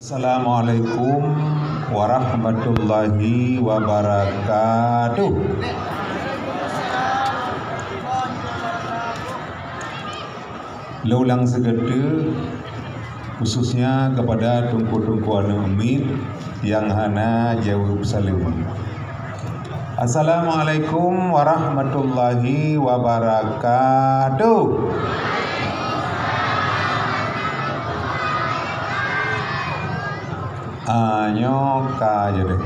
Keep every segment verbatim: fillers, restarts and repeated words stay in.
Assalamualaikum warahmatullahi wabarakatuh. Lôn ulang sigoe teuk, khususnya kepada teungku-teungku aneuk miet nyang hana jaweueb saleuem. Assalamualaikum warahmatullahi wabarakatuh. Ah, nyoe ka jadi.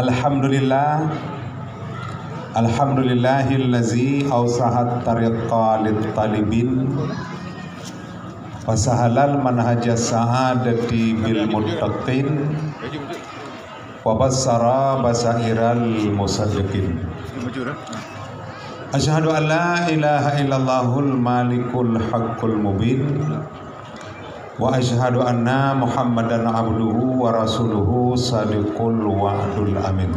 Alhamdulillah. Alhamdulillahillazi ausahat tariqa lit talibin, wa sahalal manhajas sa'adati bil muttaqin, wa basyara basairal musaddiqin. Asyhadu an la ilaha illallahul malikul haqqul mubin, wa asyhadu anna Muhammadan abduhu wa rasuluhu sadiqul wa'dul amin.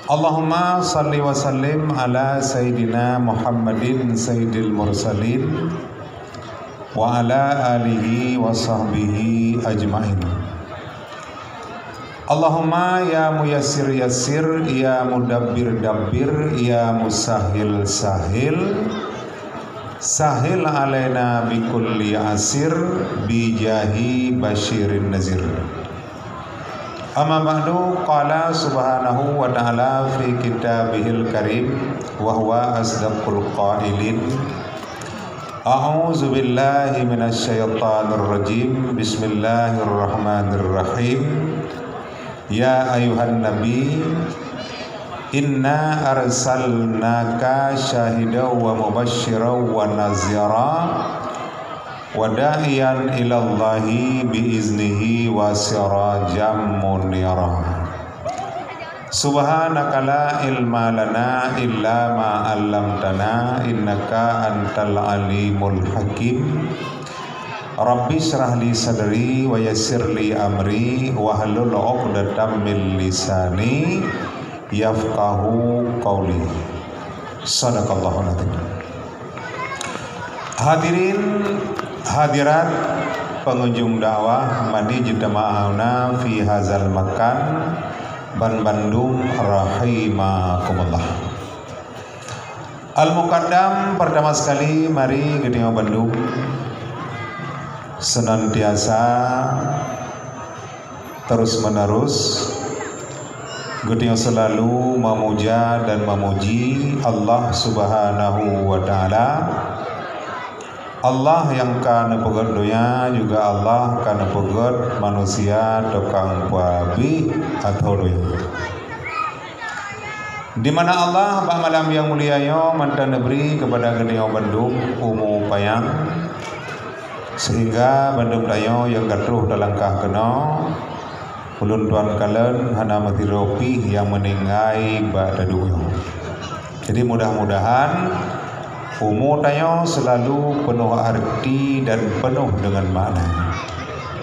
Allahumma salli wa sallim ala sayyidina Muhammadin sayyidil mursalin wa ala alihi wa sahbihi ajmain. Allahumma ya muyassir yassir, ya mudabbir dabbir, ya musahhil sahhil, sahhil alaina bikulli asir, bijahi basyirin nazir. Amma ba'du, qala subhanahu wa ta'ala fi kitabihil karim, wa huwa asdaqul qailin. A'udzu billahi minasy syaithanir rajim. Bismillahirrahmanirrahim. Ya ayuhan nabi, inna arsalnaka syahidan wa mubasysyiran wa nazira, wa da'iyan ilallahi bi iznihi wa sirajan munira. Subhanaka la ilma lana illa ma 'allamtana, innaka antal alimul hakim. Rabbi shrah li sadri wa yassir li amri wahlul 'uqdatam min lisani yafqahu qauli. Sadaqallahul azim. Hadirin hadirat pengunjung dakwah mani jitamauna fi hazal makan ban bandum rahimakumullah. Al-Muqaddam, pertama sekali mari geutanyoe bandum senantiasa terus menerus geutanyoe selalu memuja dan memuji Allah Subhanahu wa Ta'ala. Allah nyang ka neupeugét donya, juga Allah ka neupeugét manusia tukang peuabih ateueh donya. Di mana Allah bak malam nyang mulia nyoe mantong neubri keupada geutanyoe bandum umu panyang, sehingga bandum tanyoe nyang ka troh talangkah keunoe, ulôn tuan kalon hana meusidroe pih nyang meuninggai bak taduek nyoe. Jadi, mudah-mudahan umu tanyoe selalu peunoh arti dan peunoh deungon makna.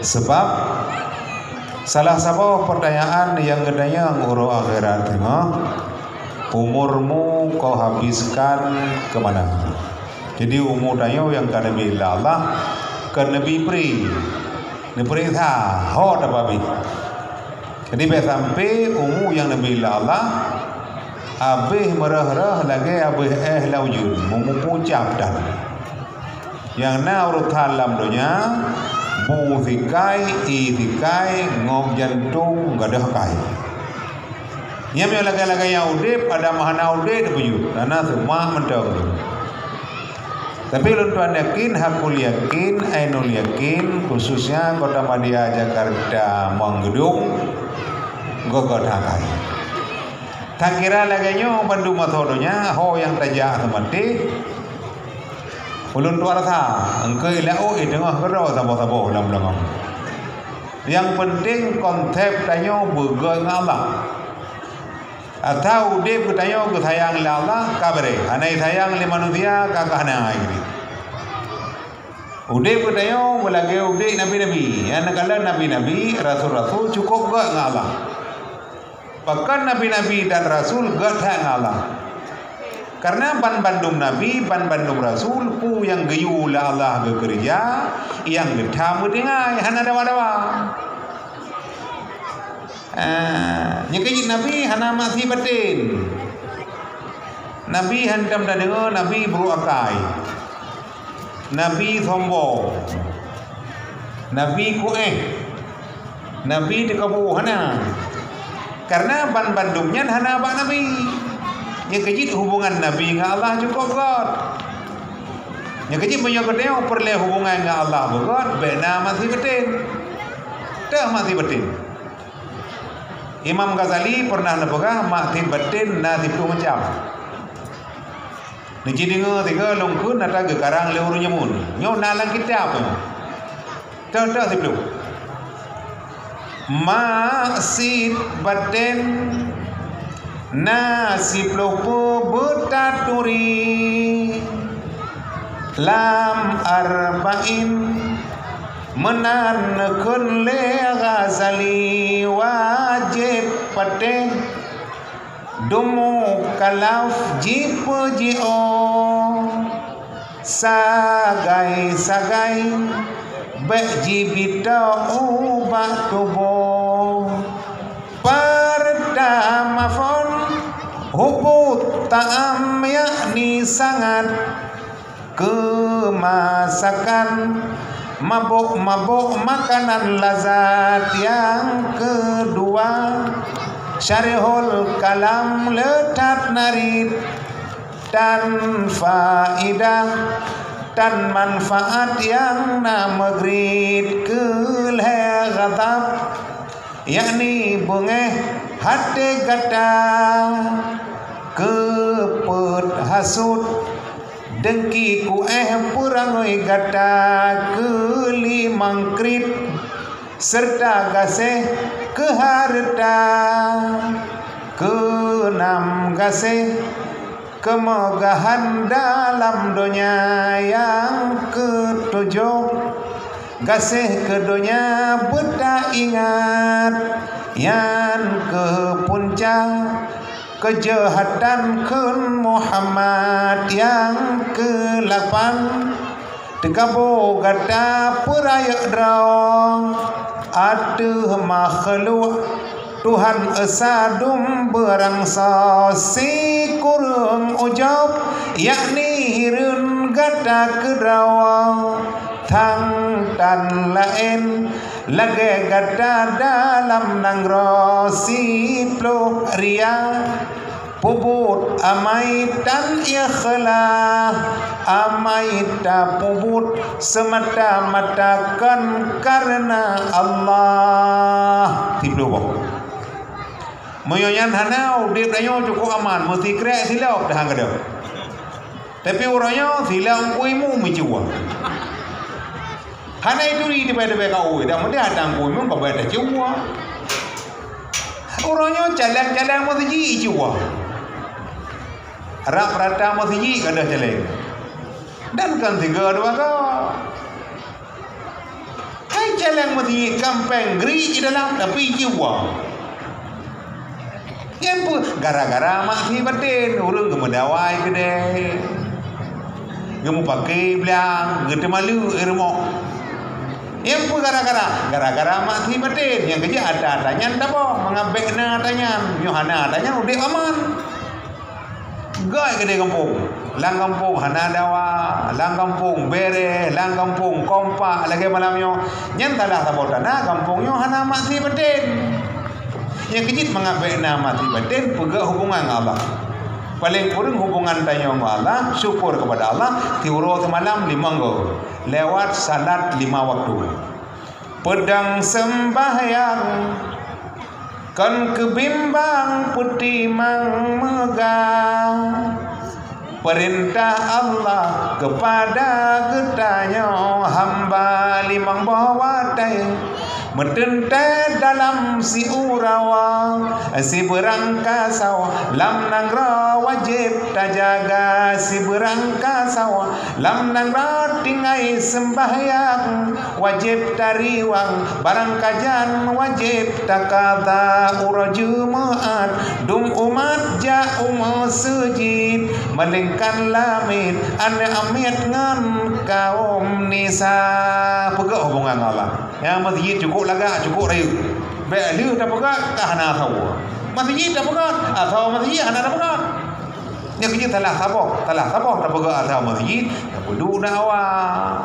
Sabab salah saboh peurtanyaan nyang geutanyong uroe akhirat teungoh, "Umurmu kau habiskan ke mana?" Jadi, umu tanyoe nyang ka neubi lé Allah, ka neubi pri, neupeuriksa ho tapeuabih. Jadi, bèk sampai umu nyang neubi lé Allah abéh meureuh-reuh lagèe abéh éh lam ujeuen, meumupu cap that. Nyang na urotan lam donya, bu sikai, ié sikai, ngom jantong, gadôh kai. Nyan meunyoe lagèe-lagèe nyang udép, Adam hana udép teupeujeuet, hana seumah mantong. Tapi lôn tuan yakin, hakul yakin, ainul yakin, khususnya Kota Madya Jakarta Manggudong, göt-göt that kai. Takira lagèe nyoe bandum ateueh donya, ho nyang tajak seumaté, ulôn tuan rasa, engkeu ilak ôk i teungoh keudroe saboh-saboh lam beulangöng. Nyang peunteng konsep tanyoe beugöt ngon Allah. Atra udép geutanyoe geusayang lé Allah, ka beureh. Hana sayang lé manusia, ka keuh hana. Udép geutanyoe meulagèe udép nabi-nabi. Nyang neukalon nabi-nabi, rasul-rasul cukôp göt ngon Allah. Pakon nabi-nabi dan rasul göt that ngon Allah. Karena ban bandum nabi, ban bandum rasul, peue nyang geuyue lé Allah geukeureuja, nyang geutam geutinggai, hana dawa-dawa. Ah, nyang keujeuet nabi hana maksi baten. Nabi hantom tadeungoe nabi brôk akai. Nabi sombong. Nabi kuéh. Nabi teukabu, hana. Karena ban bandum nyan hana bak nabi. Nyang keujeuet hubungan nabi ngon Allah cukôp göt. Nyang keujeuet meunyoe geutanyoe peureulée hubungan ngon Allah beugöt, bék na maksi baten. Teuh maksi baten. Imam Ghazali pernah neupeugah maksi baten na siploh macam. Neujideungoe sigoe lôn kheun ata geukarang lé ureuëng jameun. Nyoe na lam kitab nyoe. Teuh-teuh siploh. Maksi baten na siploh peue beutaturi. Lam Arba'in meunan neukheun lé Ghazali wajéb patéh. Dum mukalaf jipeujiôh, sagai-sagai bék jibitoe ubak tuboh. Peurtama phon hubut ta'am, yakni sangat keu masakan, mabök-mabök makanan lazat. Nyang keudua, syarihul kalam le that narit, tan faidah, tan manfaat nyang na meugrit. Keu lhée ghadab, yakni beungéh até gata, keu peuet hasut, deungki kuéh peurangui gata. Keu limong kriet, seureuta gaséh keu hareuta. Keu nam gaséh keumeugahan dalam donya. Nyang keu tujoh, gaséh keu donya beutaingat. Nyan keu punca keujahatan kheun Muhammad. Nyang keu lapan, teukaboh gata peurayeuk droe ateueh makhluk Tuhan Esa dum beurangsa. Sikureueng ujob, yakni hireuen gata keudroe. Thang tan laén lagée gata dalam nanggroe. Siploh ria, peubuet amai tan ikhlas, amai tapeubuet seumata-mata kon kareuna Allah. Siploh boh. Meunyoe nyan hana, udeb tanyoe cukup aman, meusikrek silop dah keudeh. Tapi uroe nyoe silop Teungku Imum meucuba. Hana ituri teubai-teubai kaôi, dak meudah datang Teungku Imum ka beuet tacue. Uroe nyoe caleng-caleng meuseujid icue. Rab rata meuseujid ka deuh caleng. Dan kan tiga dua ga. Hai caleng meuseujid kampeng gri di dalam tapi icue. Nyan peue? Gara-gara maksi baten, ureuëng geumeudawai keudeh, geumeupaké blang, geuteumalu rumoh. Nyan peue gara-gara? Gara-gara maksi baten. Nyang keujeuet ata-ata nyan taboh, mangat bék na ata nyan. Nyoe hana ata nyan, udeb aman. Gét keudeh gampông. Lam gampông hana dawa, lam gampông bereh, lam gampông kompak lagée malam nyoe. Nyan salah saboh tanda gampông nyoe hana maksi baten. Nyang keujeuet mangat bék na maksi baten, peugét hubungan ngon Allah. Paleng kureueng hubungan tanyoe ngon Allah, syukur keupada Allah, siuroe simalam limong goe lewat salat lima waktu. Peudong seumbahyang kon keubimbang peutimang meugah. Peurintah Allah keupada geutanyoe hamba limong boh watée, meuteuntée dalam siuroe, sibeurang kasoe lam nanggroe wajéb tajaga. Sibeurang kasoe lam nanggroe tinggai seumbahyang, Wajéb tariwang barang kajan, wajéb takada uroe Jumeu'at, dum umat jak u meuseujid, melainkan lamiet, aneuk miet ngon kaum nisa. Peugah hubungan Allah. Nyang meuseujid cukôp lagak, cukôp rayeuk. Bék lheueh tapeugah ka hana asoe. Meuseujid tapeugah, asoe meuseujid hana tapeugah. Nyan keujeuet salah saboh, salah saboh tapeugah asoe meuseujid, tapeuduek dakwah.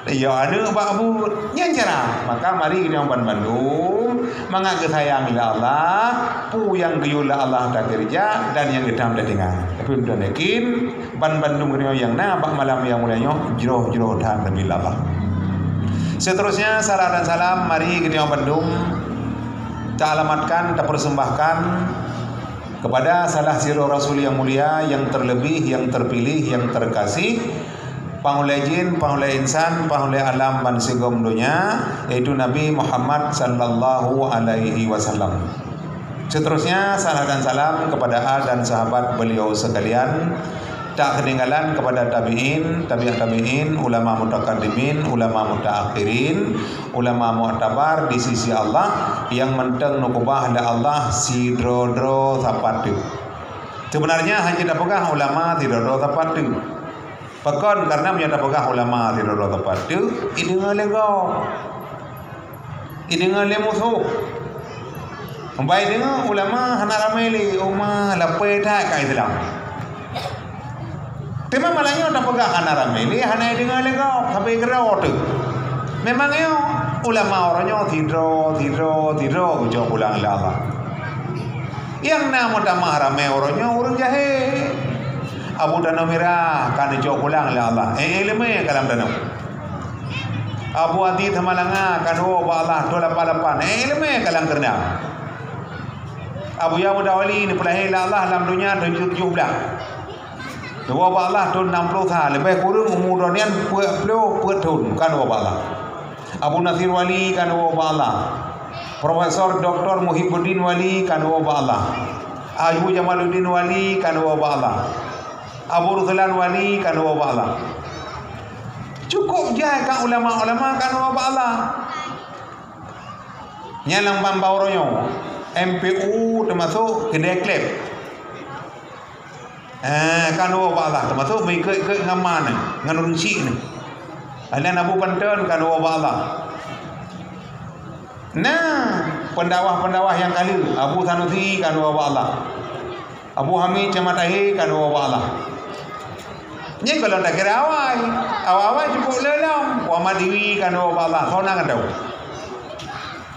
Ya, aneuk bak buet. Nyan cara. Maka mari geutanyoe banmandum mangat geusayang lé Allah, peue nyang geuyue lé Allah takeureuja dan nyang geutanyoe tatinggai. Tapi meunan yakin, banmandum geutanyoe nyang na bak malam nyang mulia nyoe jroh-jroh that teubiet lé Allah. Seterusnya, salam dan salam mari geutanyoe bandum taalamatkan, tapersembahkan kepada salah sidroe rasul nyang mulia, nyang terlebih, nyang terpilih, nyang terkasih, panghulée jin, panghulée insan, panghulée alam bansigom donya, yaitu Nabi Muhammad sallallahu alaihi wasallam. Seterusnya, salam dan salam kepada al dan sahabat beliau sekalian. Tak ketinggalan kepada tabi'in, tabi'ut tabi'in, ulama mutakaddimin, ulama mutaakhirin, ulama muktabar di sisi Allah, nyang mantong neukubah lé Allah sidroe-droe sapat teuk. Sebenarnya hana tapeugah ulama sidroe-droe sapat teuk. Pakon? Karena meunyoe tapeugah ulama sidroe-droe sapat teuk, ideungoe lé gob. Ideungoe lé musoh. Bai deungoe ulama hana ramé lé, umat lapée that ka Islam. Teuma malam nyoe tapeugah hana ramé lé, hana ideungoe lé gob, sabe keudroe teuk. Memang nyoe ulama uroe nyoe sidroe, sidroe, sidroe geucok pulang lé Allah. Nyang na meutamah ramé uroe nyoe ureuëng jahé. Abu Tanoh Mirah ka neucok pulang lé Allah. Eh, iéleumé ka lam tanoh. Abu Adi Samalanga ka neuwoe bak Allah thon lapan lapan. Eh, iéleumé ka lam keureuna. Abu Yahya Muda Wali neupeulahé lé Allah lam donya tujoh tujoh blah. Neuwoe bak Allah thon nam ploh sa, leubeh kureueng umu droeneuh peuet ploh peuet thon ka neuwoe bak Allah. Abu Nasir Wali ka neuwoe bak Allah. Profesor Doktor Muhibuddin Wali ka neuwoe bak Allah. Abu Jamaluddin Wali ka neuwoe bak Allah. Abu Ruslan Wali ka neuwoe bak Allah. Cukôp jai ka ulama-ulama ka neuwoe bak Allah. Nyan lam ban bak uroe nyoe, M P U teumasok keudè kleb. Eh, ka neuwoe bak Allah, teumasok meuikot-ikot ngon ma nyan, ngon ureuëng chik nyan. Laén Abu Panton ka neuwoe bak Allah. Nah, peundakwah-peundakwah nyang ka lheueh, Abu Sanusi ka neuwoe bak Allah. Abu Hamid Camat Tahe ka neuwoe bak Allah. Nyan gohlom takira awai. Awai-awai cukôp lé lom. Pu Ahmad Diwi ka neuwoe bak Allah. Soe na geutanyoe?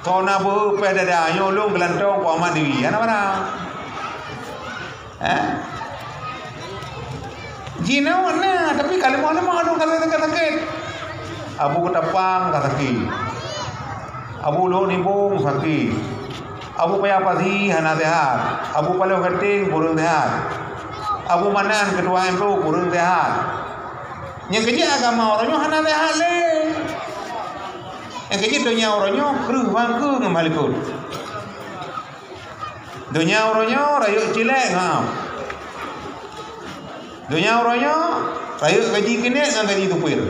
Soe na beuhe péh dada nyoe lôn geulantong Pu Ahmad Diwi. Hana barang. Eh? Jinoe na, tapi ka leumoh-leumoh lôn ka sakét-sakét. Abu Keutapang ka sakét. Abu Lhok Nibong sakét. Abu Paya Pasi hana seuhat. Abu Paloh Gating kureueng seuhat. Abu Manan keutua M P U kureueng seuhat. Nyang keujeuet agama uroe nyoe hana seuhat lé. Nyang keujeuet donya uroe nyoe kreueh bangkeue ngon meulikot. Donya uroe nyoe rayeuk cilék ngon Donya uroe nyoe rayeuk gaji keuneuk ngon gaji supir.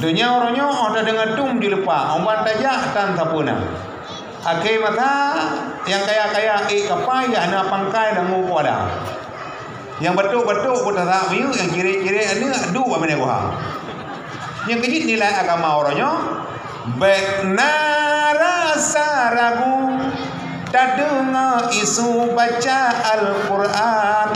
Donya uroe nyoe óh tadeungoe tum jilupa, óh ban tajak tan sapeue na. Akhé masa nyang kaya-kaya ék kapai nyang hana pangkai lam mukola. Nyang batuk-batuk beutasak miyueb, nyang cirét-cirét aneuk duek bak binéh guha. Nyang keujeuet nilai agama uroe nyoe, bék na rasa ragu tadeungoe isu baca Al-Qur'an.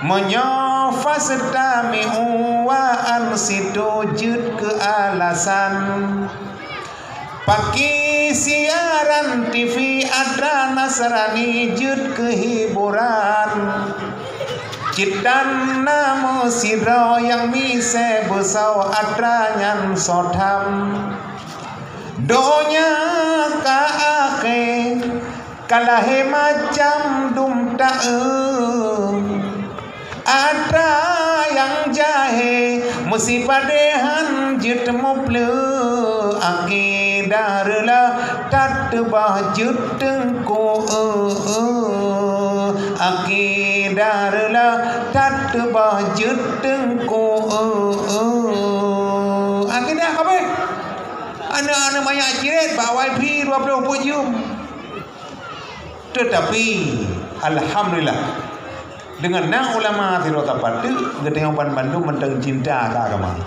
Meunyoe fastami'u wa ansitu jeuet keu alasan. Paki siaran T V atra Nasrani jeuet keu hiburan. Cit tan na meusidroe nyang miseue beusoe atra nyan soe tham. Donya ka akhé, ka lahé macam dum taeu. Atra nyang jahé meusipadéhan jeuet mupleuek, akidah reulah that teubah jeuet teungku, eu, eu. Akidah reulah that teubah jeuet teungku, eu, eu. Akidah Aneuk-aneuk manyak cirét bak wifi dua ploh peuet jeuem. Teutapi, alhamdulillah, deungon na ulama sidroe sapat teuk, geutanyoe ban bandum mantong cinta keu agama.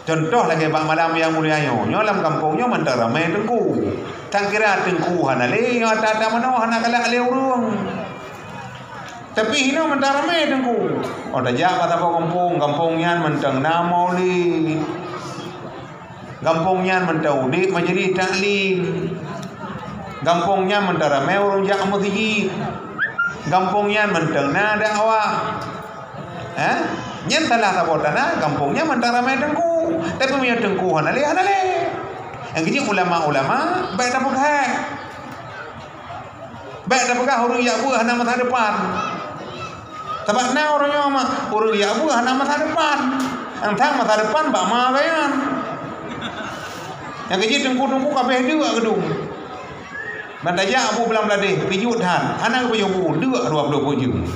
Contoh lagèe bak malam nyang mulia nyoe, nyoe lam gampông nyoe mantong ramè teungku. Tan kira teungku hana lé, nyoe ata-ata manoe hana galak lé ureueng. Tapi hinoe mantong ramè teungku. Oh, tajak bak saboh gampông, gampông nyan mantong na maulid. Gampông nyan mantong udép majlis taklim. Gampông nyan mantong ramè ureueng jak meuseujid. Gampông nyan mantong na dakwah. Eh? Nyan salah saboh tanda gampông nyan mantong ramè teungku. Tapi meunyoe teungku hana lé, hana lé. Nyang keuji ulama-ulama bèk tapeugah. Bèk tapeugah ureueng jak beuet hana masa depan. Sabab na ureueng nyoe ma, ureueng jak beuet hana masa depan. Nyang that masa depan bak ma geuh nyan. Nyang keuji teungku-teungku ka abéh deuk geudong. Ban tajak bu blang bladeh, pijuet that, hana geupajoh bu, deuk dua ploh peuet jeuem.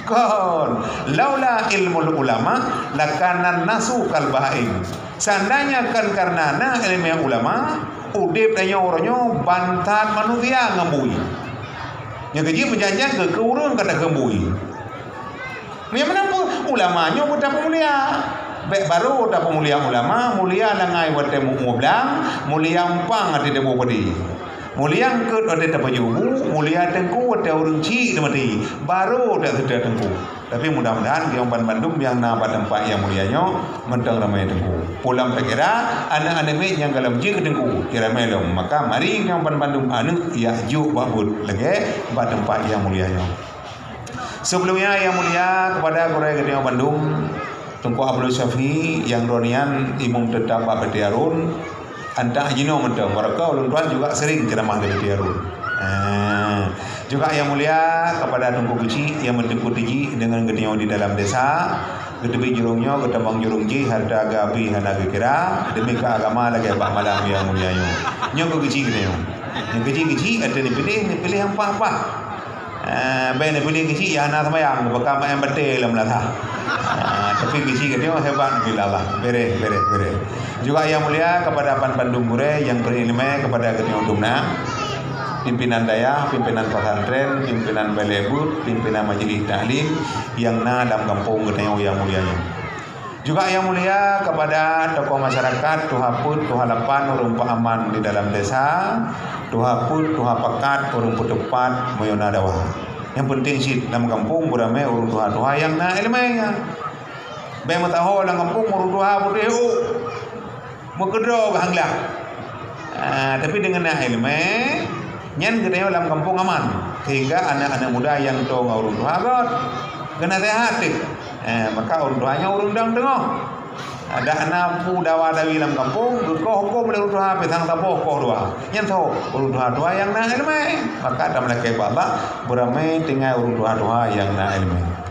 Kon, laula ilmul ulama, lakanan nasu kal bahaim. Seandainya kon kareuna na ileumèe ulama, udép tanyoe uroe nyoe ban that manusia ngon bui. Nyang keuji meujan-jan keu, keu ureueng ka takheun bui. Nyang meunan peue? Ulama nyoe beutapeumulia. Bèk barô tapeumulia ulama, mulia langai watèe meu-, meu blang, mulia umpang watèe taboh padé. Mulia eungkôt watèe tapajoh bu, mulia teungku watèe ureueng chik teumaté. Barô taseutôt teungku. Tapi mudah-mudahan geutanyoe ban bandum nyang na bak teumpat nyang mulia nyoe mantong ramè teungku. Pulang peukira, aneuk-aneuk miet nyang gohlom jeuet keu teungku, jiramè lom. Maka mari geutanyoe ban bandum aneuk jak jok bak buet lagèe bak teumpat nyang mulia nyoe. Sebelumnya, yang mulia kepada gurèe geutanyoe bandum, Teungku Abdul Syafi'i nyang droeneuh nyan imum teutap bak P T Arun, antak jinoe mantong, barokah ulôn tuan juga sering ceramah di P T Arun. Ah, juga yang mulia kepada Teungku Keuchik nyang meuteupeu teujih deungon geutanyoe di dalam desa, geuteubiet jurông nyoe, geutamong jurông jih, hareuta geuabéh hana geukira, demi keu agama lagèe bak malam nyang mulia nyoe. Nyoe keuh keuchik geutanyoe. Nyang keuchik-keuchik, ateueh neupiléh, neupiléh nyang paih-paih. Ah, bèk neupiléh keuchik nyang hana seumayang, baka maén batèe lam meunasah. Ah, tapi keuchik geutanyoe hebat, alhamdulillah. Beureh, beureh, beureh. Juga yang mulia kepada ban bandum gurèe nyang bri ileumèe kepada geutanyoe dumna, pimpinan dayah, pimpinan pesantren, pimpinan balè buet, pimpinan majlis taklim nyang na lam gampông geutanyoe nyang mulia nyoe. Juga yang mulia kepada tokoh masyarakat, tuha peuet, tuha lapan, ureueng peuaman di dalam desa, tuha peuet, tuha pakat, ureueng peuteupat, meunyoe na dawa. Nyang penting cit lam gampông beuramè ureueng tuha-tuha nyang na ileumèe nyan. Bèk meusaho lam gampông ureueng tuha putéh ôk. Meukeudroe geuh hang gleh. Ah, tapi deungon na ileumèe, nyan geutanyoe lam gampông aman, sehingga aneuk-aneuk muda nyang toe ngon ureueng tuha göt. Geunaseuhat teuk. Eh, maka ureueng tuha nyoe ureueng dong teungoh. Dak na peue dawa-dawi lam gampông, geukoh hukôm lé ureueng tuha, pisang saboh koh dua. Nyan soe? Ureueng tuha-tuha nyang na ileumèe. Maka tameulakèe bak Allah, beuramè tinggai ureueng tuha-tuha nyang na ileumèe.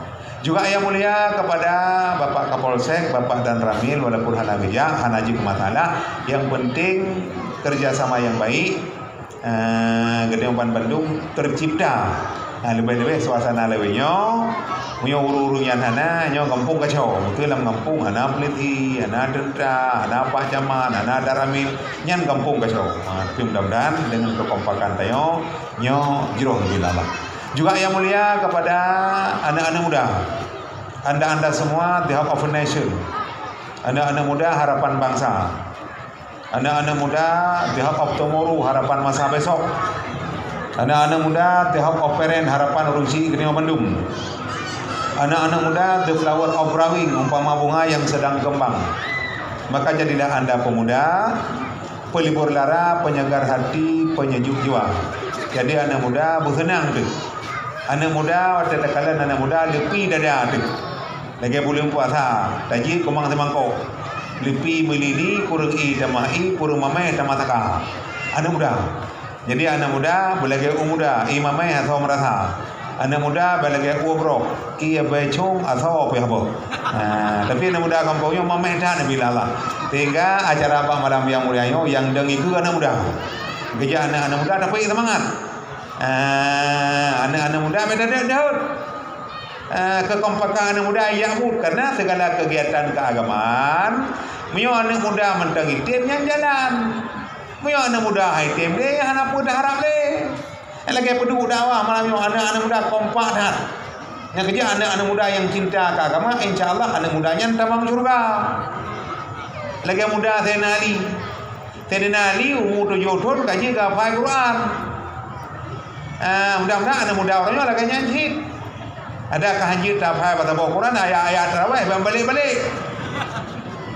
Juga yang mulia kepada Bapak Kapolsek, Bapak Danramil, walaupun hana geujak, hana jeuet keu masalah, yang penting kerjasama yang baik, eh, geutanyoe ban bandum tercipta. Nah, leubeh-leubeh suasana lagèe nyoe, meunyoe ureueng-ureueng nyan hana, nyoe gampông kacau. Beutôi lam gampông hana polisi, hana teuntra, hana Pak Camat, hana Danramil, nyan gampông kacau. Ha, tapi mudah-mudahan dengan kekompakan tanyoe, nyoe jroh geulah. Juga yang mulia kepada anak-anak muda, anda-anda semua the hope of a nation. Anak-anak muda harapan bangsa. Anak-anak muda the hope of tomorrow, harapan masa besok. Anak-anak muda the hope of parent, harapan ureueng chik geutanyoe bandum. Anak-anak muda the flower of growing, umpama bunga yang sedang kembang. Maka jadilah anda pemuda, pelibur lara, penyegar hati, penyejuk jiwa. Jadi aneuk muda beuseunang teuh. Aneuk muda watèe takalon aneuk muda leupie dada teuh. Lagèe buleuen puasa, tajeuet keumang simangkok. Leupie meulili, kureueng ie tamah ie, kureueng mamèh tamah saka. Aneuk muda. Jadi aneuk muda beulagèe ureueng muda, ie mamèh asoe meurasa. Aneuk muda beulagèe ueh brok, ie bèe cong asoe pih boh. Ha, tapi aneuk muda gampông nyoe mamèh that neubi lé Allah. Sehingga acara bak malam nyang mulia nyoe nyang deungoe keu aneuk muda. Geujak aneuk-aneuk muda tapi seumangat. Ha, aneuk-aneuk muda beda deuh-deuh. Eh, kekompakan aneuk muda jak buet, karena segala kegiatan keagamaan, Meunyoe aneuk muda mantong item, nyan jalan. Meunyoe aneuk muda han item lé, hana peue taharab lé. Lagèe peuduek dakwah malam nyoe, aneuk-aneuk muda kompak that. Nyang keujeuet aneuk-aneuk muda nyang cinta keu agama, insya Allah aneuk muda nyan tamong syeuruga. Lagèe muda Saidina Ali. Saidina Ali umu tujoh thon ka jeuet geuhafai Quran. Ah, mudah-mudahan aneuk muda uroe nyoe lagèe nyan cit. Adak ka hanjeuet tahafai bak saboh Quran, ayat-ayat tarawih ban balek-balek.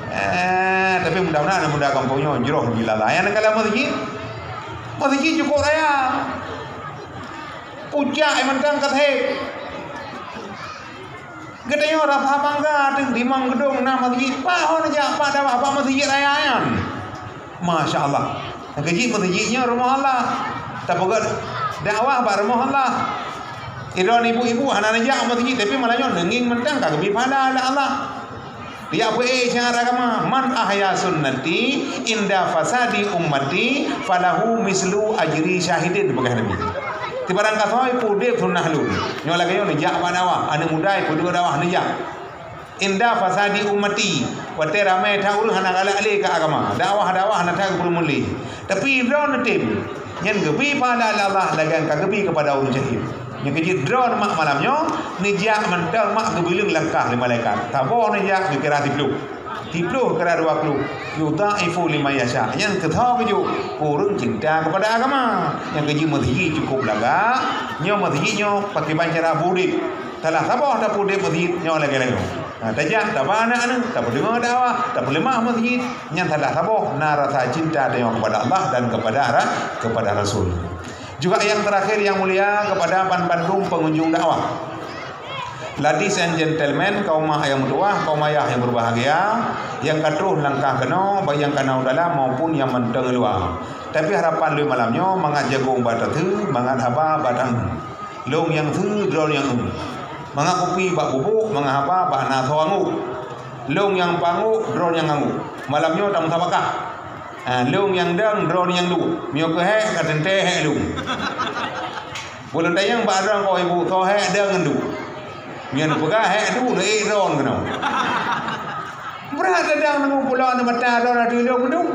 Eh, tapi mudah-mudahan aneuk muda gampông nyoe jroh jilala. Nyang neukalon meuseujid, meuseujid cukôp raya. Pucak nyang mantong ka sép. Geutanyoe rasa bangga teuh, limong geudong na meuseujid. Pat ho neujak, pat dakwah bak meuseujid raya nyan. Masya Allah. Nyang keujeuet meuseujid nyoe rumoh Allah. Tapeugöt dakwah bak rumoh Allah. Droeneuh ibu-ibu hana neujak meuseujid, tapi malam nyoe neungieng mantong ka geubri pahala lé Allah. Yak peuék syiar agama, "Man ahya sunnati inda fasadi ummati falahu mislu ajri syahidin," peugah Nabi. Tibarang kasoe peudeb sunnah lôn. Nyoe lagèe nyoe neujak bak dakwah, aneuk muda peudeb dakwah neujak. Inda fasadi ummati, watèe ramé that ureueng hana galak lé keu agama, dakwah-dakwah hana that geupeureumeun lé. Tapi droeneuh tem, nyan geubri pahala lé Allah lagèe ka geubri keupada ureueng syahid. Nyang keujeuet droeneuh mak malam nyoe, neujak mantong mak geubileueng langkah lé malaikat. Saboh neujak geukira siploh. Siploh geukira dua ploh. Yudha'ifu liman yasha. Nyan keusoe geujok ureueng cinta keupada agama. Nyang keujeuet meuseujid cukôp lagak. Nyoe meuseujid nyoe pakriban cara beudeb. Salah saboh tapeudeb meuseujid nyoe lagèe-lagèe nyoe. Nah, tajak, taba aneuk-aneuk, tapeudeungoe dakwah, tapeuleumah meuseujid, nyan salah saboh na rasa cinta tanyoe keupada Allah dan keupada ra-, keupada Rasul. Juga nyang teurakhir nyang mulia keupada ban-, bandum peungunjung dakwah. Ladies and gentlemen, kaum mak nyang meutuwah, kaum ayah nyang berbahagia, nyang ka troh langkah keunoe, baik nyang ka na u dalam maupun nyang mantong u luwa. Tapi harapan lôn malam nyoe, mangat jagong bak tateue, mangat haba bak tangieng. Lôn nyang seu, droeneuh nyang eu. Mangat kupi bak bubôk, mangat haba bak na soe anggôk. Lôn nyang panggôk, droeneuh nyang anggôk. Malam nyoe tameusabakah. Ha, lôn nyang dong, droeneuh nyang duek. Meunyoe keuh hék, ka teuntèe hék lôn. Buleuen tanyong bak droeneuh keu ibu, soe hék dong ngon duek. Meunyoe neupeugah hék duek, neuék droeneuh keunoe. Brat dadang neungoh pulo, neumata droeneuh ateueh lôn keunoe.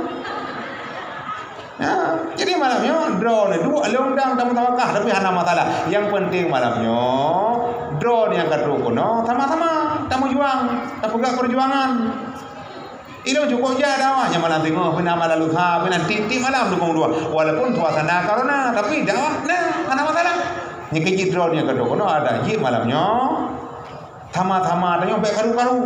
Ya, jadi malam nyoe droeneuh duek, lôn dong tameusabakah, tapi hana masalah. Nyang penting malam nyoe droeneuh nyang ka trok keunoe sama-sama tameujuang, tapeugah peujuangan. Ilôn cukôp jak dakwah, nyan malam singoh, pih na malam lusa, pih na tiep-tiep malam dukong dua. Walaupun suasana corona, tapi dakwah na, hana masalah. Nyan keuh jih droeneuh nyang ka trok keunoe, adak jih malam nyoe. Sama-sama tanyoe bèk karu-karu.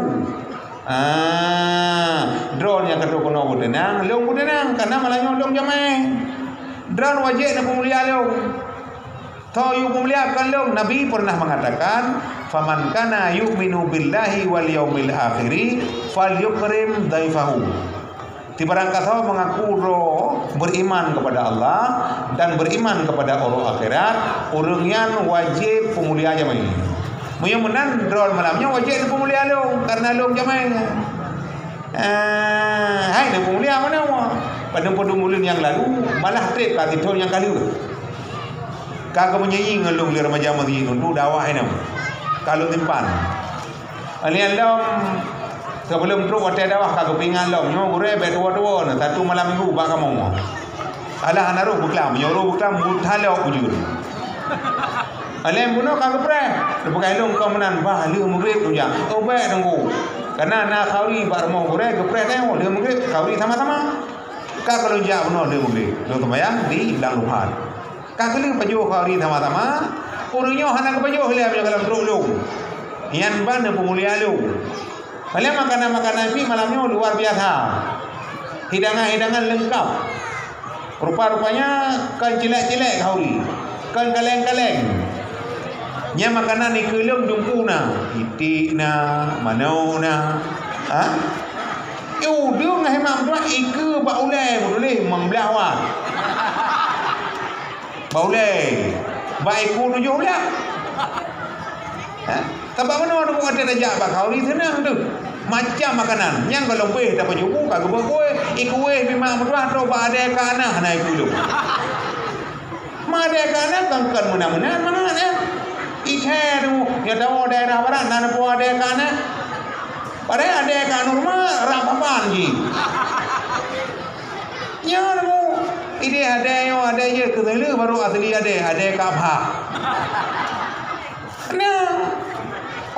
Ah, droeneuh nyang ka trok keunoe beuteunang, lôn beuteunang, karena malam nyoe lôn jamèe. Droeneuh wajéb neupeumulia lôn. Soe yue peumulia kon lôn, Nabi pernah mengatakan, "Faman kana yu'minu billahi wal yaumil akhiri falyukrim dhaifahu." Sibarang kasoe mengaku droe beriman kepada Allah dan beriman kepada uroe akhirat, ureueng nyan wajéb peumulia jamèe. Meunyoe meunan, droeneuh malam nyoe wajéb neupeumulia lôn, karena lôn jamèe. Eh, hai neupeumulia meunan. Padahai padum buleuen nyang lalu, malah trép ka sithon nyang ka lheueh. Ka geumeunyanyi ngon lôn lé remaja meuseujid untuk dakwah inong. Ka lôn simpan. Nyan lom, sebelum trok watèe dakwah ka geupeuingat lom, nyoe gurèe bèk tuwo-tuwo na, satu malam minggu bak kamoe. Alah hana rôh beuklam, nyoe rôh beuklam buta lom ujeuen. Alèh bunoe ka geupreh, neupeugah lôn kon meunan, bah lheueh meugreb lôn jak. Oh bèk teungku. Karena na khauri bak rumoh gurèe geupreh teuh lheueh meugreb, khauri sama-sama. Ka keu lôn jak bunoe lheueh meugreb, lôn seumayang di Blang Luhan. Ka keuh lheueh pajoh khauri sama-sama, ureueng nyoe hana geupajoh ilèe meunyoe ka lôn trok lôn. Nyan ban neupeumulia lôn. Padahai makanan-makanan pih malam nyoe luar biasa. Hidangan-hidangan leungkap. Rupa-rupanya kon cilék-cilék khauri, kon kaleng-kaleng. Nyan makanan dikeue lôn dumpeue na, iték na, manok na. Ha? Eh, udeueng na himak meutuah ikeue bak ulèe meutuléh limong blah wat. Bak ulèe, bak iku tujoh blah. Ha? Sabab meunoe teungku watèe tajak bak khauri seunang teuh. Macam makanan, nyang goh lom beuh tapeujubu ka geubeuet kueh, ikueh bima meutuah trok bak adèe ka na hana iku lom. Ma adèe ka na kon-kon meunan-meunan mangat, eh. Ikhèe teungku, nyoe tawoe daerah barat na neupue adèe ka na. Padahai adèe Kak Nurma rab papan jih. Nyoe nemu, idéh adèe nyoe, adèe jeuet keu teuleu baru asli adèe, adèe Kak Abha. Nah,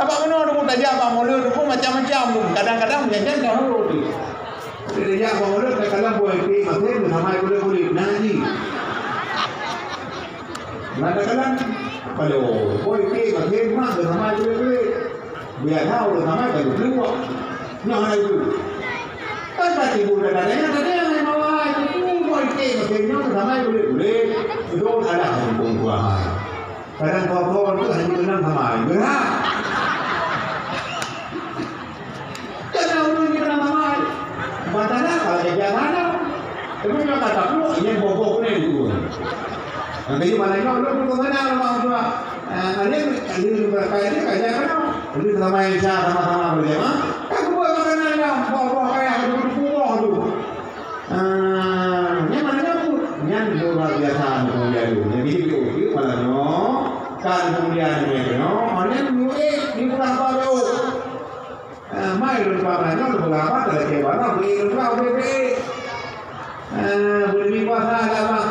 abak meunoe teungku tajak bak mulod teungku macam-macam teungku. Kadang-kadang jangan tahu tu. Tajak bak mulod kadang-kadang boh iték maté beusama kulét-kulét. Nah, ji. Kadang-kadang, aduh, boh iték maté mak beusama kulét-kulét. Biasa ureueng ramai ka geupeubuet. Nyoe hana geupeubuet. Kan ka timbul kadang-kadang, kadang-kadang memang awai, timbul iték macam nyoe ramai buleuen-buleuen. Beutôi salah huköm Tuhan. Kadang thon-thon tu hana keunong ramai. Berat. Kadang ureueng keunong ramai. Padahai kalau kerja mana? Tapi kalau kata peluk, ia bogoh kena itu. Nanti malam nyoe, lu tunggu sana, lu mau dua. Ah, ada, ada beberapa ini kerja kena. Jadi sama Isya sama-sama berjamaah. Kan buat makanan yang buah-buah kayak ada buah tu. Ah, yang mana tu? Yang luar biasa tu dia tu. Jadi dia tu malam nyoe. Kan kemudian dia tu, mana tu eh di bulan baru. Ah, mai lôn tuan nyoe lôn peugah apa, talakée bala bri lôn tuan ubé-bé. Ah, beuleubeh kuasa agak bah.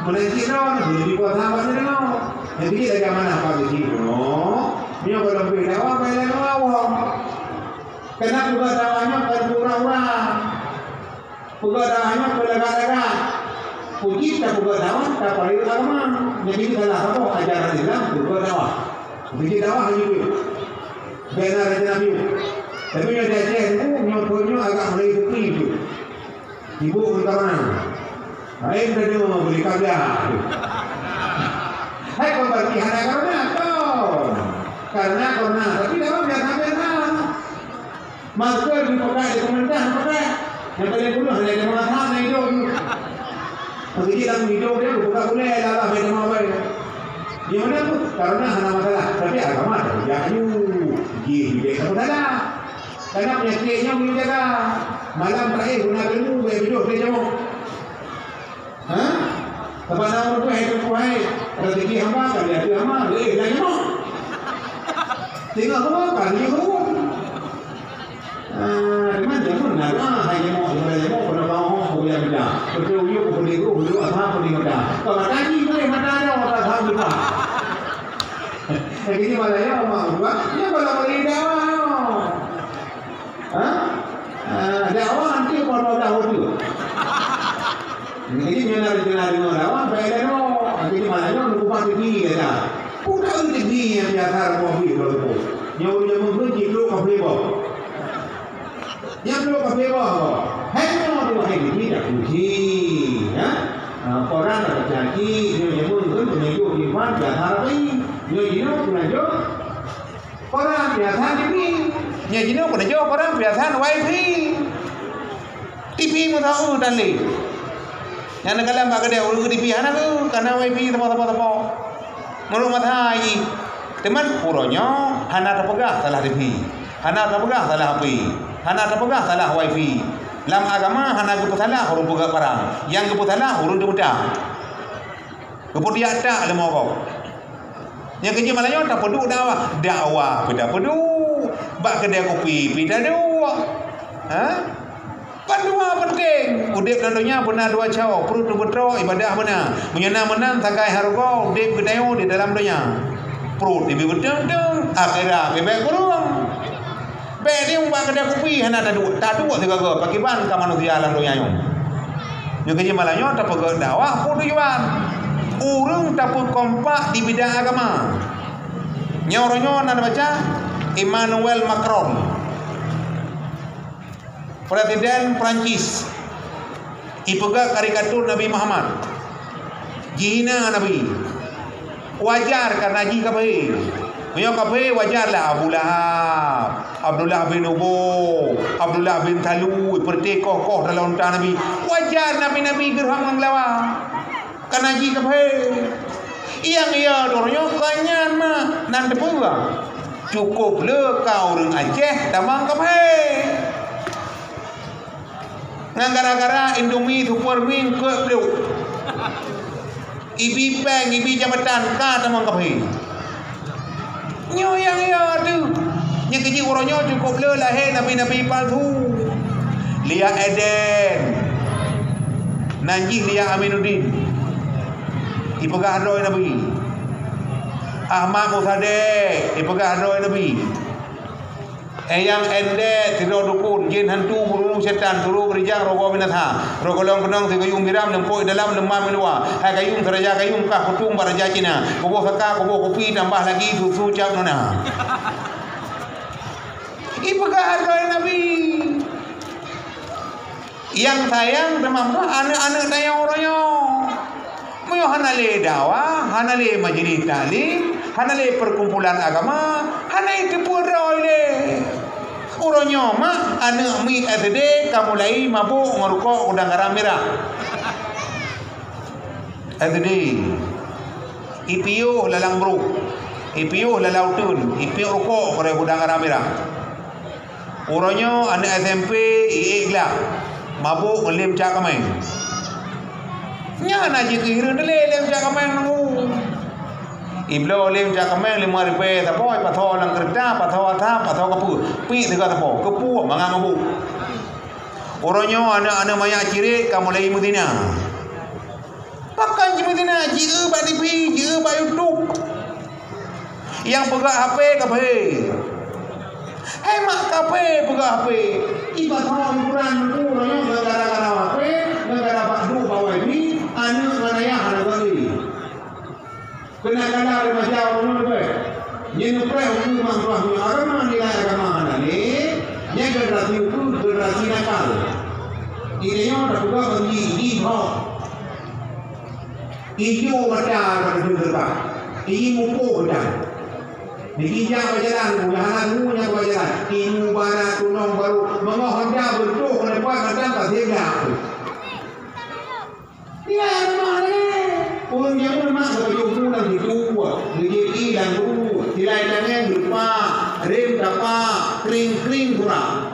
Meunai cit droe, beuleubeh kuasa bak sidroe. Jadi lagée mana apa di sinoe? Nyoe kalau bri dakwah, pai lagée awak. Kena peugah dakwah nyoe bukan pura-pura. Peugah dakwah nyoe peulagak-lagak. Puji tapeugah dakwah, tapareuen agama. Jadi salah saboh ajaran Islam peugah dakwah. Jadi dakwah hanya tu. Bèk na raja Nabi. Tapi nyoe di Aceh tu, nyoe phon nyoe agak mulai sepi tu. Sibuk ngon kawan. Lain dah dengar boleh kablah tu. Hai kau berarti hana karena kau. Karena, karena. Tapi dalam biasa-biasa. Masker dipakai di pemerintah, pakai. Yang paling puluh hanya di mata, hanya hidup. Jadi dalam hidup dia buka boleh, dah lah, minum apa ya. Di mana tu? Karena hana masalah. Tapi agama tak percaya. Jih, jih, tak salah. Karena penyakitnya boleh jaga. Malam terakhir guna ilmu, boleh tidur, boleh jawab. Ha? Sabab na ureueng hai teungku hai, rezeki hamba ka lheueh hamba, lheueh lagèe nyoe. Singoh hamba ka lheueh hurung. Ah, teuma jameun na doa, hai nyoe, hai nyoe, keunoe bawah, keunoe bida. Beutôi uyuek, keunoe guru, keunoe asam, keunoe mata. Keu mata jih boleh mata nyoe, mata asam juga. Lagèe nyoe malah ya, mak gua, nyoe malah boleh dakwah nyoe. Ha? Ah, dakwah nanti pun dah udah. Jadi nyoe na rencana deungoe dakwah, baik dah nyoe. Jadi malam nyoe nunggu bak tinggi kata. Bukan tinggi yang biasa rumah beli kalau tu. Nyoe ureueng jameun pun jiplôk kafe boh. Jiplôk kafe boh. Hai nyoe tu hai tinggi dah kunci. Ya. Ah, orang tak terjadi, nyoe jameun pun penunjuk di depan biasa rapi. Nyoe jinoe penunjuk. Koran piasan T V. Nyan jinoe keuneuk jok koran piasan wifi. T V meusahu dan lé. Nyan neukalon bak keudè ureueng T V hana keu, kana wifi teuma-teuma-teuma. Meunurot masa jih. Teuma uroe nyoe hana tapeugah salah T V. Hana tapeugah salah H P. Hana tapeugah salah wifi. Lam agama hana geupeusalah ureueng peugöt parang. Nyang geupeusalah ureueng teumeutang. Geupeudiak tak lé mogok. Nyang keujeuet malam nyoe tapeuduek dakwah. Dakwah pih tapeuduek. Bak keudè kupi pih taduek. Ha? Kan dua penting. Udép lam donya beuna dua cawöng, pruet teuh beutôi, ibadah beuna. Meunyoe na meunan sagai hareuga udép geutanyoe di dalam donya. Pruet pih beutôi-toi, akhirat pih bèk kureueng. Bèk deh ubak keudè kupi hana taduek, taduek sigoe-goe pakriban ka manusia lam donya nyoe. Nyoe keujeuet malam nyoe tapeugöt dakwah peue tujuan? Ureueng tapeukompak di bidang agama. Nyoe uroe nyoe na neubaca Emmanuel Macron, Presiden Perancis. Ipeugah karikatur Nabi Muhammad. Jihina Nabi. Wajar karena jih kafé. Meunyoe kafé wajar lah Abu Lahab, Abdullah bin Ubo, Abdullah bin Salul, peureuté koh-koh dalam unta Nabi. Wajar nabi-nabi geuruham ngon geulawa. Karena jih kafé. Nyang ya droe nyoe kon nyan mah nan teupeugah. Cukôp le ka ureueng Aceh tamong kafé. Ngon gara-gara Indomie Super Mie keu pluek. Ibi péng, ibi jabatan ka tamong kafé. Nyoe nyang ya teuh. Jih keu jih uroe nyoe cukup le lahé nabi-nabi palsu. Lia Eden, nan jih Lia Aminuddin. Ipeugah droe nabi. Ahmad Musadek, ipeugah droe nabi. Eyang Endek, sidroe dukun, jin hantu, meurunu, setan, turu, beurijang, rogo binasa. Rogo long keunong, sigayung biram, leumpok dalam, leumam luwa. Hai gayung, siraja gayung, kah kutung bak raja Cina. Kuboh saka, kuboh kupi, tambah lagi susu cap nona. Ipeugah droe nabi. Nyang sayang teuma aneuëk-aneuëk tanyoe uroe nyoe. Meunyoe hana lé dakwah, hana lé majelis taklim, hana lé perkumpulan agama, hana iteupeue droe lé. Uroe nyoe mak aneuëk miet S D ka mulai mabök ngon rukok udang garam mirah. S D. Ipiôh lalang brôk, ipiôh lalau teun, ipiôh rukok keudroe udang garam mirah. Uroe nyoe aneuëk S M P iék glak, mabök ngon lem cak kaméng. Nyan na jih keu hireuen lé lem cak kaméng nunggu. Ibloe lem cak kaméng limong ribèe sapo, ipasoe lam keureuta, pasoe asam, pasoe kapeue. Piek teuga sapo, keupeue mangat mabök. Uroe nyoe aneuëk-aneuëk manyak cirét ka mulai meuzina. Pakon jimeuzina, jieu bak T V, jieu bak YouTube. Nyang peugah H P kafé. Hai mak kafé peugah H P. Iba sama ukuran uroe nyoe gara-gara H P, gara-gara bak duek bak wifi, aneuëk ngon ayah hana bagi. Keunakan remaja ureuëng leubeh. Nyan neupreh ukeue mak tuah meunyoe agama nilai agama hana lé, nyan generasi ukeue, generasi nakal. Di tanyoe tapeugah bagi jih hok. Ijo mata ka teudeungon teuka. Ié mupoh mata. Di ija bak jalan, ulah hana guru nyang bak jalan. Imu bara tunong baru, meungoh honda beureutoh ngon leupah mata ka seudah. Iya, rumah ni. Ureuëng jameun mak ka bajôh bu lam situ, geujép ié lam bu, silai tangieng lupa, rem tapa, kring-kring kurang.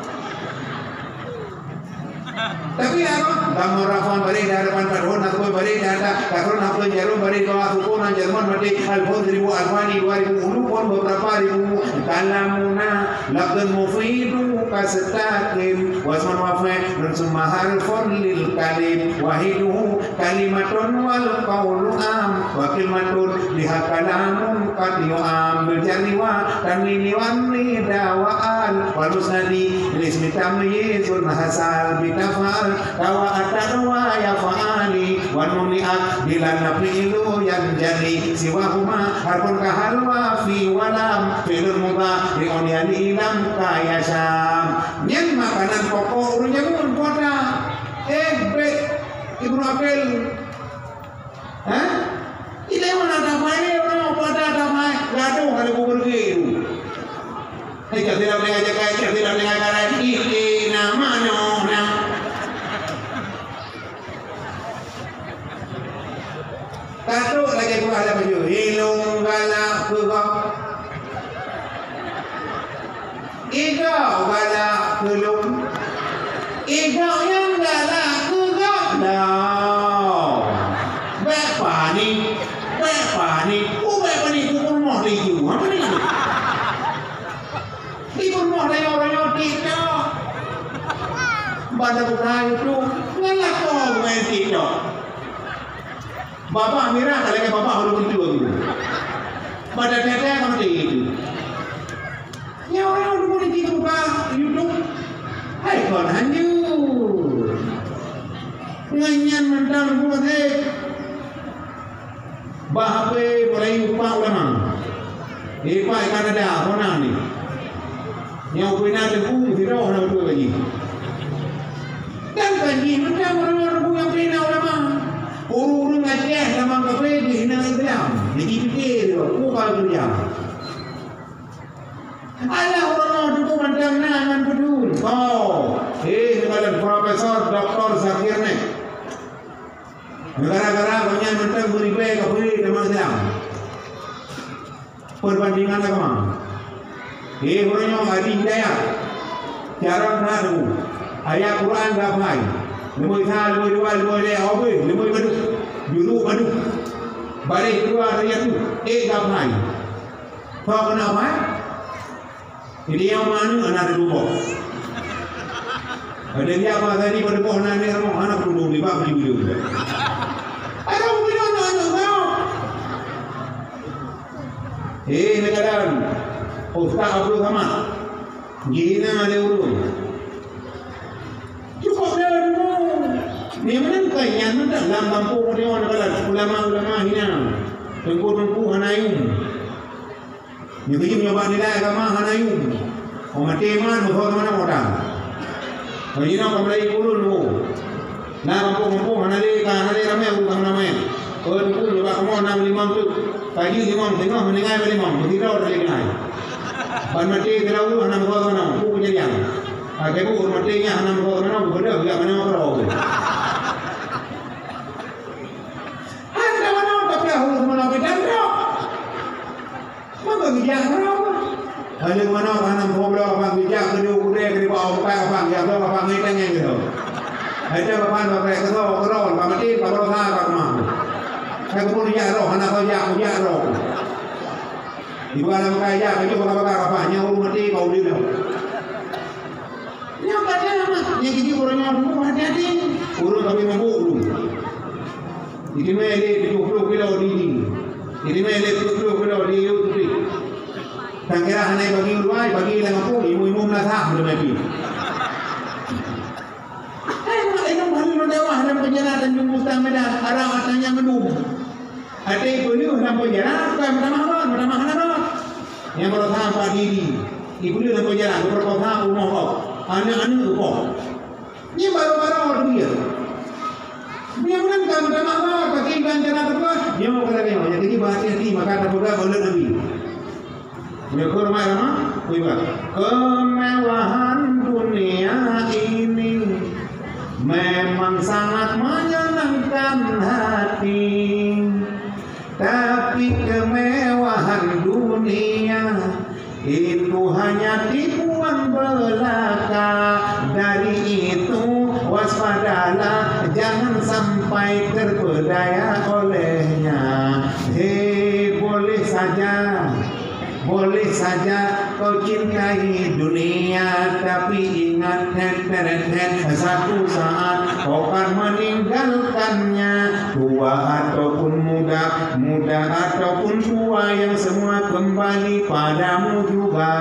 Tapi apa? Gambar rafan bareh dah depan padon, aku bareh dah tak, takron apa jarum bareh bawah suku nan Jerman mati, alfon seribu alfani dua ribu ulu pun beberapa ribu. Kalamuna lafzun mufidu kastaqim, wasmun wafi' nun summa harfun lil kalim, wahiduhu kalimatun wal qawlu am, wa kalimatun biha kalamun qad yu'am, bil jarri wa tanwini wan nida wa al, wal musnadi lil ismi tamyizun hasal, bitafal, tawa atarwa ya fa'ali, wan nuni ak bilan na fi'lu yanjali, siwahuma harfun kahal wa fi wa lam, fi'lun mudhari'un yali lam ka yasham. Nyan makanan pokok ureuëng jameun puasa. Eh, bet Ibnu Aqil. Hah? Ilée mana tapai ni, ureuëng puasa tapai. Gadoh ada bubur ke tu. Hai, cak silap dengan jakai, cak silap dengan karai. Ih, ih, nama nyoh, nah. Ka trok lagèe buah lam baju. Ilôn galak keu gob. Igob galak keu lôn. Igob nyang galak keu gob. Nah. Bèk panik. Bèk panik. Ku bèk panik, ku peurumoh laju. Apa ni? Di peurumoh tanyoe-tanyoe TikTok. Banda bukai tu, ngon lakoe main TikTok. Babah mirah ka lagèe babah ureueng meuntua tu. Banda tètè ka maté tu. Nyoe ureueng ureueng di TikTok buka YouTube. Hai kon hanjeuet. Ngon nyan mantong buet. Bah hapé mulai upak ulama. Ipak Kanada, Honang ni. Nyang peunan teungku sidroe hana beutôi lagi. Dan kan jih mantong ureueng-ureueng nyang peunan ulama. Ureueng-ureueng Aceh lamang kafé di hina Islam. Jadi pikir dia, bukan kerja. Alah ureueng teungku mantong na ngon beutôi. Oh, eh, neukalon Profesor Doktor Zakir ni. Gara-gara gobnyan mantong beuribèe kafé teuma Islam. Perbandingan agama. Di uroe nyoe Haji Hidayat, carông that tu. Ayat Quran geuhafai. Leumoi sa, leumoi dua, leumoi lhèe, habéh, leumoi padub. Juzuk padub. Baréh keudua ayat tu, ék geuhafai. Soe keuneuk hafai? Jadi nyang mana anak ada dua boh. Ada dia apa tadi pada boh anak dia mau anak dua boh ni bak beli beli. Ada beli anak anak saya. Eh, nak jalan. Ustaz Abdul Samad. Gina ada urun. Cukup dah dulu. Ni mana bukan yang mana dalam kampung dia orang kata ulama-ulama hina. Tengku-tengku hana ilmu. Nyoe keuh nyoe bak nilai agama hana yum. Mau maté man, mau thok mana mau dang. Mau jinoe ka mulai ulôn lu. Na kampung-kampung hana lé, ka hana lé ramé ureueng ka ramé. Oh, tu nyoe bak kamoe na limong tu. Kaji limong, tengah mendengai limong, begitu dari dengai. Ban maté kira ureueng hana mau mana, ku kejadian. Akhirnya ureueng maté nya hana mau mana, beudeuh gak mana mau. Hana mana, tapi ureueng mana beda. Maka bijak droe. Hana manoe hana muphom droe, abang bijak keu dua gurée keu dua upat, abang jak droe, abang ngieng tangieng keu droe. Ada abang pakai keudroe, keudroe, abang mati, abang berusaha abang keumah. Saya pun bijak droe, hana kau jak, kujak droe. Ibu anak pakai jak, kaju bakar-bakar abang, nyan ureueng mati, kau udeb droe. Nyoe ka jeuet mah, nyang keuji ureueng nyoe dulu hati-hati. Ureueng tapi mabuk dulu. Itimé lé tujoh ploh kilo di, itimé lé tujoh ploh kilo di yue tuti. Tangkira hana bagi uluai, bagi lam apui, imu-imu meunasah, beutôi mati. Hai, mak inong hari meudakwah lam penjara Tanjung Bustang Medan, arah watanya mendung. Até ipeuleueh lam penjara, bukan meutamah rot, meutamah hana rot. Nyang berusaha bak diri, ipeuleueh lam penjara, berusaha rumoh kau, aneuk-aneuk kau. Nyan baru-baru tu dia. Nyan kan ka meutamah rot, pakai iban cara teupeu, nyoe kata dia, nyang tadi berhati-hati, maka tapeugah oleh Nabi. Nyoe keuh ramai-ramai, kuiba. Kemewahan dunia ini memang sangat menyenangkan hati. Tapi kemewahan dunia itu hanya tipuan belaka. Dari itu, waspadalah, jangan sampai terpedaya olehnya. Hei, boleh saja, boleh saja kau cintai dunia, tapi ingat, het, teret, het, satu saat kau akan meninggalkannya. Tua ataupun muda, muda ataupun tua, yang semua kembali padamu juga.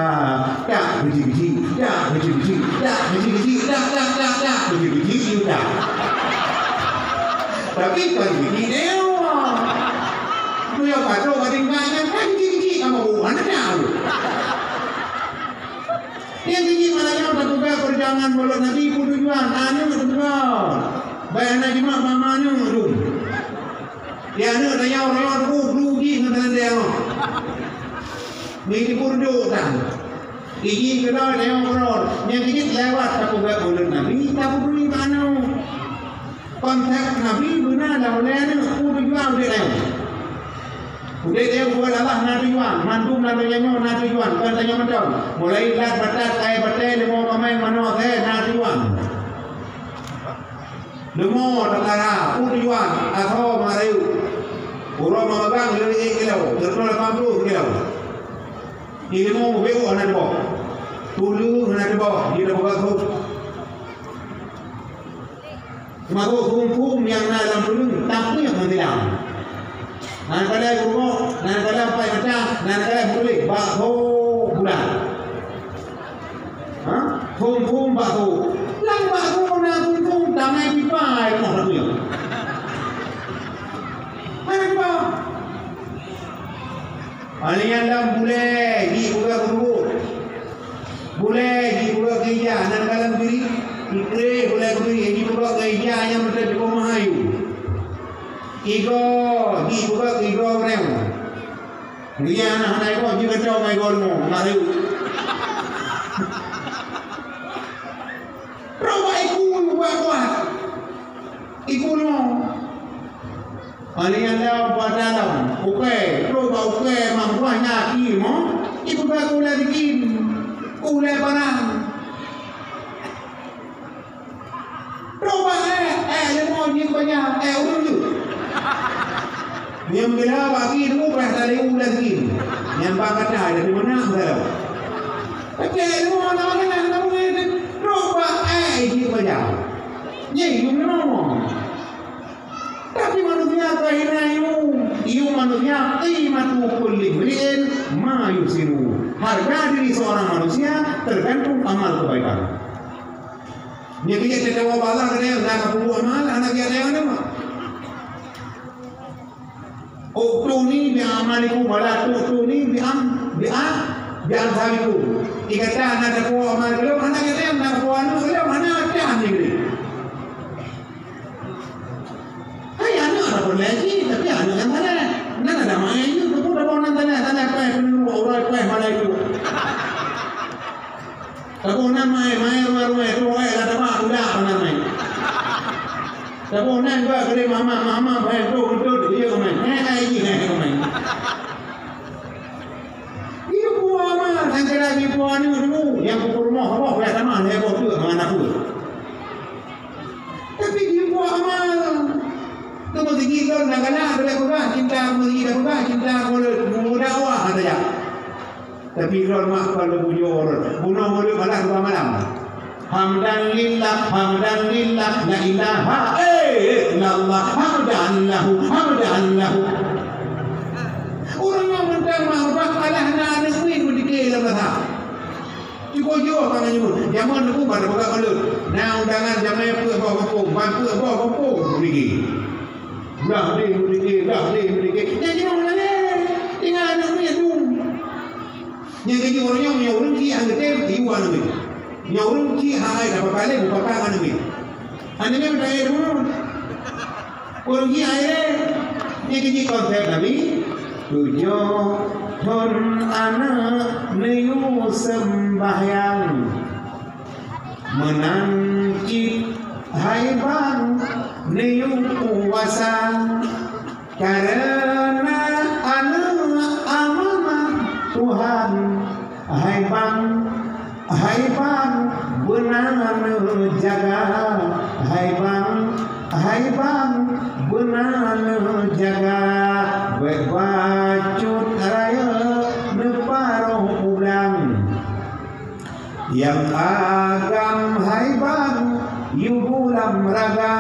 Dak, biji-biji, dak, biji-biji, dak, biji-biji, dak, dak, dak, dak, biji-biji, you dak. Tapi kan biji dewa. Tu yang patut ada ingat kan biji-biji sama buah, ada tak? Nyang keuji malam nyoe tapeugah peujuangan mulut Nabi peue tujuan, aneuk tapeugah. Baik aneuk jimat mama aneuk tu. Di aneuk tanyong-tanyong tu glu jih ngon teuntèe nyoe. Ni dipeuduek tan. Iji keudroe tanyong keudroe. Nyang keuji lewat tapeugah mulut Nabi, tapeuduek bak aneuk. Konteks Nabi beuna lam ulèe nyoe, peue tujuan udép nyoe? Udép nyoe buet Allah na tujuan, mandum lam donya nyoe na tujuan, kon tanyoe mantong. Mulai lat batat, kayèe batèe, leumô kamèng, manoe asèe na tujuan. Leumô teuntara, peue tujuan? Asoe meurayeuk. Uroe meumeugang lheueh ék kilo, teurimong lapan ploh kilo. Ileumô mubeuet hana teuboh. Tuleueng hana teuboh, jeuet tapeugah sôk. Teumasok phôn-phôn nyang na lam tuleueng, tapi nyang meusilam. Nan kala geurumoh, nan kala pai mata, nan kala meutuléh, bakso bulan. Ha? Phôn-phôn bakso. Lam bakso na phôn-phôn, tamè pipa, eh, moh lagèe nyan. Hana pipa. Aneuk nyan lam bulèe jipeugah keu guru. Bulèe jipeugah keu ija, nan ka lam diri. Ikreh bulèe keu diri, jipeugah keu ija nyang meuteumé meuhayu. Igoe jipeugah keu igoe ureueng. Ija na hana igoe, jikeucok ngon igoe leumo, na rayeuk. Rôh bak iku buat-buat. Iku leumo. Aneuk nyan lom bak dalông, ukèe, trôk bak ukèe, mang buah nyan aki mo, ipeugah keu ulèe bikin, keu ulèe barang. Trôk bak èk, èk leumo jih banyak, èk ureueng jeuet. Nyang gila bak aki teumeupreh tali ulèe bikin. Nyang bak gata, jadi meunan dalông. Tapi ilmu anak-anak hana murit, rubah ai jih bajang. Nyai yum nyoe. Tapi manusia kaina yum, yum manusia qimatu kulli mri'in ma yuhsinu. Harga diri seorang manusia tergantung amal kebaikan. Nyai keuh teudeungoe bak Allah, keuneuk na kapeubuet amal, hana geuteurimong. Uktuni bi amalikum wala tuktuni bi am-, bi a-, bi amsalikum. Ikata na teupeue amal keulom, hana gata na teupeue aneuk keulom, hana akan jih. Hai aneuk ada peureulèe jih, tapi aneuk nyang saleh. Nan ada maé jih, teupeue teupeue nan saleh, saleh paih peunurut, uroe paih malaikat. Teupeue nan maé, maé ruwèe-ruwèe, tuwèe lam teuma, udah nan maé. Teupeue nan ba keu mama, mama, maé tu, tu, tu, dia kemai. Hai, hai, hai, kemai. Ibu ama, nyang kira ibu anu dulu, nyang pukul rumah, apa, biasa mah, dia bawa tu, mana pun. Tapi ibu ama, tu mesti kita nak galak, boleh peugah, cinta aku, cinta aku, cinta aku, boleh, mau dakwah, kata dia. Tapi droe mak kon leubeh bujur, bunoe mulut malah dua malam. Hamdan lillah, hamdan lillah, la ilaha illallah, hamdan lahu, hamdan lahu. Ureueng nyang mantong mak ubat malah na aneuk miet meudike lam basa. Cukup jauh ka nyoe. Jameun nunggu pada peugah ulôn. Na undangan jamé peuet boh gampông, ban peuet boh gampông meudike. Blah deh meudike, blah deh meudike. Jadi ureueng laén tinggai aneuk miet dum. Nyang keujeuet ureueng nyoe, meunyoe ureueng chik hana geutem, iwa aneuk miet. Meunyoe ureueng chik hai, dapat kali mupakang aneuk miet. Aneuk miet meutai dulu. Ureueng chik hai lé. Nyang keujeuet konsep Nabi, tujoh thon aneuk neuyue seumbahyang. Meunan cit hai bang neuyue puasa. Karena aneuk amanah Tuhan, hai bang, hai bang, beuna neujaga, hai bang, hai bang, beuna neujaga, bék bacut rayeuk neuparoh u blang. Nyang agam hai bang yue bulam raga,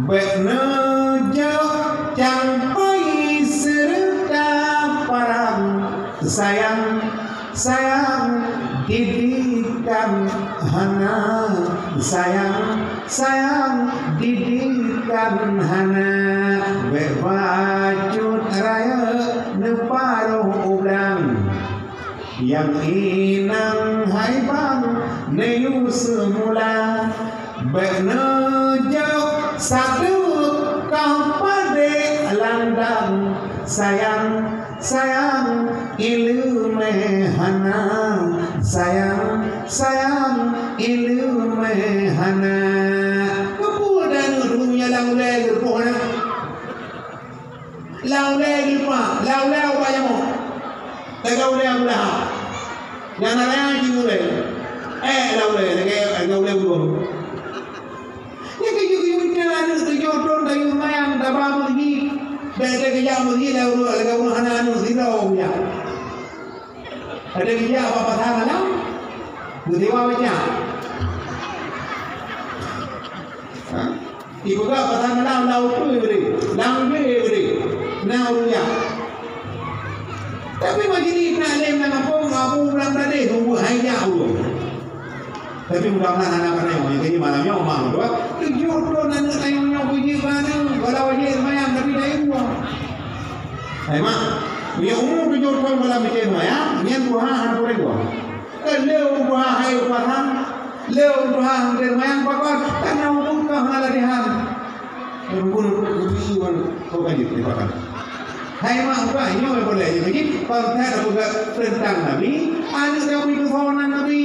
bék neujok campai seureuta parang. Sayang, sayang, didikan hana. Sayang, sayang, didikan hana. Bék bacut rayeuk neuparoh u blang. Nyang inong hai bang neuyue seumula, bék neujok sadeuk kah padé landang. Sayang, sayang, ileumé hana. Sayang, sayang, ileumé hana. Keupeue dan ureueng nyang lam ulèe geupoh na? Lam ulèe geupah, lam ulèe ubak jamoe. Lagèe ulèe Abu Lahab. Nyang na raya jih ulèe. Eh, lam ulèe, lagèe, lagèe ulèe ulôn. Nyan keuh jeuet keu mita aneuk tujoh thon tayue seumayang, taba meuseujid. Bèk teukeujak meuseujid lagèe ureueng, lagèe ureueng hana aneuk sidroe jak. Ada bijak bak pasar malam, beutiwa becak. Ha? Ipeugah pasar malam lam ukeue geude, lam ukeue geude. Na ureueng jak. Tapi majelis taklim lam gampông, abu bulan tadeh, sungguh hai jak ureueng. Tapi mudah-mudahan hana pandai, oh, jadi malam nyoe mak meutuah. Tujoh thon aneuk tanyoe nyoe beujeuet bak aneuk, walau wajéb seumayang tapi dayeuh buah. Hai mak, meunyoe umu tujoh thon malam beujeuet seumayang, nyan tuha hana peureulèe buah. Kan lé ureueng tuha hai puasa, lé ureueng tuha hana seumayang pakon, kan na ureueng tuha hana latihan. Ureueng guru, guru iwan, kau kan jeuet dipakai. Hai mak, bukan nyoe boleh jadi. Kalau saya dah peugah tentang Nabi, aneuk Nabi tu kawan Nabi.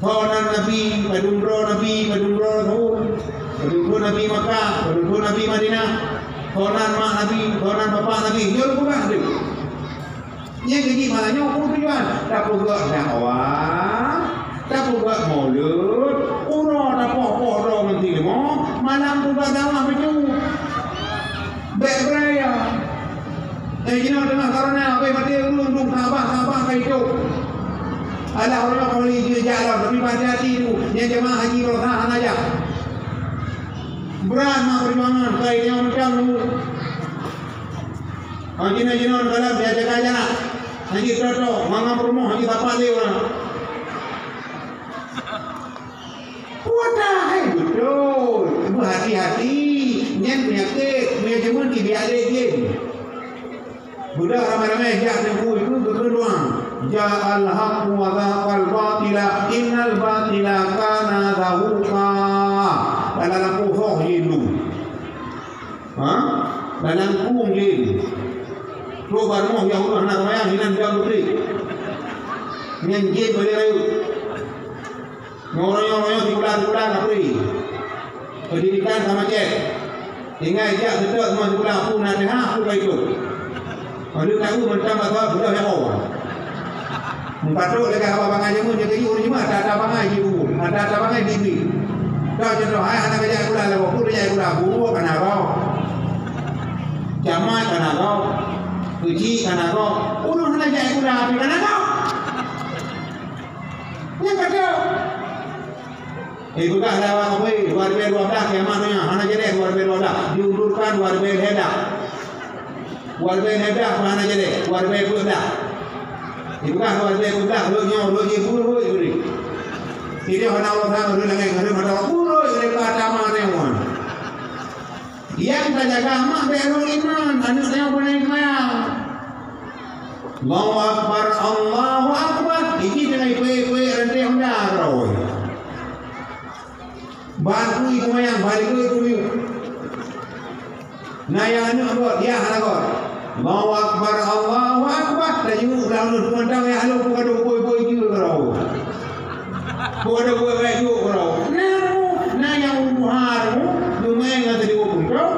Kawan Nabi, padum droe Nabi, padum droe Rasul. Padum droe Nabi Makkah, padum droe Nabi Madinah. Kawan mak Nabi, kawan bapak Nabi. Nyoe peugah tu. Nyang keuji malam nyoe peue tujuan? Tapeugah dakwah, tapeugah maulud, uroe tapoh-poh droe ngon si leumo, malam peugah dakwah bacut. Bèk beuraya. Eh, jinoe teungoh corona, bèk maté ureueng dum Ka'bah, Ka'bah ka itôp. Alah, ureueng ka meuli jijak lom, tapi hati-hati tu, nyang jamaah haji baroesa hana jak. Brat mak peujuangan, kai nyoe macam tu. Haji na jinoe dalam dia jaga jarak. Haji Toto, mangat peurumoh, haji sapat lé ureueng. Kuat dah, hai beutôi. Beuhati-hati. Nyan peunyakét, manajemen kibiak lé jén. Beudah ramai-ramai jak teungku itu geukheun doa. Ja'al haqqu wa zahaqal batila, innal batila kana zahuqa. Dalam lampu soh jén tu. Ha? Dalam kung jén. Trok baroe nyang udah hana seumayang, hinan jam beutôi. Nyan jén balik rayeuk. Nyoe uroe-uroe sikula-sikula ka pri. Pendidikan ka macet. Tinggai jak seutôt teuma sikula, peue na teuhah, peue ka itôp. Padub tahu mantong bak saboh budoh nyang awai. Meupatot lagèe haba bangai jameun nyang keu ureueng jimat, ata-ata bangai jibu, ata-ata bangai jibi. Ka contoh hai hana ka jak sikula lagoe, peue jak sikula, guru ka na gob. Camat ka na gob. Keuchik ka na gob. Ureueng hana jak sikula pih ka na gob. Nyan ka trok. Eh, peugah lé awak kamoe, dua ribèe dua blah kiamat donya, hana jadeh dua ribèe dua blah, diundurkan dua ribèe lhèe blah. Dua ribèe lhèe blah pun hana jadeh, dua ribèe peuet blah. Eh, peugah dua ribèe peuet blah, rhot nyoe, rhot jih, peuet rhot jih. Sidroe hana urosan, rhot langèt, rhot mata, peuet rhot jih, ka tamah nyoe. Nyang tajaga mak bèk rhot iman, aneuk nyoe beuna seumayang. Allahu Akbar, Allahu Akbar. Iki teungoh ipeuék-peuék ranté honda keudroe. Ban kui seumayang, ban kui kui. Na nyang aneuk rhot, yah hana rhot. Allahu Akbar, Allahu Akbar. Tajak ulang lôn peumandang yah lôn peugah dong boi-boi jeuet keudroe. Peugah dong boi-boi jeuet keudroe. Na, na nyang tuha tu, geumeng ngon teudibuek puntông.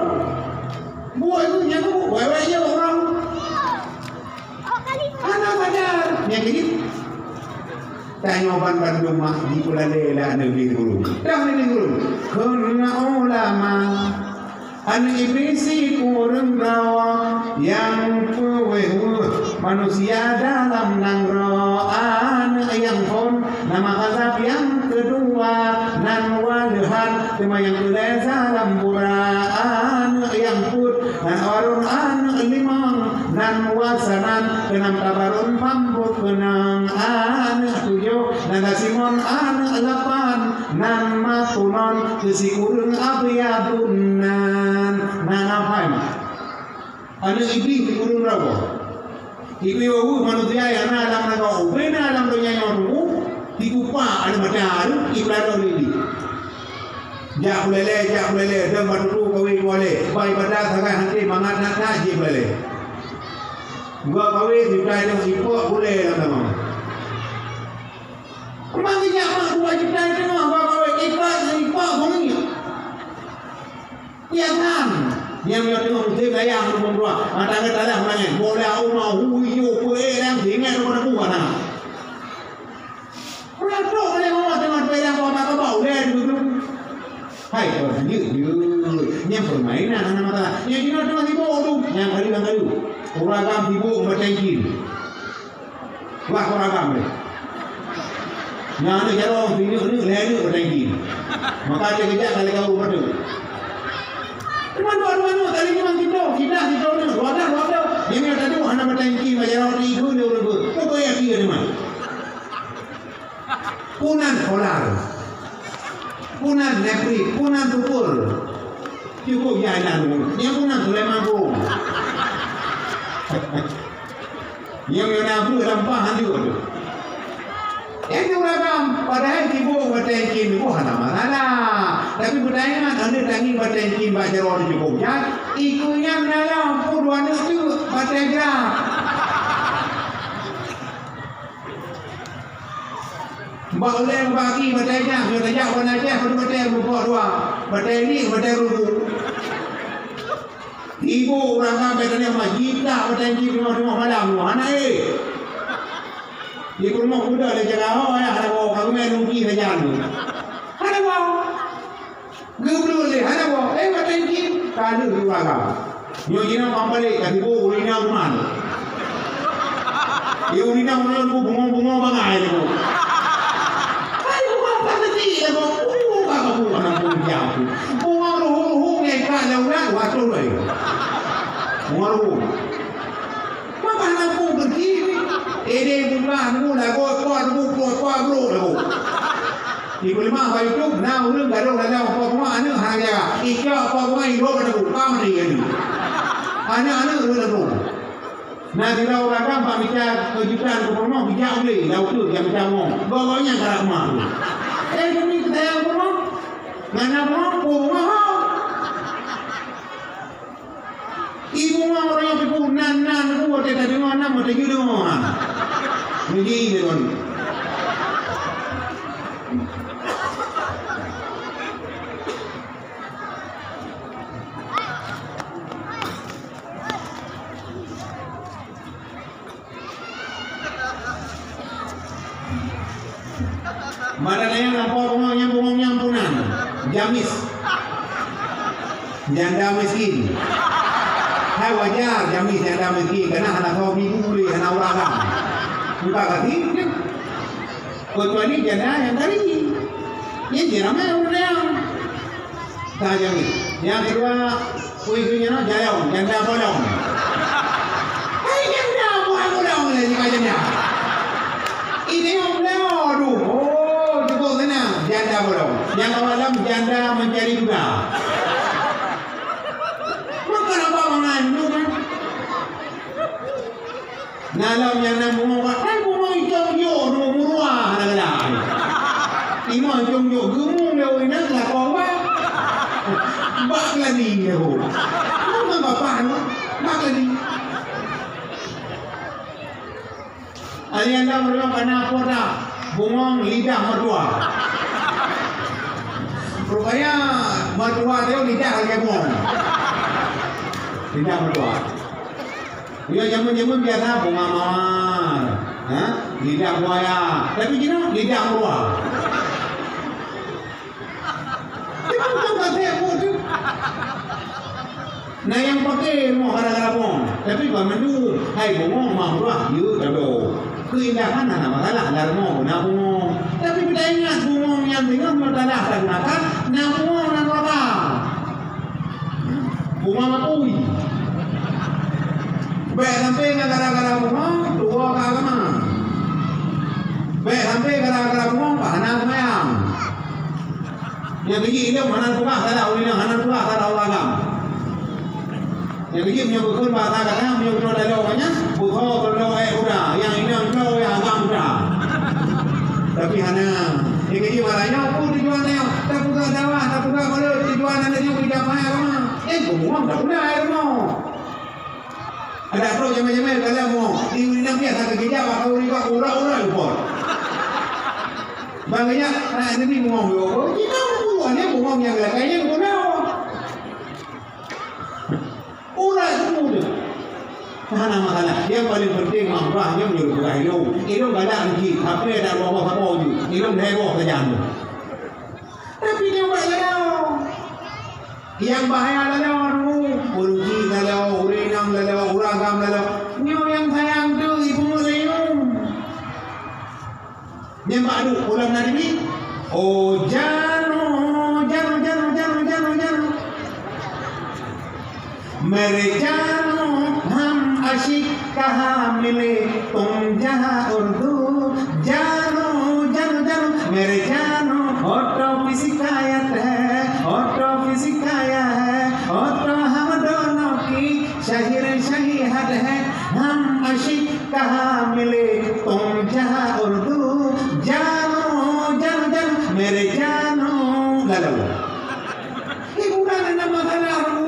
Buet tu nyang tu, wèk-wèk jeuet ureueng. Hana sadar. Nyang keuneuk tanyoe ban bandum mak jipeulalé lé aneuk di guru. Dah aneuk di guru. Kheun ulama, aneuk Iblih sikureueng droe nyang peuweuh-weuh manusia dalam nanggroe. Aneuk nyang phôn nama azab nyang keudua nan waleuhat, teuma nyang keulhèe dalam bura. Aneuk nyang peuet nan Harun, aneuk limong nan Wasanan, keunam Tabarun, Pambuk keunong, aneuk tujoh nan Simon, aneuk lapan nan Matunon, keu sikureueng Abiadun nan. Na, na paham? Aneuk Iblih sikureueng droe. Iku weueh manusia nyang na lam nanggroe, ubena lam donya nyoe tu, dikupak aneuk mata tu, ipeulalo lé Iblih. Jak kulele, jak kulele, dong bak tutu kawé dua lé. Bak ibadat sagai hante mangat that-that jih kulele. Gua kawé sitai dong ipok kulé lam tamong. Memang inyak mak dua juta teungoh gua kawé, ipak, ipak bungih. Piasan. Nyang nyoe teungoh musém dayah nombor dua. Mata geutanyoe manyang. Bola uma hui yo peué dan singai nombor dua na. Peunatok lé mama teungoh peudang kota keubau lé dulu. Hai, kau lanjut je. Nyang permainan hana masalah. Nyang jinoe teungoh sibuk tu. Nyang kali, nyang kali. Uragam sibuk meutengkin. Wah, uragam deh. Nyang ni jarong, sini ni, lé ni, meutengkin. Maka dia kejak kali kau betul. Teuma dua-dua ni, tadi memang kita, kita, kita ni, wadah, wadah. Dia ni tadi hana meutengkin, macam orang tiga ni, orang dua. Kau kaya dia ni, man. Punan solar. Punan nepri, punan tupur. Cukup ya nan. Nyang punan Sulaiman Agung. Nyang nyang na bu lam pah anjur tu. Nyang tu uragam, padahai sibuk bateng kin tu hana masalah. Tapi beutaingat anda tangi bateng kin bak jaroe tu cukup. Nyan, ikeu nyang dalam pun dua aneuk tu bateng gerak. Bak ulèe bagi batèe nyang, nyang tajak wan Aceh, padu batèe rukok dua. Batèe ni, batèe rukok. Ibu urang ramè tanyong mah, jitak batèe jih teungoh-teungoh malam tu. Hana éh. Di peurumoh muda lé jaga ho, ayah hana bawa ka rumah nungki sajan tu. Hana bawa. Geubeuet lé, hana boh, eh, batèe jih, ka lheueh dua gam. Nyoe jinoe ka palek, ka sibuk, ureueng inong teuma. Di ureueng inong nyan bungong-bungong bangai lé. Hai, bungong ka keuti lé, bungong ka kabu anak bungong jauh. Bungong ruhu-ruhu ngon ikat lé ulat, watèe lé. Bungong ruhu. Maka anak bungong keuti. Ede bungong nunggu lagu, kuat nunggu, kuat, kuat bro lagu. Di peulimah bak YouTube, na ureueng gadôh lalong po bunga aneuk hana jaga. Icok po bunga idop pada buka mati kan. Aneuk-aneuk ureueng lagu. Na sidroe ureueng agam bak mita keujutan keu peurumoh geujak u glé, lam uteuk jak mita rumoh. Goe-goe nyan karap rumoh tu. Eh, kami teutanyong peurumoh. Ngon na peurumoh, peurumoh ho. Ibu ma ureueng nyang peubuet nan-nan ku watèe tadeungoe nam watèe jeuet deungoe ha. Meudi lé kon. Mada nyan lampu bungong nyang bungong nyang punan. Jamis. Janda miskin. Hai wajar jamis janda miskin karena hana soe ibu lé hana ureueng agam. Buka kasih. Kecuali janda nyang tadi. Nyan jih ramé ureueng nyan. Ka jamis. Nyang keudua, kui geuh nyan jayong, janda bolong. Hai janda buah bolong lé jih ka janda. Ini yang beliau, aduh. Oh, cukup senang janda bolong. Nyang awak lam janda mencari duda. Bukan apa mangan, bukan. Na lom nyang na bungong bak, hai bungong icong jok, bungong murua hana galak. Inoe icong jok geumung lé ureueng inong lakong bak. Bak keuladi lé ho. Memang bapak nyoe, bak keuladi. Alianda meureuloh kana po dah bungong lidah mertua. Rupanya mertua dia lidah lagèe bungong. Lidah mertua. Nyoe jameun-jameun biasa bunga mawar, ha? Lidah buaya. Tapi jinoe lidah meuruah. Memang ka sép buet tu. Na nyang paké rumoh gara-gara bungong. Tapi ban mandum, hai bungong mah meuruah, jeuet tabloe. Keuindahan hana masalah, lam rumoh na bungong. Tapi beuingat bungong nyang teungoh meusalah tagunakan, na bungong lam rumoh. Bunga mapui. Bèk sampai ngon gara-gara bunga tuwoe keu agama. Bèk sampai gara-gara bunga hana seumayang. Nyang keujeuet ilôn hana tugaih salah ulôn, hana tugaih salah ureueng agam. Nyang keujeuet meunyoe geukheun bahasa gata, meunyoe keudroe laloe nyan, beusoe keudroe ék uda, nyang inong droe, nyang agam uda. Tapi hana. Nyang keujeuet malah nyoe peue tujuan nyoe? Tapeugah dakwah, tapeugah mulut, tujuan hana jeuet keu jamaah agama. Eh, bungong dak peugah ai rumoh. Adak trok jamé-jamé dalam bungong. Di ureueng inong biasa keu geujak bak ureueng inong urat-urat lupot. Bang geujak, nak neubri bungong yo. Oh, kita bungong ni bungong nyang lakai nyang guna. Urat semua tu. Hana masalah. Yang paling penting makrah nyang meunyoe peugah ilôn. Ilôn galak meucit. Tapi ada dua boh sapo ju. Ilôn lhèe boh sajan tu. Tapi dia buat lalu. Yang bahaya lalu dulu, ureueng jih lalu, ureueng inong lalu, ureueng agam lalu. Nyoe nyang sayang tu ibu lé nyoe. Nyang bak duek ulam na dibi. Oh jano, jano, jano. मेरे जानो हम आशिक कहाँ मिले, तुम जहाँ उर्दू जानो, जानो, जानो। मेरे जानो, होठों की शिकायत है, होठों की शिकायत है, होठों हम दोनों की शहर शही हद है। हम आशिक कहाँ मिले, तुम जहाँ उर्दू जानो, जानो, जानो। मेरे जानो। Lalu. Hiburan hana masalah, Rabu.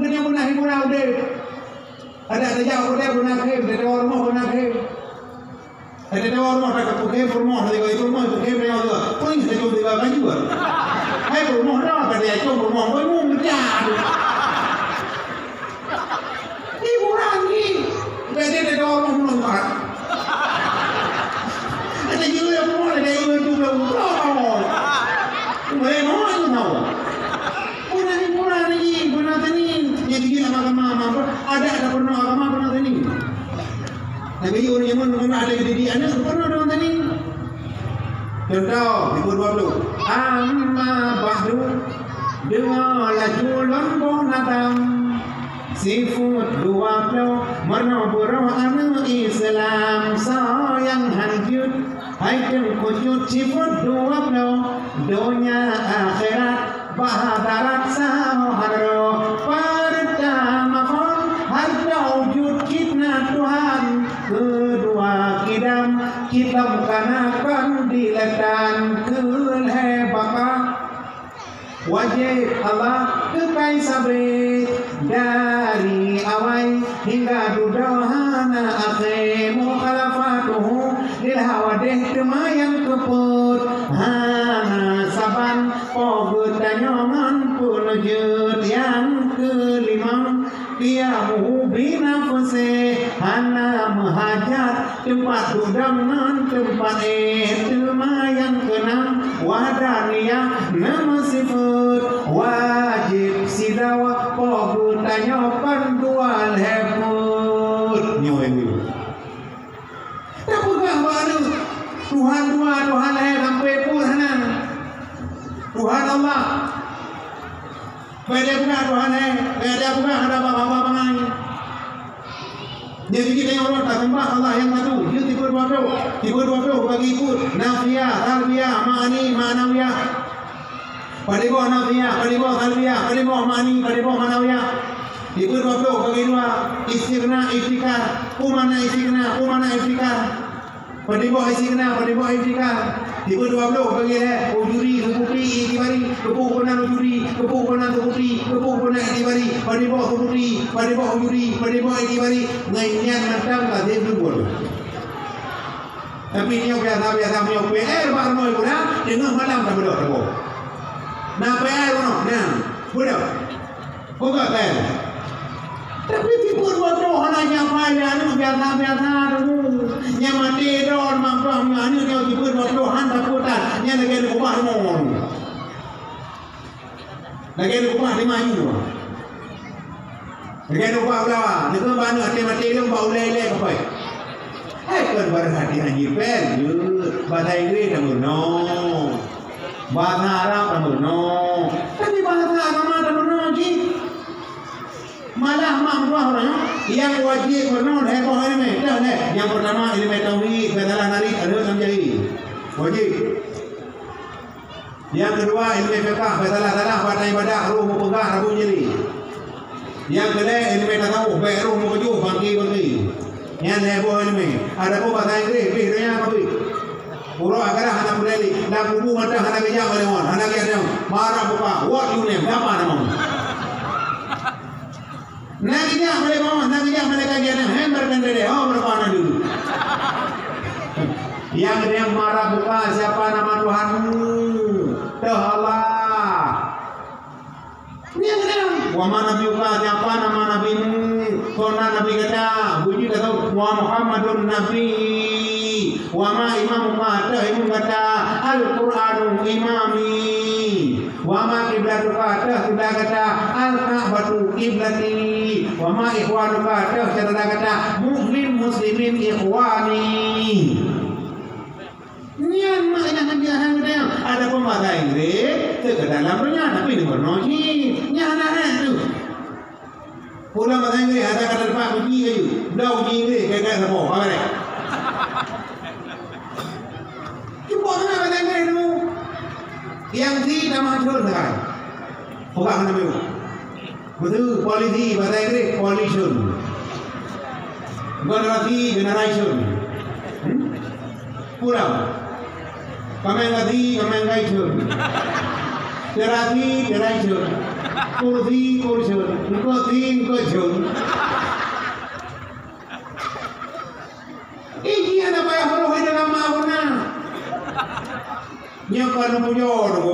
Kena beuna hiburan udép. Adak tajak udép beuna khem, tatawa rumoh beuna khem. Tatawa rumoh, tak peukem rumoh, tatawa itu rumoh, peukem rumoh tu. Pun itu juga baju. Hai rumoh dah, pada itu rumoh, rumoh kerja. Hiburan ni. Jadi ada orang menonton. Ada juga yang mau ada yang itu belum tahu. Boleh mau itu tahu. Pernah hiburan lagi, pernah tani. Jadi gila agama, agama. Ada, ada pernah agama, pernah tani. Tapi orang zaman Lé didik aneuk peunoh deungon tani. Contoh, tipe dua puluh. Amma ba'du, deungoe laju lôn boh nadam. Sifeuet dua ploh, meunoe beurôh aneuk Islam, soe nyang han jeuet, hai teungku cut. Sifeuet dua ploh, donya akhirat, bak hadarat sahoe han roh. Peurtama phon, hareuta wujud cit na Tuhan. Keudua kidam, cit lom ka na kon dilèe tan. Keulhèe baka, wajéb Allah keukai sabé. Dari awai hingga dudoe hana akhé, mukhalafatuhu lil hawadith, teuma nyang keupeuet hana saban. Po geutanyoe ngon peuneujeuet. Nyang keulimong, qiyamuhu binafsih, hana meuhajat teumpat dudoe ngon teumpat éh. Teuma nyang keunam, wahdaniyah, na meusifeuet wajéb sidroe. Po geutanyoe kon dua lhèe peuet. Nyoe nyoe. Tapeugah bak aneuk, Tuhan dua, Tuhan lhèe, sampoe peuet hana. Tuhan Allah. Bèk tapeugah Tuhan lhèe, bèk tapeugah hana bak-bak bangai. Jadi kita yang orang tak sembah Allah yang satu, dia tipe dua puluh, tipe dua puluh bagi ikut, nafiyah, salbiyah, ma'ani, ma'nawiyah. Padum boh nafiyah, padum boh salbiyah, padum boh ma'ani, padum boh ma'nawiyah. Tipe dua puluh bagi dua, istighna, iftikhar. Peue makna istighna, peue makna iftikhar. Padum boh istighna, padum boh iftikhar. Tipe dua puluh bagi lhèe, ujuri, subuti, itibari. Keupeue keunan ujuri, keupeue keunan subuti, keupeue keunan itibari. Padum boh subuti, padum boh ujuri, padum boh itibari. Ngon nyan mantong ka seb dua puluh. Tapi nyoe biasa-biasa, nyoe P R bak rumoh guna, teungoh malam ka beudôh teuboh. Na P R bunoe, na, beudôh. Buka P R. Tapi tipe dua puluh hana nyang pai lé aneuk biasa-biasa tu. Nyang maté don mantong nyoe aneuk nyoe tipe dua puluh han tapeue that. Nyan lagèe neuk ubah rumoh. Lagèe neuk ubah lima yu. Lagèe neuk ubah ulawa, neukheun bak aneuk até maté lom bak ulèe-ulèe kapai. Hai kon baroe hati anjing pen, jeuet. Bahasa Inggris tameurunoe. Bahasa Arab tameurunoe. Tapi bahasa agama tameurunoe cit. Malah mak meutuah ureueng nyoe, nyang wajéb meurunoe lhèe boh ileumèe. Dah lhèe. Nyang peurtama ileumèe tauhid, beusalah narit, aneuk lam jai. Wajéb. Nyang keudua, ileumèe fiqah, beusalah-salah, bak ibadat, roh meupeugah, rabô jali. Nyang keulhèe, ileumèe tasawuf, bèk roh meukeujôh, bangke-bangke. Nyan lhèe boh ileumèe. Adapun bahasa Inggris, pih donya ka pih. Uroe akhirat hana peudali, lam kubu mantong hana geujak lé ngon, hana geujak lé ngon. Marah buka, what you name, siapa namamu? Na geujak malaikat, na geujak malaikat geuh na, "Hai malaikat geuh, oh, berapa anak dulu?" Nyang geujak marah buka, "Siapa nama Tuhanmu?" "Toh Allah." Nyang geujak, "Wa ma nabiyyuka?" "Siapa nama nabimu?" "Kona nabi gata?" Buji gata, "Wa Muhammadun nabi." "Wa ma imamuka?" "Toh imum gata?" "Al-Qur'anu imami." "Wa ma qiblatuka?" "Toh kiblat gata?" "Al-Ka'batu qiblati." "Wa ma ikhwanuka?" "Toh syedara gata?" "Mukmin muslimin ikhwani." Nyan makna nyang geutanyoe. Adapun bahasa Inggris, sekedar lam donya, tapi di meurunoe cit. Nyan hana rhot tu. Pulang bahasa Inggris, ada kata depan uji laju. Blah uji Inggris, kagak saboh, apa dia? Cuba mana bahasa Inggris tu? Yang si nama Jun sekarang. Pegang nama Jun. Betul, polisi, bahasa Inggris, pollution. Generasi, generation. Hmm? Pulang. Kamen gati, kamen gaicun. Terati, teraicun. Kursi, kurcun. Engkoti, engkocun. Iji aneuk payah beurôh hideung lama guna. Nyoe ka lôn pujoe tu,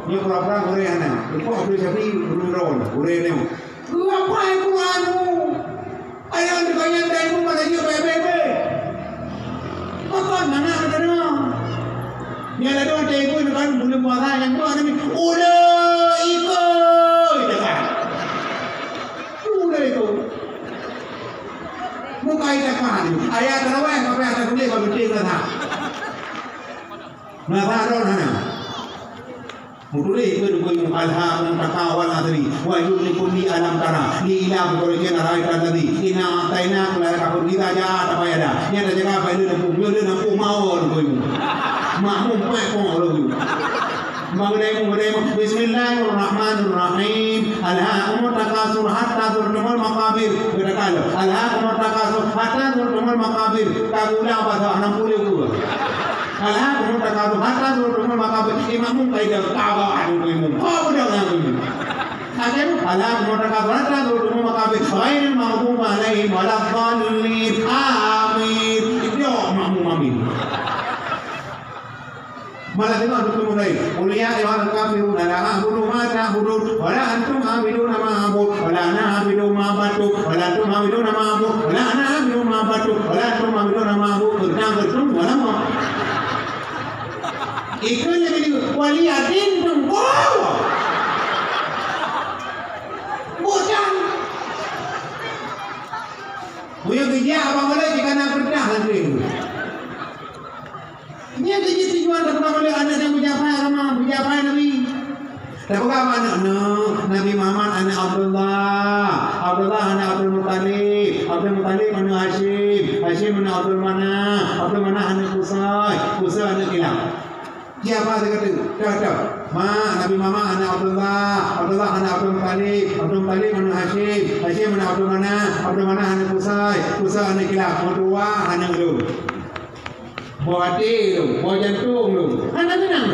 nyoe pura-pura gurèe hana. Rupa Abdul Syafi'i, ureueng droe, gurèe nyoe. Geuapai Quran tu? Ayah teuka nyan dai pun pada jeuet bèe-bèe. Pakon mangat teudeungoe. Nyan ladôm teuibu nyoe kan buleuen puasa nyang dua ni. Ulèe ikôt teuka. Ulèe ikôt. Muka ita kan. Ayat tarawih sampai atas Masa droe hana. Meutuléh keu Teungku Imum, "Alhaakumut takatsur, wal 'asri, wailul likulli alam tara, li ila fi Quraisyin ara'aital ladzi, inna a'tainakal kautsar, idza jaa tabayada." Nyan tajaga bak lheueh nampu, lheueh nampu mawö Teungku Imum. Makmum peuet po laju. Bang Imum, Bang Imum, "Bismillahirrahmanirrahim. Alhaakumut takatsur hatta zurtumul maqabir." Geutakal. "Alhaakumut takatsur hatta zurtumul maqabir." Ka geuulang basa enam puluh dua. "Alhaakumut takatsur hatta zurtumul maqabir." Imam Muqaddam, ka ba anu imam. Ka ba anu imam. Akhir, "Alhaakumut takatsur hatta zurtumul maqabir. Ghairil maghdubi 'alaihim waladdallin. Amin." Dia makmum amin. Malah tengok dukun mulai. "Qul ya ayyuhal kafirun, la a'budu ma ta'budun, wa la antum 'abiduna ma a'bud, wa la ana 'abidun ma 'abadtum, wa la antum 'abiduna ma a'bud, wa la ana 'abidun ma 'abadtum, wa la antum 'abiduna ma a'bud." Keudang keudung, malam. Ikut lagi ni, wali adin pun, wow. Bukan. Buya geujak abang boleh jika nak pedah lagi. Nyan keuh jih tujuan teupeugah lé aneuk nyang beujapai agama, beujapai Nabi. Teupeugah bak aneuk, "Aneuk, Nabi Muhammad aneuk Abdullah, Abdullah aneuk Abdul Muttalib, Abdul Muttalib aneuk Hasyim, Hasyim aneuk Abdul Manaf, Abdul Manaf aneuk Qusay, Qusay aneuk Kilab." Siapa teuka tu? Dah, dah. Mak, Nabi Muhammad aneuk Abdullah, Abdullah aneuk Abdul Muttalib, Abdul Muttalib aneuk Hasyim, Hasyim aneuk Abdul Manaf, Abdul Manaf aneuk Qusay, Qusay aneuk Kilab, meutuwah aneuk lôn. Boh até lôn, boh jantong lôn. Hana keunong.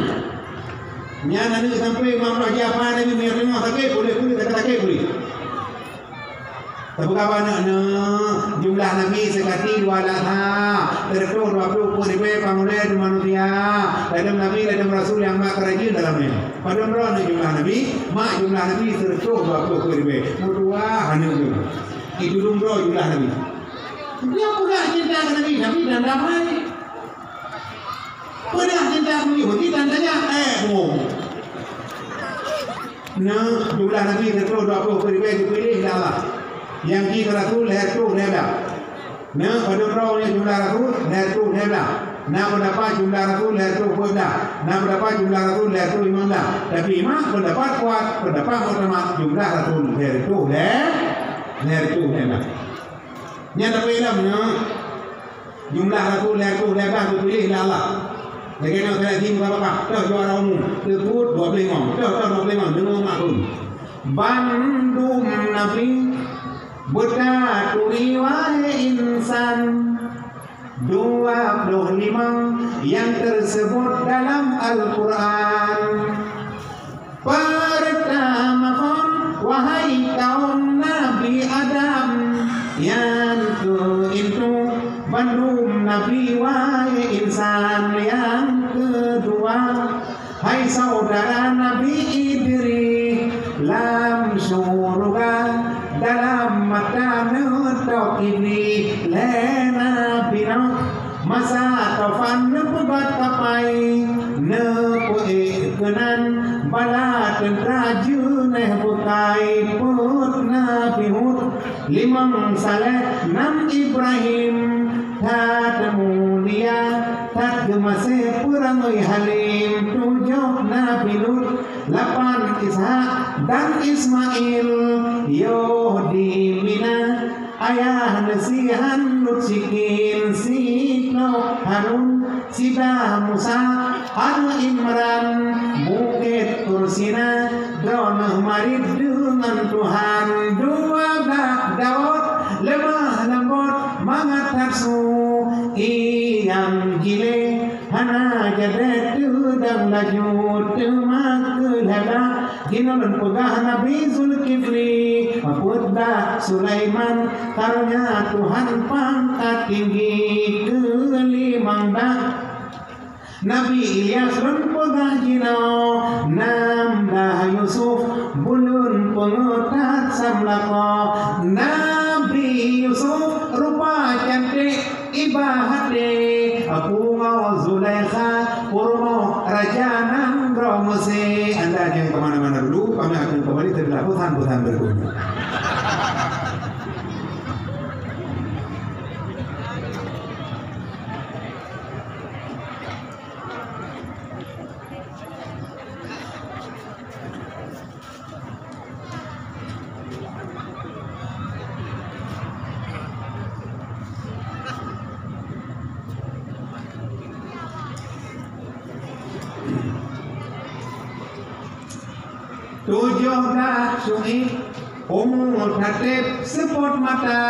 Nyan aneuk sampoe Imam Mahdi apa Nabi meunyoe teungoh sakét, puléh-puléh, sakét-sakét puléh. Teupeugah bak aneuk, jumlah nabi seukati dua lakh ha, teureutôh dua ploh peuet ribèe pangulèe di manusia. Ladôm nabi, ladôm rasul nyang mak keurajeuen dalam nyoe. Padum droeneuh jumlah nabi, mak jumlah nabi seureutôh dua ploh peuet ribèe. Meutuwah aneuk lôn. Itu dum droe jumlah nabi. Nyoe peugah cinta keu Nabi, Nabi dan damai. Peugah cinta keu Yahudi dan tanya, eh, boh. Nah, jumlah Nabi seureutôh dua ploh peuet ribèe geupiléh lé Allah. Nyang jih rasul lhèe reutôh lhèe blah. Nah, padum droe nyang jumlah rasul lhèe reutôh lhèe blah. Na peundapat jumlah rasul lhèe reutôh peuet blah. Na peundapat jumlah rasul lhèe reutôh limong blah. Tapi mak peundapat kuat, peundapat muktamad jumlah rasul lhèe reutôh lhèe, lhèe reutôh lhèe blah. Nyan tapi ilom nyoe, jumlah rasul lhèe reutôh lhèe blah geupiléh lé Allah. Lagèe nyoe, salah jih musabaqah, toh juara umum, teupeubuet dua ploh limong, toh, toh dua ploh limong, deungoe mak kheun. Bandum nabi beutaturi wahai insan, dua ploh limong nyang teuseubut dalam Al-Qur'an. Peurtama kon, wahai kaum Nabi Adam, nyan keuh intu bandum nabi wahai insan. Nyang keudua, hai syedara Nabi Idris, lam syeuruga dalam mata neutôk Kibli lé Nabi Nuh. Masa tufan neupeubat kapai, neupeuék keunan bala teuntra jeunèh bukai. Peuet Nabi Hud, limong Saleh, nam Ibrahim, that mulia, that geumaséh, peurangui halim. Tujoh Nabi Lut, lapan Ishak dan Ismail. Yoh di Mina, ayah neusihan Lut sikin, siplôh Harun, siblah Musa, aneuk Imran, Bukét Tursina, droeneuh marit deungon Tuhan. Dua blah Daud, leumah leumbot mangat that su, i nyang jilé hana jadéh teudong laju. Teuma keu lhèe blah, jinoe lôn peugah Nabi Zulkifli, peuet blah Sulaiman, karonya Tuhan pangkat tinggi. Keu limong blah Nabi Ilyas lôn peugah jinoe, nam blah Yusuf, buleuen peungeuh that sam lakoe. Nabi Yusuf rupa cantik, iba até, pungoe Zulaikha, peurumoh raja nanggroe Meusé. Anda jangan ke mana-mana dulu, kami akan kembali setelah pesan-pesan berikut ini. Yoh dah syu'ib, umu tateb seupôt mata,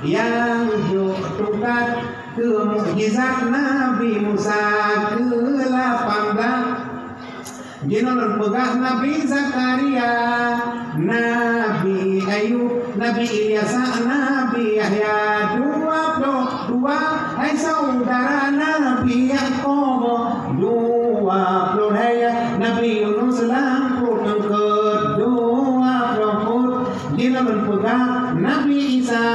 nyang jok tungkat keu mukjizat Nabi Musa keu lapan blah. Jinoe lôn peugah Nabi Zakaria, Nabi Ayub, Nabi Ilyasa, Nabi Yahya, dua ploh dua hai syedara Nabi Yakub, dua ploh hai Nabi Yunus lam pruet eungkôt, dua ploh peuet. Jinoe lôn peugah Nabi Isa,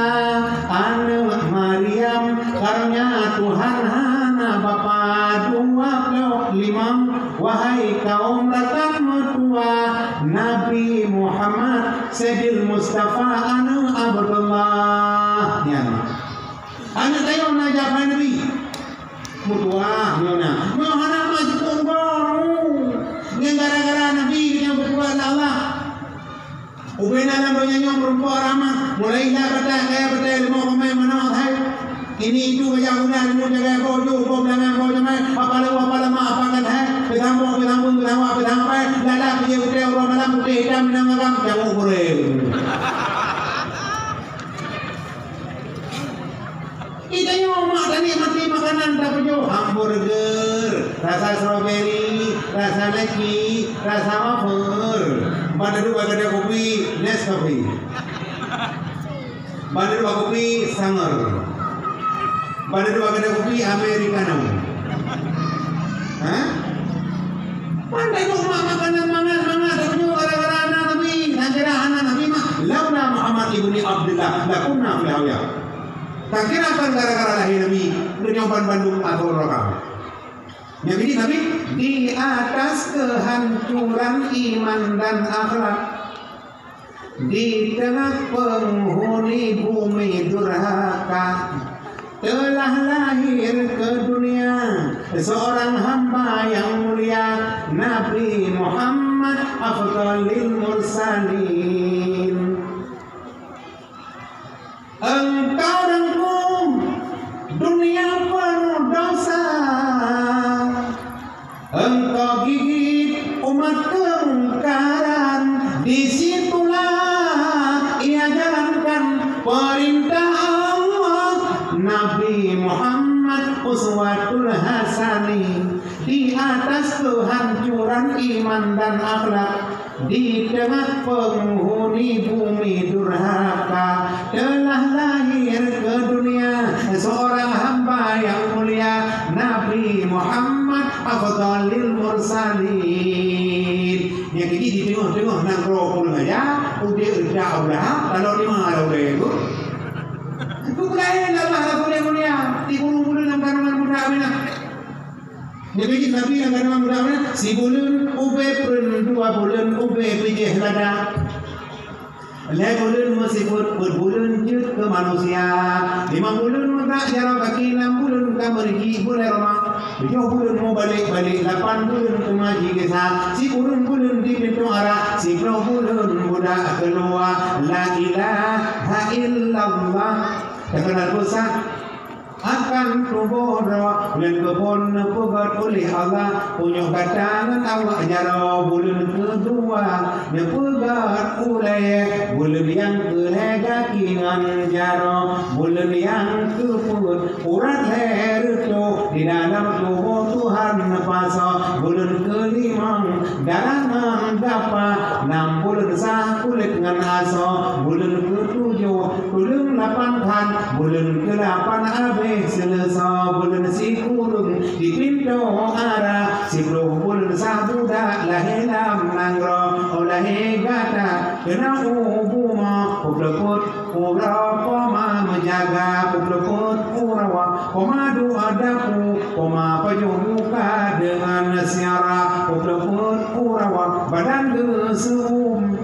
aneuëk Maryam, karonya Tuhan hana bapak, dua ploh limong. Wahai kaum rakan meutuwah, Nabi Muhammad, Saidil Mustafa, aneuëk Abdullah. Nyan. Aneuëk tanyoe na jak Nabi. Meutuwah nyoe na. Nyoe hana mak jipeueng goe. Nyan gara-gara Nabi nyang beutuwah lé Allah. Ubena lam donya nyoe meurumpok ramah, mulai ila batai, kaya batai, leumah pamai, manok hai. Ini itu gajah udah, leumah jagai, boh ju, boh belangan, boh jamai, apa lawa, apa lama, apa kan hai, beusambung, beusambung, beusawak, beusangkai, lalap, dia utai, uroe malam, putih hitam, minang agam, cabut gurée. Geutanyoe mak tanikmati makanan tapajoh, hamburger, rasa strawberry, rasa leci, rasa wafer. Ban duek bak keude kupi, Nescafe. Ban duek bak kupi, Sanger. Ban duek bak keude kupi, Americano. Hah? Ban duek mak makanan mangat-mangat tapajoh gara-gara hana Nabi. Nyang kira hana Nabi mah, laula Muhammad ibni Abdullah, lakunna fil hawiyah. Takira kan gara-gara lahé Nabi, meunyoe ban bandum atau neraka. Nyang keuji Nabi, di atas kehancuran iman dan akhlak, di tengah penghuni bumi durhaka, telah lahir ke dunia seorang hamba yang mulia, Nabi Muhammad afdhalil mursalin. Engkau dengku dunia penuh dosa. Engkau gigit umat kemungkaran. Di situlah ia jalankan perintah Allah. Nabi Muhammad uswatul hasanah. Di atas kehancuran iman dan akhlak, di tengah penghuni bumi durhaka, telah lahir ke dunia seorang hamba yang mulia, Nabi Muhammad afdhalil mursalin. Nyang keuji di teungoh-teungoh nanggroe Pulo Raja, udeb dak udah, lalu di mana udeb tu? Itu pelayan Allah Rasul yang mulia, di bulu-bulu dalam kandungan muda Aminah. Nibak Nabi nyang ka teuma muda-muda, sibuleuen ubé preun, dua buleuen ubé bijéh lada. Lhée buleuen meusifeuet, peuet buleuen jeuet keu manusia. Limong buleuen meugerak jaroe gaki, nam buleuen ka meuriji bulée roma. Tujoh buleuen mubalek-balek, lapan buleuen teuma jigisa. Sikureueng buleuen di pintoe ara, siploh buleuen budak keuluwa. La ilaha illallah. Teukeunal peusah. Akan tuboh droe ngon keuphon neupeugét ulih Allah, punyueng gata ngon awak jaroe. Buleuen keudua neupeugét ulée, buleuen nyang keulhée gaki ngon jaroe, buleuen nyang keupeuet urat lhée reutôh di dalam tuboh Tuhan neupasoe. Buleuen keulimong darah ngon gapa, nam buleuen sah kulét ngon asoe, buleuen keutujoh tuleueng lapan that, buleuen keulapan abéh seuleusoe, buleuen sikureueng di pintoe ara, siploh buleuen sah budak lahé lam nanggroe. Oh lahé gata keunoe u bumoe, peuet ploh peuet uroe poma meujaga, peuet ploh peuet uroe poma duek dapu, poma pajoh muka deungon syara, peuet ploh peuet uroe badan geuseu'uem.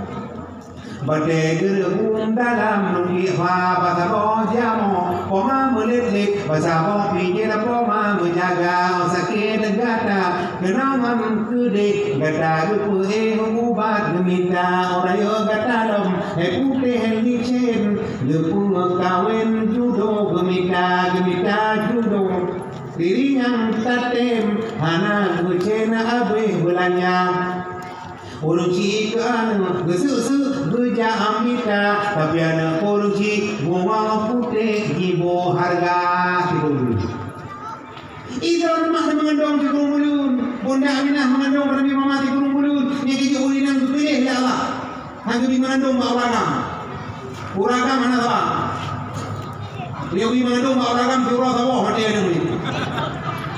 Batée geureubum dalam meukiek fa, basa boh jamoe poma meulet-let, basa boh pijéh poma meujaga. Sakét gata keunoe ngon keudeh, gata geupeuéh ubat geumita. Oh rayeuk gata lom, hai putéh licén, geupeu kawen judoe geumita, geumita judoe. Siri nyang tatem hana geucen abéh beulanja. Ureueng chik keu aneuk, geuseuek-seuek geujak mita, tapi aneuk ureueng chik bungoh putéh jiboh hareuga. Sikureueng buleuen. Isa leumah teumeungandong sikureueng buleuen, Bunda Aminah meungandong Nabi Muhammad sikureueng buleuen, nyang jijak ureueng inong geupiléh lé Allah. Hana geubi meungandong bak ureueng agam. Ureueng agam hana saban. Nyoe geubi meungandong bak ureueng agam siuroe saboh maté aneuk nyan.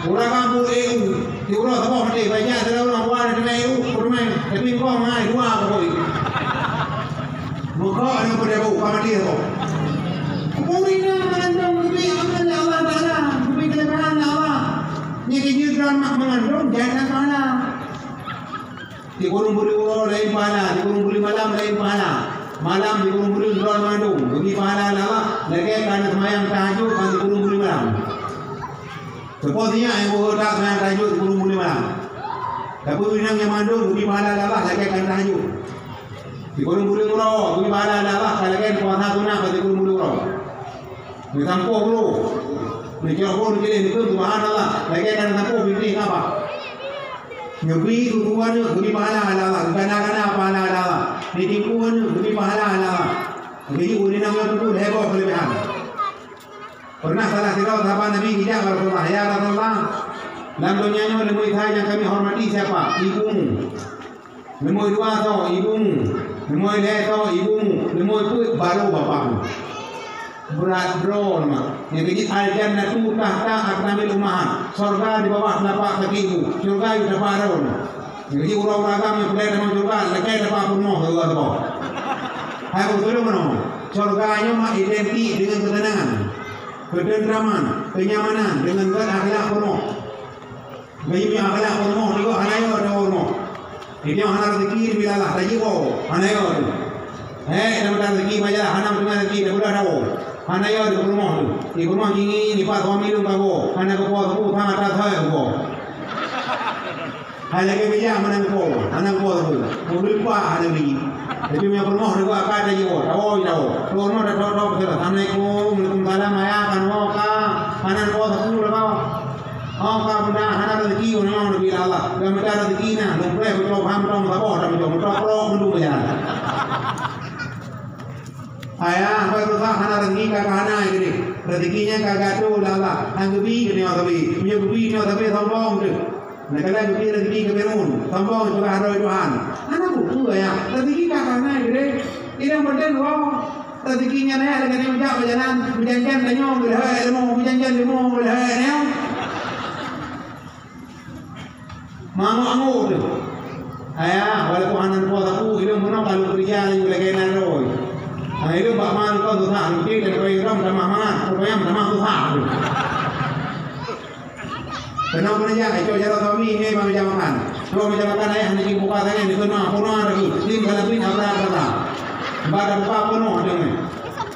Ureueng agam bu E U, siuroe saboh maté, baca selalu orang buah ada kena E U, kurmai, tapi engkau ngai dua pokok. Meuka aneuk pada bu, ka maté saboh. Ureueng inong meungandong geubi aman lé Allah Taala, geubi keuleukahan lé Allah. Nyang jijak droe mak meungandong, jangan salah. Sikureueng buleuen uroe laén pahala, sikureueng buleuen malam laén pahala. Malam sikureueng buleuen droe mandum, geubi pahala lé Allah, lagèe ka na seumayang tahajud ban sikureueng buleuen malam. Seupôt sinyak nyang beuhôi that seumayang tahajud sikureueng buleuen malam. Tapi inong nyang mandum geubi pahala lé Allah, lagèe ka na tahajud. Sikureueng buleuen uroe, geubi pahala lé Allah, ka lagèe puasa sunat ban sikureueng buleuen uroe. Meusampôh uroe. Meucok uroe, meucilih, meukeue, subhanallah, lagèe ka na sampôh binéh kaba. Neubi tutoe aneuk geubi pahala lé Allah, geugana-gana pahala lé Allah. Neutimpue aneuk geubi pahala lé Allah. Jadi, ureueng inong nyoe teungku lhèe boh keuleubehan. Peureunah salah sidroe sahabat Nabi geujak bak Rasulullah, "Ya Rasulullah, lam donya nyoe leumoi that nyang kami hormati siapa? Ibumu. Leumoi dua soe? Ibumu. Leumoi lhèe soe? Ibumu. Leumoi peuet? Barô bapakmu." Brat droe nyoe. Nyang keuh jih, "Al-jannatu tahta aqdamil ummahat." Syurga di bawah telapak kaki ibu. Syurga yue tapa droe nyoe. Nyang keuh jih, ureueng-ureueng agam nyang peureulèe tamong syurga, lakèe tapa peurumoh keudua saboh. Hai beutôi meunoe. Syurga nyoe mak identik deungon keuteunangan, keutentraman, keunyamanan deungon gèt akhlak peurumoh. Meunyoe akhlak peurumoh nyoe hana yo tawoe rumoh. Meunyoe hana rezeki, bila lah tajiwoe, hana yo tu. Hei, na meuta rezeki, bajalah, hana meuteumé rezeki, dak beulah tawoe. Hana yo tu peurumoh tu. Di peurumoh jih ngieng, dipat suami lôn ka woe, hana geupo sapeue, sama ata thoi geupo. Hai lagèe bijang meunan geupo, hana geupo sapeue. Meubeulimpa hana biji. Tapi meunyoe peurumoh teuka akai tajiwoe, tawoe, tawoe. Peurumoh dak thok-thok, "Assalamualaikum." "Waalaikumsalam, ayah, kan woe ka?" Hana geupo sapeue lé kau. Oh, ka beuda hana rezeki, uroe nyoe neubi lé Allah. Geumeutah rezeki na, lôn preh beucok ham tong saboh, dan beucok meutok krok meunduek jalan. Ayah, apa susah hana rezeki, ka hana jadi. Rezeki nyan ka geuatoe lé Allah. Hana geubi keu nyoe sabe. Meunyoe geubi nyoe sabe, sombong tu. Nah, kadang geubi rezeki keu Firaun. Sombong tu ka haroi Tuhan. Hana buku, ayah. Rezeki ka hana jadi. Inong beudeun woe. Rezeki nyan, eh, lagèe nyan jak beujalan, beujanjan tanyoe beulheueh ilmu, beujanjan ilmu beulheueh ilmu. Mangok-angok tu. Ayah, walaupun hana po sapeue, ilong bunoe kalau kerja lagi lagèe nyan loi. Ah, ilong bak man kon susah, mungkin dari koi rom tamah mangat, supaya tamah susah tu. Keunoe meunyo jak, icok jaroe suami, mé bak meja makan. Dua meja makan ayah hana jibuka tangai, dikeue na, puna lagi. Lim galak bin abra-abra. Bak buka peunoh tangai.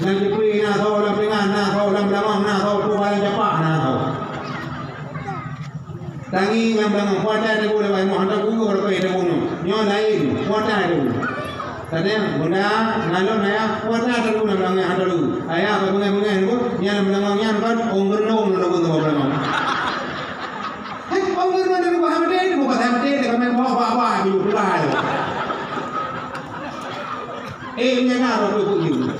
Lam jipui na soe, lam pingan na soe, lam beulangong na soe, tu barang capak na soe. Tangieng lam beulangong, kuatai teungku lewat imoh, hantom kuyuh rukoi teungku nyoe. Nyoe laén, kuatai teungku. Tanyong, bunda, nalon ayah, kuatai teungku lam beulangong hantom lu. Ayah, bak beungèh-beungèh teungku, nyan lam beulangong nyan kon, ôn geureunom lôn teungku lam beulangong. Hei, ôn geureunom teungku, bah maté, teungku, bah maté, teungku, bah maté, teungku, bah maté. Eh, nyan na roh teungku nyoe.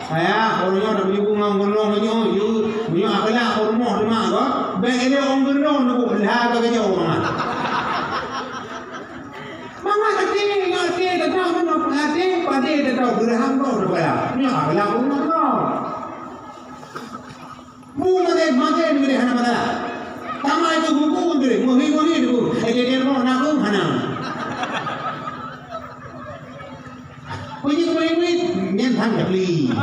Ayah, ureueng nyoe tameujibeu ngon gunong nyoe, yue, meunyoe akhlak peurumoh teuma gob, bèk ilèe ôn geureunom teungku, lhah ka geujoe mangat. Mangat até, ngon até teutab, ngon até padé teutab, geureuham gob teupeula. Nyoe akhlak peurumoh gob. Bu maté, maté, maté, hana masalah. Tamai tu buku tu, meuhi-meuhi tu. Eh, jadi, mau nak pun hana. Puji kembali duit, nyan han jadi.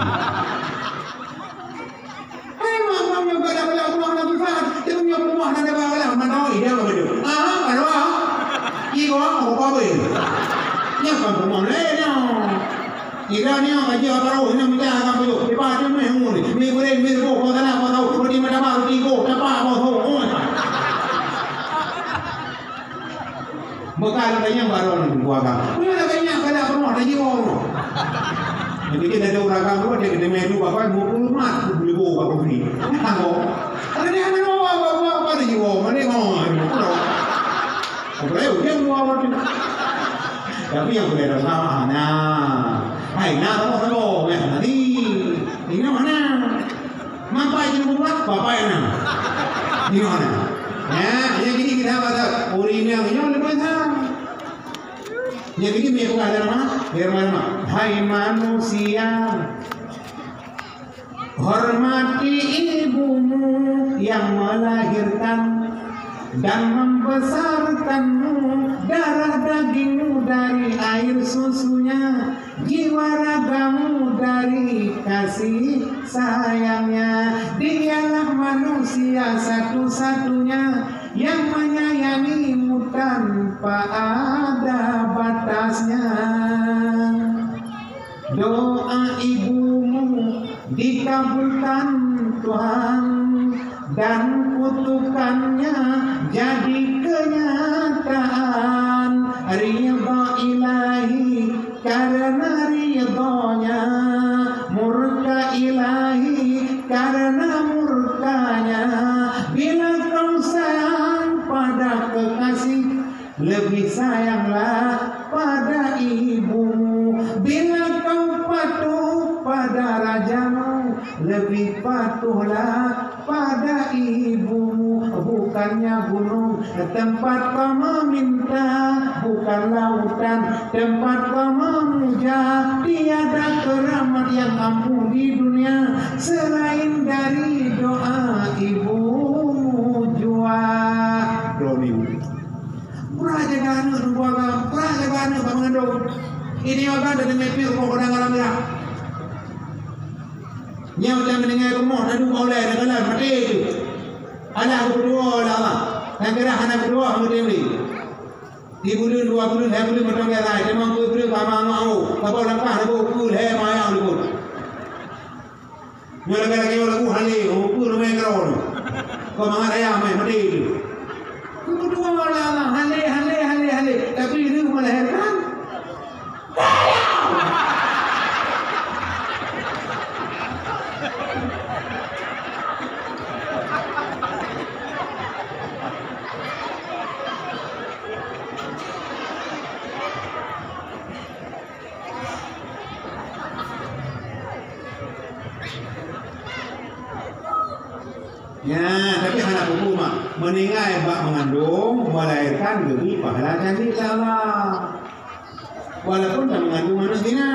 Hai, mak, mak, mak, bala, bala, rumah nak susah. Dia punya rumah nak ada bala, mana, oh, iya, begitu. Ah, baru, ah. Iya, apa, apa, apa, ya? Nyan kan rumah lain, ya. Kira ni, ah, aja, baru, ini, minta, akan, begitu. Lepas tu, meh, umur ni. Meh, boleh, meh, oh, kau salah, kau tahu. Seperti mana, baru, tiga, dapat, kau tahu. Oh. Meuka lôn tanyong bak droeneuh teungku agam. Meunyoe lagèe nyan, kada peurumoh, tajiwoe. Jadi, kita ada ureueng agam tu, dia kena main dua, bahkan dua puluh mat, dua puluh ribu, dua puluh ribu. Tanggung. Ada dia anak bawa, bawa, bawa, bawa, tajiwoe. Mana mau? Apa dia, dia dua orang tu. Tapi nyang keuneuk rasa, nah. Hai, na saboh-saboh, meh, tadi. Inoe na. Mapai jeuneuh bulat, papai na. Inoe na. Ya, nyang ini kita baca. Ureueng nyang nyoe leubeh ha. Nyang ini meupeugah dalam ha. Dalam ha. Hai manusia. Hormati ibumu yang melahirkan dan membesarkanmu, darah dagingmu dari air susunya, jiwa ragamu dari kasih sayangnya. Dialah manusia satu-satunya yang menyayangimu tanpa ada batasnya. Doa ibumu dikabulkan Tuhan dan kutukannya jadi kenyataan. Ridha Ilahi karena ridhanya, murka Ilahi karena murkanya. Bila kau sayang pada kekasih, lebih sayanglah pada ibumu. Bila kau patuh pada rajamu, lebih patuhlah pada ibumu. Bukannya gunung tempat kau meminta, bukan lautan tempat kau memuja. Tiada keramat yang ampuh di dunia selain dari doa ibumu jua. Droe nyoe. Peurah jaga aneuk nunggu agam, peurah jaga aneuk bak meungandong. Ini agam dan demi pih uroe godang alam mirah. Nyoe dan meuninggai rumoh tadu bak ulèe, na kalon maté tu. Alah geupeudua lé Allah. Nyang keurah hana geupeudua hana geutem lé. Di buleuen, dua buleuen, lhèe buleuen mantong biasa, teuma keu buleuen ka ma-, ma-, au. Saboh langkah leuboh keu lhèe mayang leuboh. Nyoe lagèe-lagèe nyoe lagu hale, oh, peue leumeh keudroe nyoe. Kok mangat ayah meh maté tu. Keupeudua lé Allah, hale, hale, hale, hale. Tapi lheueh melahirkan, Ya, tapi hana peue-peue mak. Meuninggai bak meungandong, melahirkan geubri pahala candi lé Allah. Walaupun ka meungandong aneuk zina,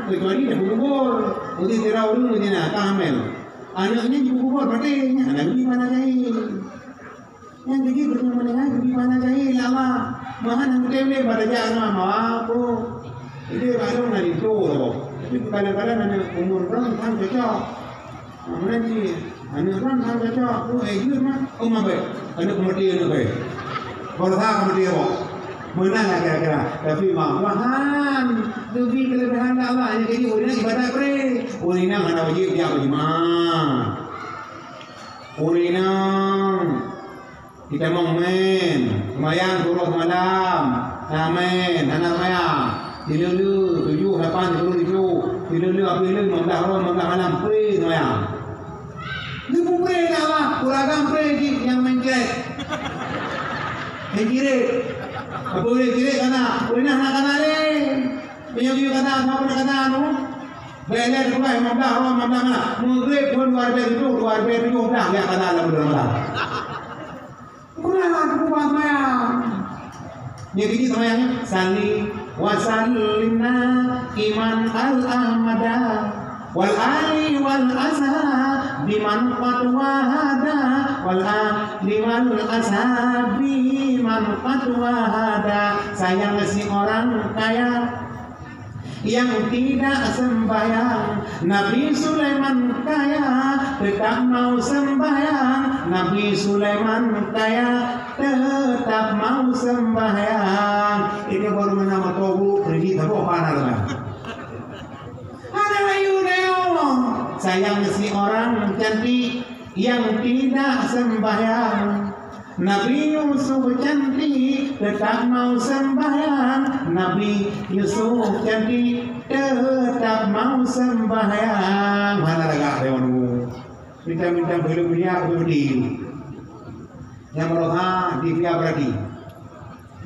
kecuali dah beugubur. Mungkin sira ureueng zina, ka hamil. Aneuk nyan jibeugubur, berarti nyan hana geubri pahala candi. Nyang keujeuet geutanyoe meuninggai geubri pahala candi lé Allah. Meuhan nyang geutem lé pada jak ngon mawako. Jadi bak lôn na linto saboh. Tapi kadang-kadang aneuk umur droe han cocok. Meunan cit aneuk droe han cocok. Oh, eh, jeuet mah. Oh, mabèk. Aneuk keumaté aneuk bèk. Baroesa keumaté awak. Meunan lah kira-kira. Tapi mah, meuhan geubri keuleubehan lé Allah. Nyang keujeuet ureueng ibadat pré. Ureueng hana wajéb jak beujimat. Ureueng inong, jitamong mén, seumayang siuroe simalam, na mén, hana seumayang. Sileue-leue, tujoh, lapan, sikureueng, siplôh. Sileue-leue, abéh leue, limong blah uroe, limong blah malam, pré seumayang. Geupeupré na Allah, ureueng agam pré jih nyang mén kirét. Mén kirét. Apa boleh kirét kana? Ureueng inong hana kana lé. Meunyoe geuyue kana, sama pun kana anu. Bèk lé dua, limong blah uroe, limong blah malam. Meugreb phôn dua ribèe tujoh, dua ribèe tujoh blah, ya kana lam buleuen Ramadan. Peue na teupeu seumayang? Nyan keuh seumayang, salli wa sallim daiman al ahmada, wal ali wal ashabi man qad wahada, wal ali wal ashabi man qad wahada. Sayang si orang kaya yang tidak sembahyang. Nabi Sulaiman kaya, tetap mau sembahyang. Nabi Sulaiman kaya, tetap mau sembahyang. Ini baru menama tobu, kredit apa, apa nama? Ada layu deh. Sayang si orang cantik yang tidak sembahyang. Nabi Yusuf cantik, tetap mau sembahyang. Nabi Yusuf cantik, tetap mau sembahyang. Hana lagak dewan guru. Minta-minta belum dia aku berdiri. Nyang baroesa di Pia Bradi.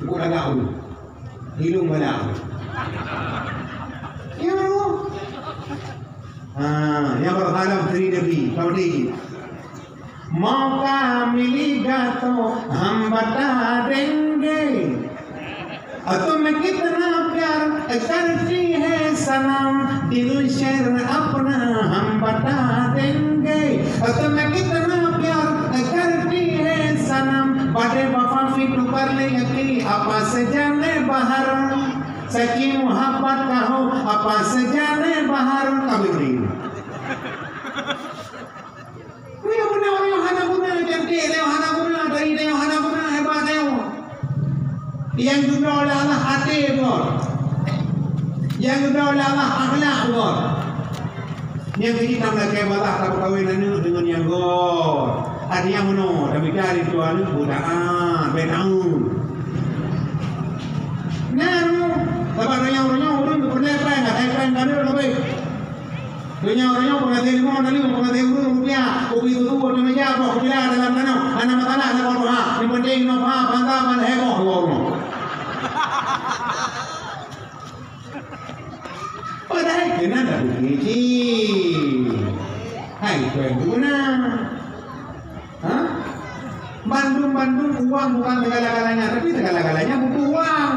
Cukup lagak dulu. Ilung bala. Ya, bro. Ha, nyang bak salam Sri Devi, Saudi. मौका मिलेगा तो हम बता देंगे, तुम कितना प्यार करती है सनम, दिल शेर अपना हम बता देंगे, तुम कितना प्यार करती है सनम, बड़े वफा फिर कर ले यकीन, आपस जाने बाहर, सच्ची मोहब्बत का हो, आपस जाने बाहर. Ka beutôi. Meunyoe beuna, meunyoe hana guna, cantik lé hana guna, dari lé hana guna, hebat lé. Nyang geubloe lé Allah até beungoh. Nyang geubloe lé Allah akhlak beungoh. Nyang keuji tam lakée bak Allah tapeukawen aneuk deungon nyang göt. Artinya meunoe, tamita lé tuha aneuk beuda'a, beuda'a. Nah, sabab donya ureueng nyoe ureueng geupeureulée péng, asai péng ka deuek leubeh. Donya ureueng nyoe peungaté limong, na limong peungaté ureueng rupiah, kupi tutu, kupi meja, boh kupi dalam tanoh, hana masalah saboh tuha. Nyang penting inoe pha, bangga ban heboh dua ureueng. Padahai keunan dak beugiji. Hai tuan guna. Ha? Bandum-bandum uang bukan segala-galanya, tapi segala-galanya butuh uang.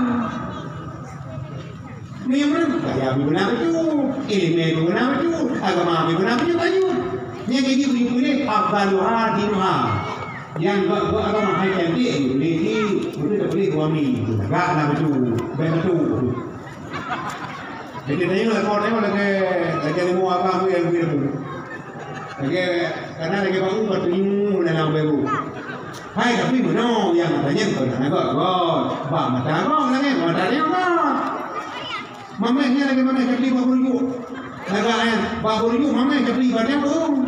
Memang kaya beuna beutôi, ileumèe beuna beutôi, agama beuna beutôi. Nyan jadi beujeuet puléh afdaluha dinuha. Nyang buet-buet agama hai cantik, beujeuet puléh, beujeuet puléh suami. Gak na beutôi, bèk beutôi. Jadi tanya lah kau tengok lagi, lagi ilmu agama yang begitu. Lagèe, kana lagèe bak u, bak tunyueng lam bak u. Hai, tapi meunoe nyang mata nyan kon hana göt-göt. Bak mata göt lagèe mata nyoe göt. Mamèh nyan lagèe mamèh Capli bak Bulujuk. Lagak nyan, bak Bulujuk mamèh Capli bak nyan, oh.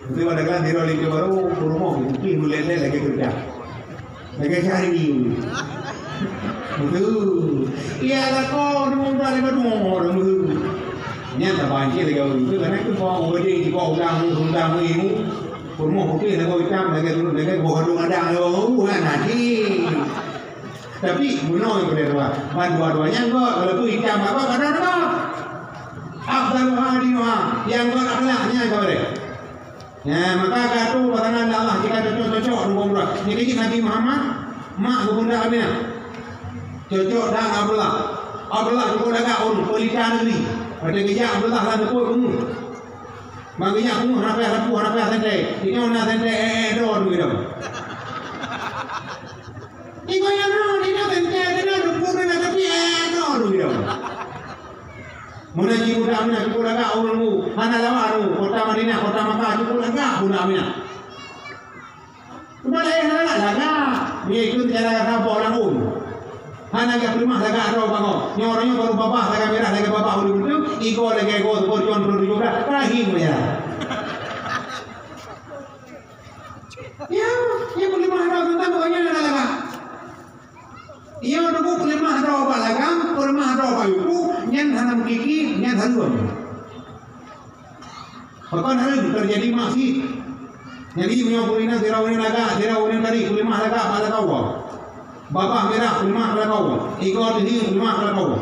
Beutôi bak dagang sidroe linto barô, peurumoh putih meulét-lét lagèe keudah. Lagèe cari. Beutôi. Iya, lakoe deungon bak lagèe deungon ureueng beutôi. Nyan tabanci lagèe ureueng beutôi, karena keu bak ureueng jih, bak ulang, ulang ilmu. Peurumoh putih lagèe itam, lagèe turun, lagèe boh kandong adang, lagèe ureueng, hana cit. Tapi, meunoe nyang peurintah, ban dua-dua nyan göt, walaupun itam bak gob, kadang-kadang. Afdaluha dinuha, nyang göt akhlak nyan ka bareh. Nah, maka ka atoe pasangan lé Allah, jika cocok-cocok, rupa-rupa. Nyan keuh Nabi Muhammad, mak geupeugah Aminah. Cocok dan Abdullah. Abdullah cukup lagak ureueng, pelita negeri. Watèe geujak Abdullah lam depot ureueng. Bak geujak ureueng, hana payah lampu, hana payah senter. Inoe na senter, eh, eh, droe tu geudoe. Inoe na, inoe senter, inoe depot na, tapi, eh, eh, droe tu geudoe. Meunan cit budak Aminah cukup lagak ureueng, hana lawan, kota Madinah, kota Makkah cukup lagak budak Aminah. Cuma laén hana lagak, lagak. Nyoe ikheun cara saboh langsung. Hana geupeuleumoh lagak droe bangoe. Nyoe uroe nyoe barô babah lagak mirah, lagak babah ureueng beutôi, igoe lagak igoe, sigoe con peuet tujoh blah, kahim ya. Ya, nyoe peuleumah droe teuntang bukan nyan hana lagak. Nyoe deungon peuleumah droe bak lagam, peuleumah droe bak yuku, nyan hana meukiki, nyan haleuem. Pakon haleuem? Teujadi maksiet. Jadi, meunyoe ureueng inong sidroe ureueng lagak, sidroe ureueng tari, peuleumah lagak bak lakoe. Babah mirah, peuleumah bak lakoe. Igoe teuhieng, peuleumah bak lakoe.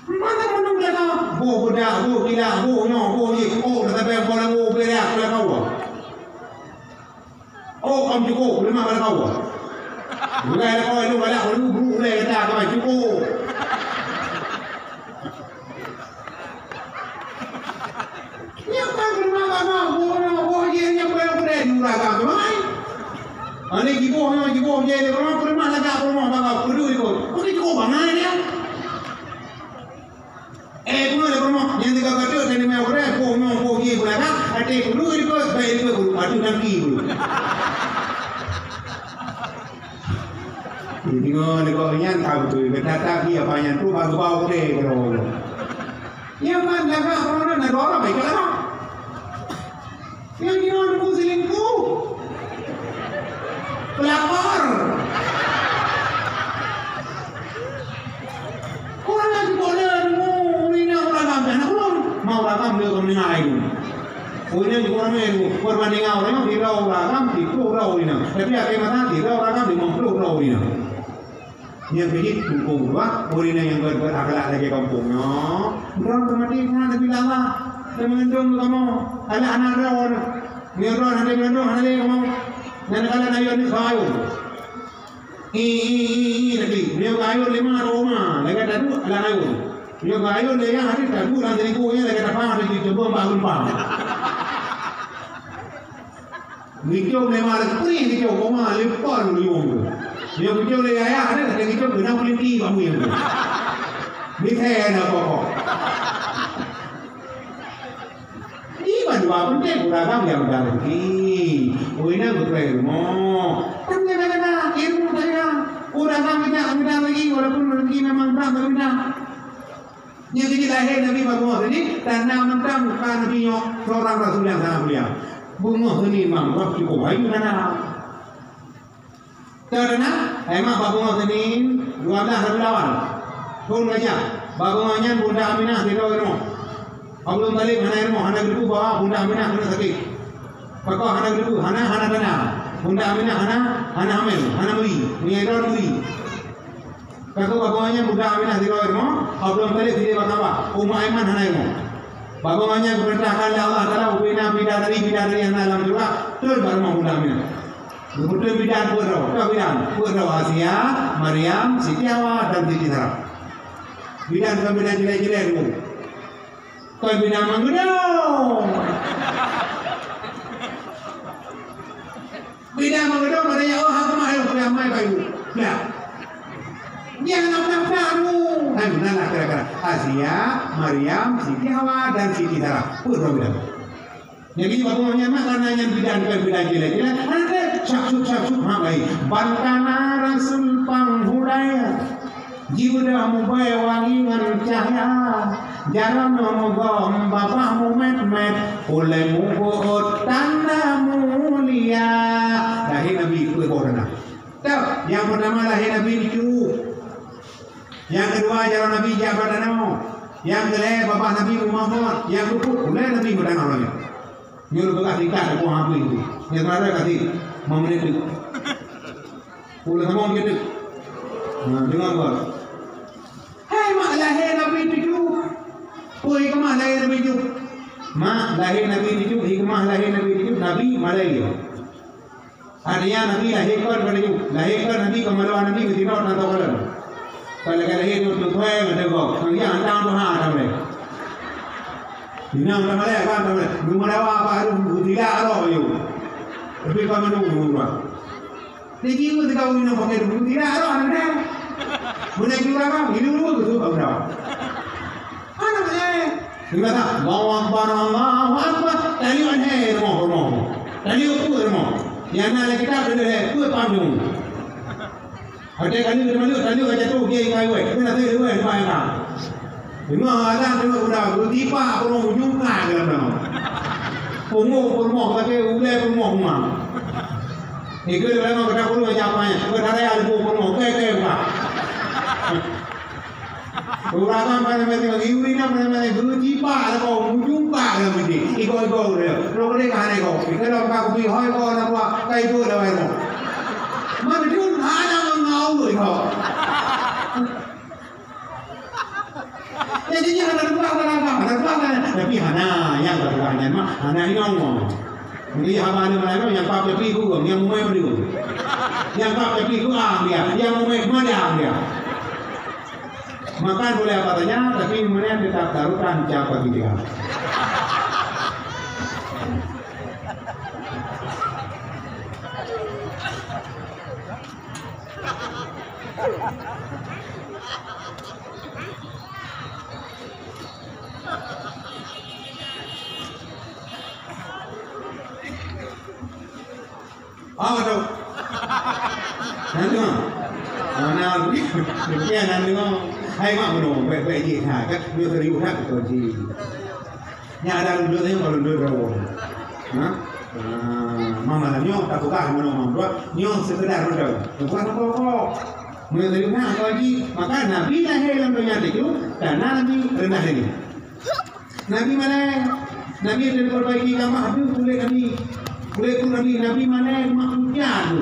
Mana-mana lagak, boh beudak, boh gilak, boh nyoe, boh jih, oh, tasabé boh lam, boh berak bak lakoe. Oh, kau cukup, lima kali kau. Bukan ada kau, lu galak, lu, lu, lu, kata kau cukup. Nyan kan lima kali kau, boh, boh, boh, dia, dia, boh, boh, dia, jurah kau tu, hai. Ani jiboh, jiboh, dia, dia, rumah, rumah, lagak, rumah, bakal, kudu ikut. Kudu cukup, bangai dia. Eh, peue lé peurumoh, nyang teuka ka teuk dan dimé ureueng, poh nyoe, poh jih, peue lagak, até peue lé dikeue, bèk dikeue, peue, patuh nangki peue. Deungoe lé kok nyan ka beutôi, geutatap dia apa nyan tu, bak geubau udé keudroe. Nyan ban lagak, peue na dua orang, baik lagak. Nyang jinoe teungku selingkuh. Pelakor. Ureueng nyang jipok le teungku, ureueng inong ureueng agam, aneuk ulôn. Ma ureueng agam le keu meuninggai tu. Ureueng inong jipok ramé tu, peubandingan ureueng inong sidroe ureueng agam, siplôh droe ureueng inong. Tapi akhé masa sidroe ureueng agam limong plôh droe ureueng inong. Nyang keujeuet tutoe dua, ureueng nyang beuet-beuet akhlak lagèe gampông nyoe. Droe teumaté na Nabi Allah. Teumeundong kamoe. Alah aneuk droe. Nyoe droe hana meundong hana lé kamoe. Nyan kala na yue aneuk keu ayôn. Ih, ih, ih, ih, tadi. Nyoe keu ayôn lima atau uma. Lagèe tadu alah ayôn. Nyoe keu ayôn lé nyang hadis tadu lam seribu nyan lagèe tapang ada di coba bak lumpang. Geucom lé ma lé prih geucom, koma lé pon lé wong tu. Nyoe geucom lé yah-yah, ada kata geucom keunan peulinti bak mueng tu. Misai na pokok. Iban dua penting uragam nyang mudah rezeki. Oi nang geupreh rumoh. Tapi kadang-kadang ilmu saya uragam tidak mudah lagi walaupun rezeki memang berat tapi mudah. Nyang keujeuet lahé Nabi bak beungoh Senin, dan na mantong ka Nabi nyoe seorang rasul nyang sangat mulia. Beungoh Senin mang roh cukup hayu na. Karena, hai mak bak beungoh Senin, dua belas Rabiul Awal. Thôn Gajah. Bak beungoh nyan Bunda Aminah sidroe rumoh. Abdul Muthalib hana rumoh, hana geuteupeue bahwa Bunda Aminah keuneuk sakét. Pakon hana geuteupeue, hana, hana tanda. Bunda Aminah hana, hana hamil, hana meuri. Meunyoe droe meuri. Ka keuh bak beungoh nyan Bunda Aminah sidroe rumoh, Abdul Muthalib sideh bak Ka'bah, Ummu Aiman hana rumoh. Bak beungoh nyan geupeurintahkan lé Allah Taala ubena bidadari-bidadari nyang na lam syeuruga, treun bak rumoh Bunda Aminah. Geupeutrön bidan peuet droe, toh bidan, peuet droe Asia, Maryam, Siti Hawa dan Siti Sarah. Bidan kon bidan jilai-jilai dua. Kon bidan meugeudong. Bidan meugeudong pada nyan, oh, hana meuah, oh, ramai bayu. Nah. Nyan na peue-peue tu. Hai, meunan lah kira-kira. Asia, Maryam, Siti Hawa dan Siti Sarah. Peuet droe bidan. Jadi, bak beungoh nyan mak kana nyan bidan, kon bidan jilai-jilai. Ada syaksyuk-syaksyuk mak bayi. Ban kana rasul panghulai. Jibeudôh mubée wangi ngon cahya, jaroe mugom babah mumet-met, ulée mubeuôt tanda mulia. Lahé Nabi peuet boh tanda. Toh, nyang peurtama lahé Nabi cucu. Nyang keudua jaroe Nabi jak bak danau. Nyang keulhèe babah Nabi meumahot. Nyang keupeuet ulée Nabi meudanau lagée. Nyoe lôn peugah singkat, teupeu habéh tu. Nyang teuka kasih, lima menit tu. Ulôn sambông sikit tu. Nah, deungoe, bos. Hai mak, lahé Nabi tujoh. Peue hikmah lahé Nabi tujoh? Mak, lahé Nabi tujoh, hikmah lahé Nabi tujoh, Nabi malée lé. Artinya Nabi lahé kon ka tujoh. Lahé kon Nabi, keumaloe Nabi meusidroe teuntèe gohlom. Kon lagèe lahé tu tutoe ngon teugok. Ngon nyang tang tuha tam lé. Inong dah malèe, abang dah malèe. Meulawa apa harus tidak roh you. Tapi kau menunggu dua. Jadi, itu kita minum pakai dulu, tidak roh anda. Mana curang, minum dulu, betul, bang, dah. Anak, eh. Dia kata, "Allahu Akbar, Allahu Akbar." Tadi on hai, rumah, rumah. Tadi apa, rumah? Yang nak lagi tak ada, eh, apa, panggung. Watèe ka lheueh teuma lheueh, ka lheueh ka jatuh, dia ikai wèh. Kena lheueh, lheueh, lheueh, lheueh. Deungoe azan, deungoe guna, beutipak peurumoh ujong ka dalam danau. Pungo peurumoh, kata ulèe peurumoh huma. Ikeu dalam danau, kata puluh aja apa nyan. Kata raya leubeh peurumoh, keu, keu, buka. Ureueng pada mati, ibu ina pada mati, beutipak lakoe, ujong ka dalam meuti. Iko-iko ulèe. Lo gede ka hana iko. Ikeu dalam ka kupi, hoi ko na buah, kai bu dalam iko. Meuteun hana meungaul iko. Jadi nyan hana lupa, hana lupa, hana lupa, hana. Tapi hana, nyang ka lupa nyan mah, hana nyang ngomong. Jadi haba ni malam tu, nyang pap tapi gurung, nyang umai berdua. Nyang pap tapi gurung dia, nyang umai madang dia. Makan boleh apa saja, tapi kemudian tetap taruhkan cap bagi dia. Oh, betul. Nanti mah. Mana dia nanti mah. Hai mak, betul. Baik-baik je. Ha, kan? Dia serius, ha, betul je. Nyan ada lôn duek nyoe, kalau lôn duek rawon. Ha? Ah, mama nyoe tapeugah meunoe mambua, nyoe sekedar meudoe. Bukan apa-apa. Meunyoe tadi na, apa lagi? Maka Nabi lahé lam donya tujoh, karena Nabi rendah diri. Nabi malèe, Nabi ada diperbaiki gambar tu kulét Nabi. Kulét tu Nabi, Nabi malèe mak hujan tu.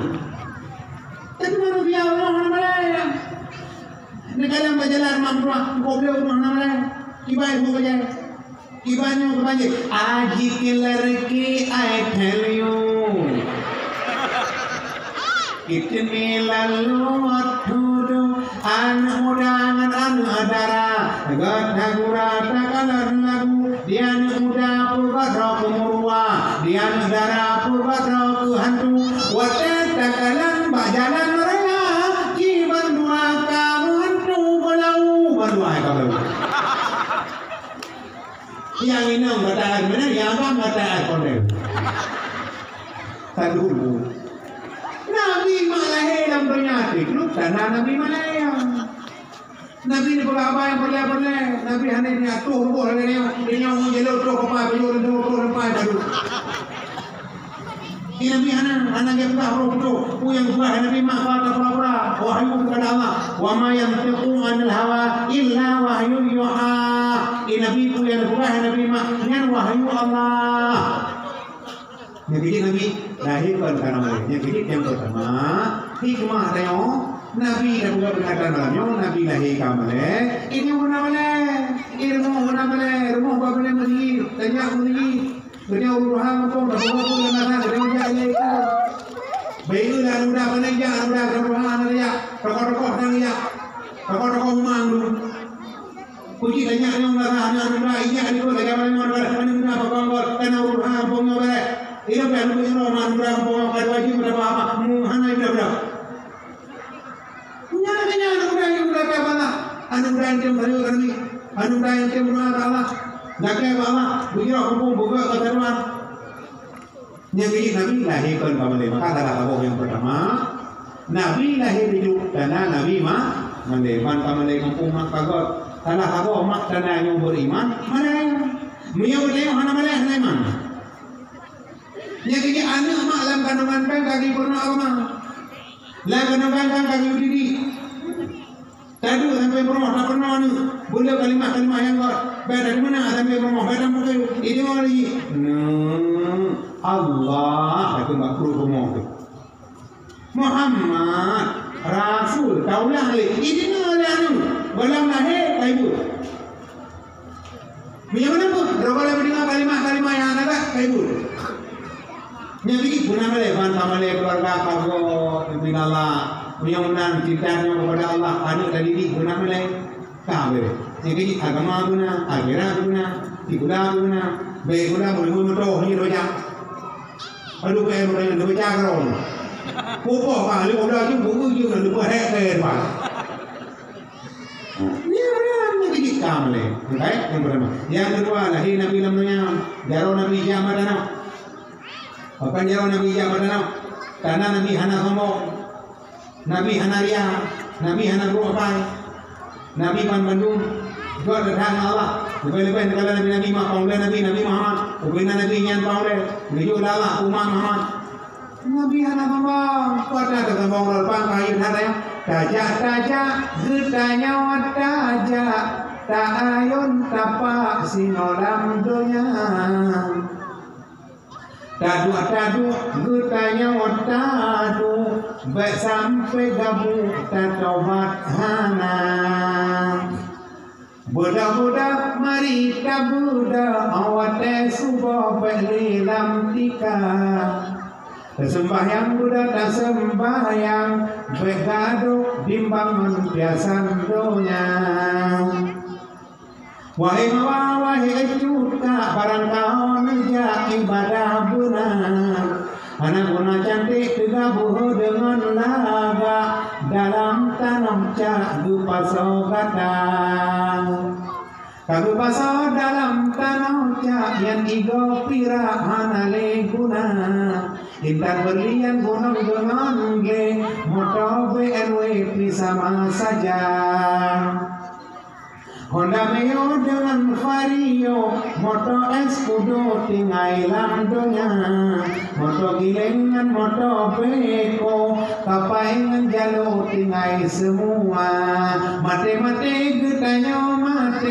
Tapi manusia Allah hana malèe. Neukalon bak jalan mak meutuah, kok bloe rumoh na malèe. Kiban ibu bajèe. Kiban nyoe keu bajèe. Aji kiler ki I tell you. Kitimi lalu waktu du, aneuk muda ngon aneuk dara, gata gura takalon lagu, di aneuk muda peugot droe keu meuruwa, di aneuk dara peugot droe keu hantu. Watèe takalon bak jalan raya, kiban dua ka meuhantu beulau, bandua ka beulau. Nyang inong gata ai meunan, nyang abang gata ai kondem. Ka dulu. Nabi mak lahé lam donya tikluek tanda Nabi mak lahé. Nabi neupeugah haba nyang peureulèe-peureulèe. Nabi hana jiatoh ruboh lagèe nyoe. Di nyoe jeuet lôn troh keupai, bajèe lôn troh, troh lampai baru. Di Nabi hana, hana geupeugah roh beutôi. Peue nyang geupeugah Nabi mak ka tapura-pura. Wahyu daripada Allah. Wa ma yantiqu anil hawa illa wahyun yuha. Di Nabi peue nyang geupeugah Nabi mak nyan wahyu Allah. Nyang keujeuet Nabi lahé kon kana malèe. Nyang keujeuet nyang peurtama, hikmah tanyoe, Nabi tapeugah peringatan malam nyoe, Nabi lahé ka malèe, ilmu na malèe, ilmu na malèe, rumoh bak malèe meuninggi, tajak meuninggi. Geutanyoe ureueng tuha muphom, tapeugah peue nyang na, geutanyoe jak ilèe ikôt. Bèk eu lah aneuk muda, pane jak aneuk muda, geutanyoe ureueng tuha hana tajak, tokoh-tokoh hana tajak, tokoh-tokoh umang dum. Puji tanyoe nyang rasa aneuk muda, ingat likot lagèe mana nyoe, aneuk muda pakon kot, kana urusan kampung nyoe bèrèh. Ilôn pih aneuk muda, aneuk muda kampung nyoe, ka dua jeuem meudapat apa, mu hana ibrah-ibrah. Nyan lagèe nyan aneuk muda nyang muda ka bala. Aneuk muda nyang tem sayoe keu Nabi. Aneuk muda nyang tem meudoa keu Allah. Lakèe bak Allah, beujroh kampung, beugèt keu saluan. Nyang keujeuet Nabi lahé kon ka malèe. Maka salah saboh nyang peurtama, Nabi lahé dudoe, kana Nabi ma-, malèe. Ban ka malèe muphom mak ka göt. Salah saboh mak tanda nyoe beriman, malèe. Meunyoe geutanyoe hana malèe, hana iman. Nyang keujeuet aneuk mak lam kandongan kan ka geupeurunoe agama. Lam kandongan kan ka geudidik. Taduek sampoe peurumoh, tapeurunoe aneuk. Beu le kalimah-kalimah nyang göt. Bèk tadeungoe sampoe peurumoh, bèk tapeugah. Ideungoe lé jih. Nah, Allah, takheun bak pruet rumoh teuh. Muhammad, Rasul, taulah lé. Ideungoe lé aneuk. Gohlom lahé, ka ibuet. Meunyoe meunan pun, droe gohlom deungoe kalimah-kalimah nyang hana that, ka ibuet. Nyan jih beuna malèe, ban ka malèe keuluwarga ka göt, neubi lala. Meunyoe meunan cinta nyoe keupada Allah, aneuk tadidik beuna malèe. Ka beuh. Nyan jih agama beuna, akhirat beuna, sikula beuna. Bèk guna meunyoe meutoh nyoe roja. Aduh, bèk meutoh nyoe roja keudroe. Pupoh ka lheueh udah jeuem, buku jeuem, leupah hèk keu depan. Nyan, nyan keujeuet ka malèe. Baik, nyang peurtama. Nyang keudua, lahé Nabi lam donya. Jaroe Nabi jak bak tanoh. Pakon jaroe Nabi jak bak tanoh? Karena Nabi hana sombong. Nabi hana ria. Nabi hana brôk akai. Nabi ban bandum göt that ngon Allah. Leubèh-leubèh neukalon Nabi-nabi mak pangulèe Nabi, Nabi Muhammad. Ubena Nabi nyan pangulèe. Geujok lé Allah umat Muhammad. Nabi hana sombong, pada teusombong lôn pang kayém hana. Tajak-tajak geutanyoe tajak, taayôn tapak sinoe lam donya. Taduek-taduek geutanyoe taduek, bèk sampoe gabuk tatobat hana. Beudoh-beudoh mari tabeudoh, watèe suboh bèk lé lam tika. Taseumbahyang beudoh taseumbahyang, bèk gadôh bimbang ngon piasan donya. Wahé mawa, wahé cut kak, barang kamoe neujak ibadah beuna. Hana guna cantik teugaboh deungon lagak, dalam tanoh cak geupasoe gata. Ka geupasoe dalam tanoh cak nyan igoe pirak hana lé guna. Intan berlian gunong deungon glé, moto B M W pih sama saja. Honda Mio deungon Vario, moto Escudo tinggai lam donya. Moto giléng ngon moto Beko, kapai ngon jalo tinggai seumua. Maté-maté geutanyoe maté.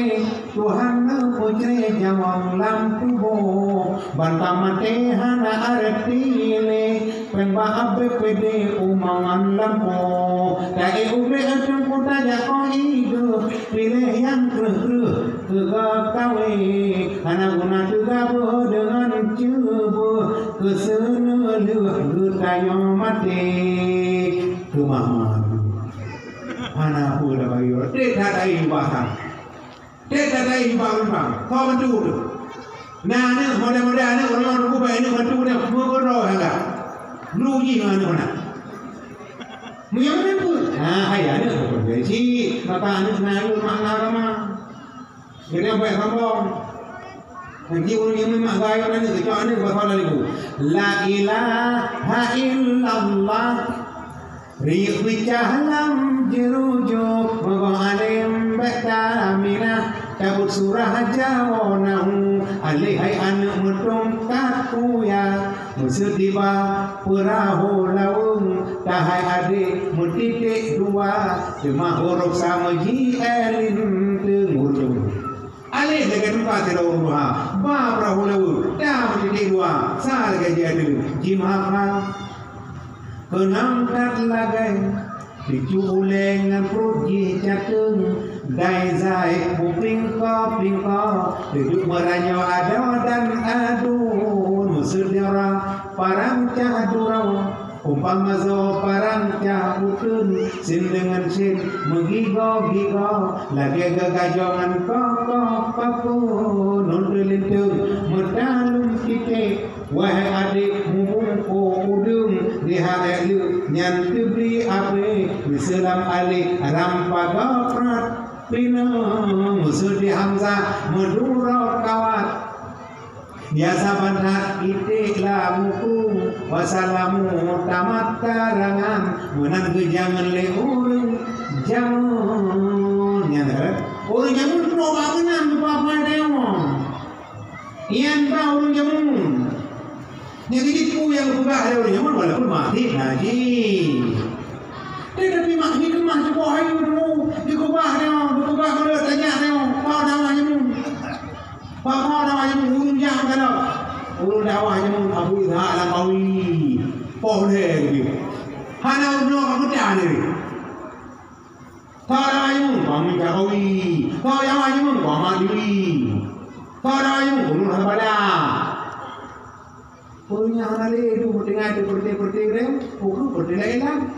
Tuhan neupeucré nyawöng lam tuboh, ban ka maté hana areuti lé, péng bak abéh pédé umongan lampôh. Taék ubé ateueh kuta jakong ié geuh, piléh nyang kreueh-kreueh keu geukawen. Hana guna teugaboh deungon ceubeuh, keu seuneulheueh geutanyoe maté. Keumah malu. Hana peue tabayeue, dek that ain bahang. Dek that ain bahang, kau bantu tu. Nah, aneuk muda-muda, aneuk ureueng nyang rukuk baik, aneuk bantu dia, meukeudroe sagai. Lu jih ngon aneuk meunan. Meunyoe aneuk pun, nah, hai aneuk pun dari si, maka aneuk na aneuk mak agama. Jadi, apa yang sombong? Nanti ureueng nyang memang gaya nanti kecok aneuk basala niku. La ilaha illallah. Riyeuk picah lam jeurujôk, meugoh além bèk taminah, tabeuet surah jawoe nahu, aléh hai aneuk meutông takuya, meuseuti ba peurahô laweueng, tahai adék meutiték dua, teuma hurôf sama ji é linteung ujông. Aléh lagèe tuka sidroe ureueng tuha, ba peurahô laweueng, dan meutiték dua, sa lagèe ji ateueng, jimeuhah-hah. Keunong that lagèe picu ulèe ngon pruet jih cateueng, dai zai bupingko-pingko, duduek meuranyoe adoe dan aduen, meuseuti rot parang cah duroe. Umpama zoe parang cah uteuen, sien deungon sien meugigoe-gigoe, lagèe geugajoe ngon kokoh papeuen. Ngon teulinteung meutaleueng titék, wahé adék mubungkôh udeueng, di hareuet leuek nyan teubri abéh, meuseulam aléh ram paga prat pineung, meuseuti hamzah meuduroe kawat. Biasa ban that iték lam uku, wasalamu tamat karangan, meunan geujangon lé ureueng jameun. Nyan kan? Ureueng jameun troh bak meunan, bak meunan. Nyan ba ureueng jameun. Nyan jadi peue nyang geupeugah lé ureueng jameun, walaupun maté na jih. Tetapi mak hikmah tuboh hai dulu, dikeubah nyoe, dikeubah meureuet tajak nyoe, bak dakwah jameun. Bak dakwah jameun, ureueng jak meukalon. Ureueng dakwah jameun Abu Ishaq Al-Hamawi. Poh lhèe geuh. Hana ureueng nyoe ka peugah lé. Ka dakwah jameun, Muhammad Al-Hamawi. Ka dakwah jameun, Muhammad Diri. Ka dakwah jameun, Ulun Harbala. Ureueng nyang hana lé duek meutinggai teupeureuté-peureuté ureueng, ukeue peureuté laén.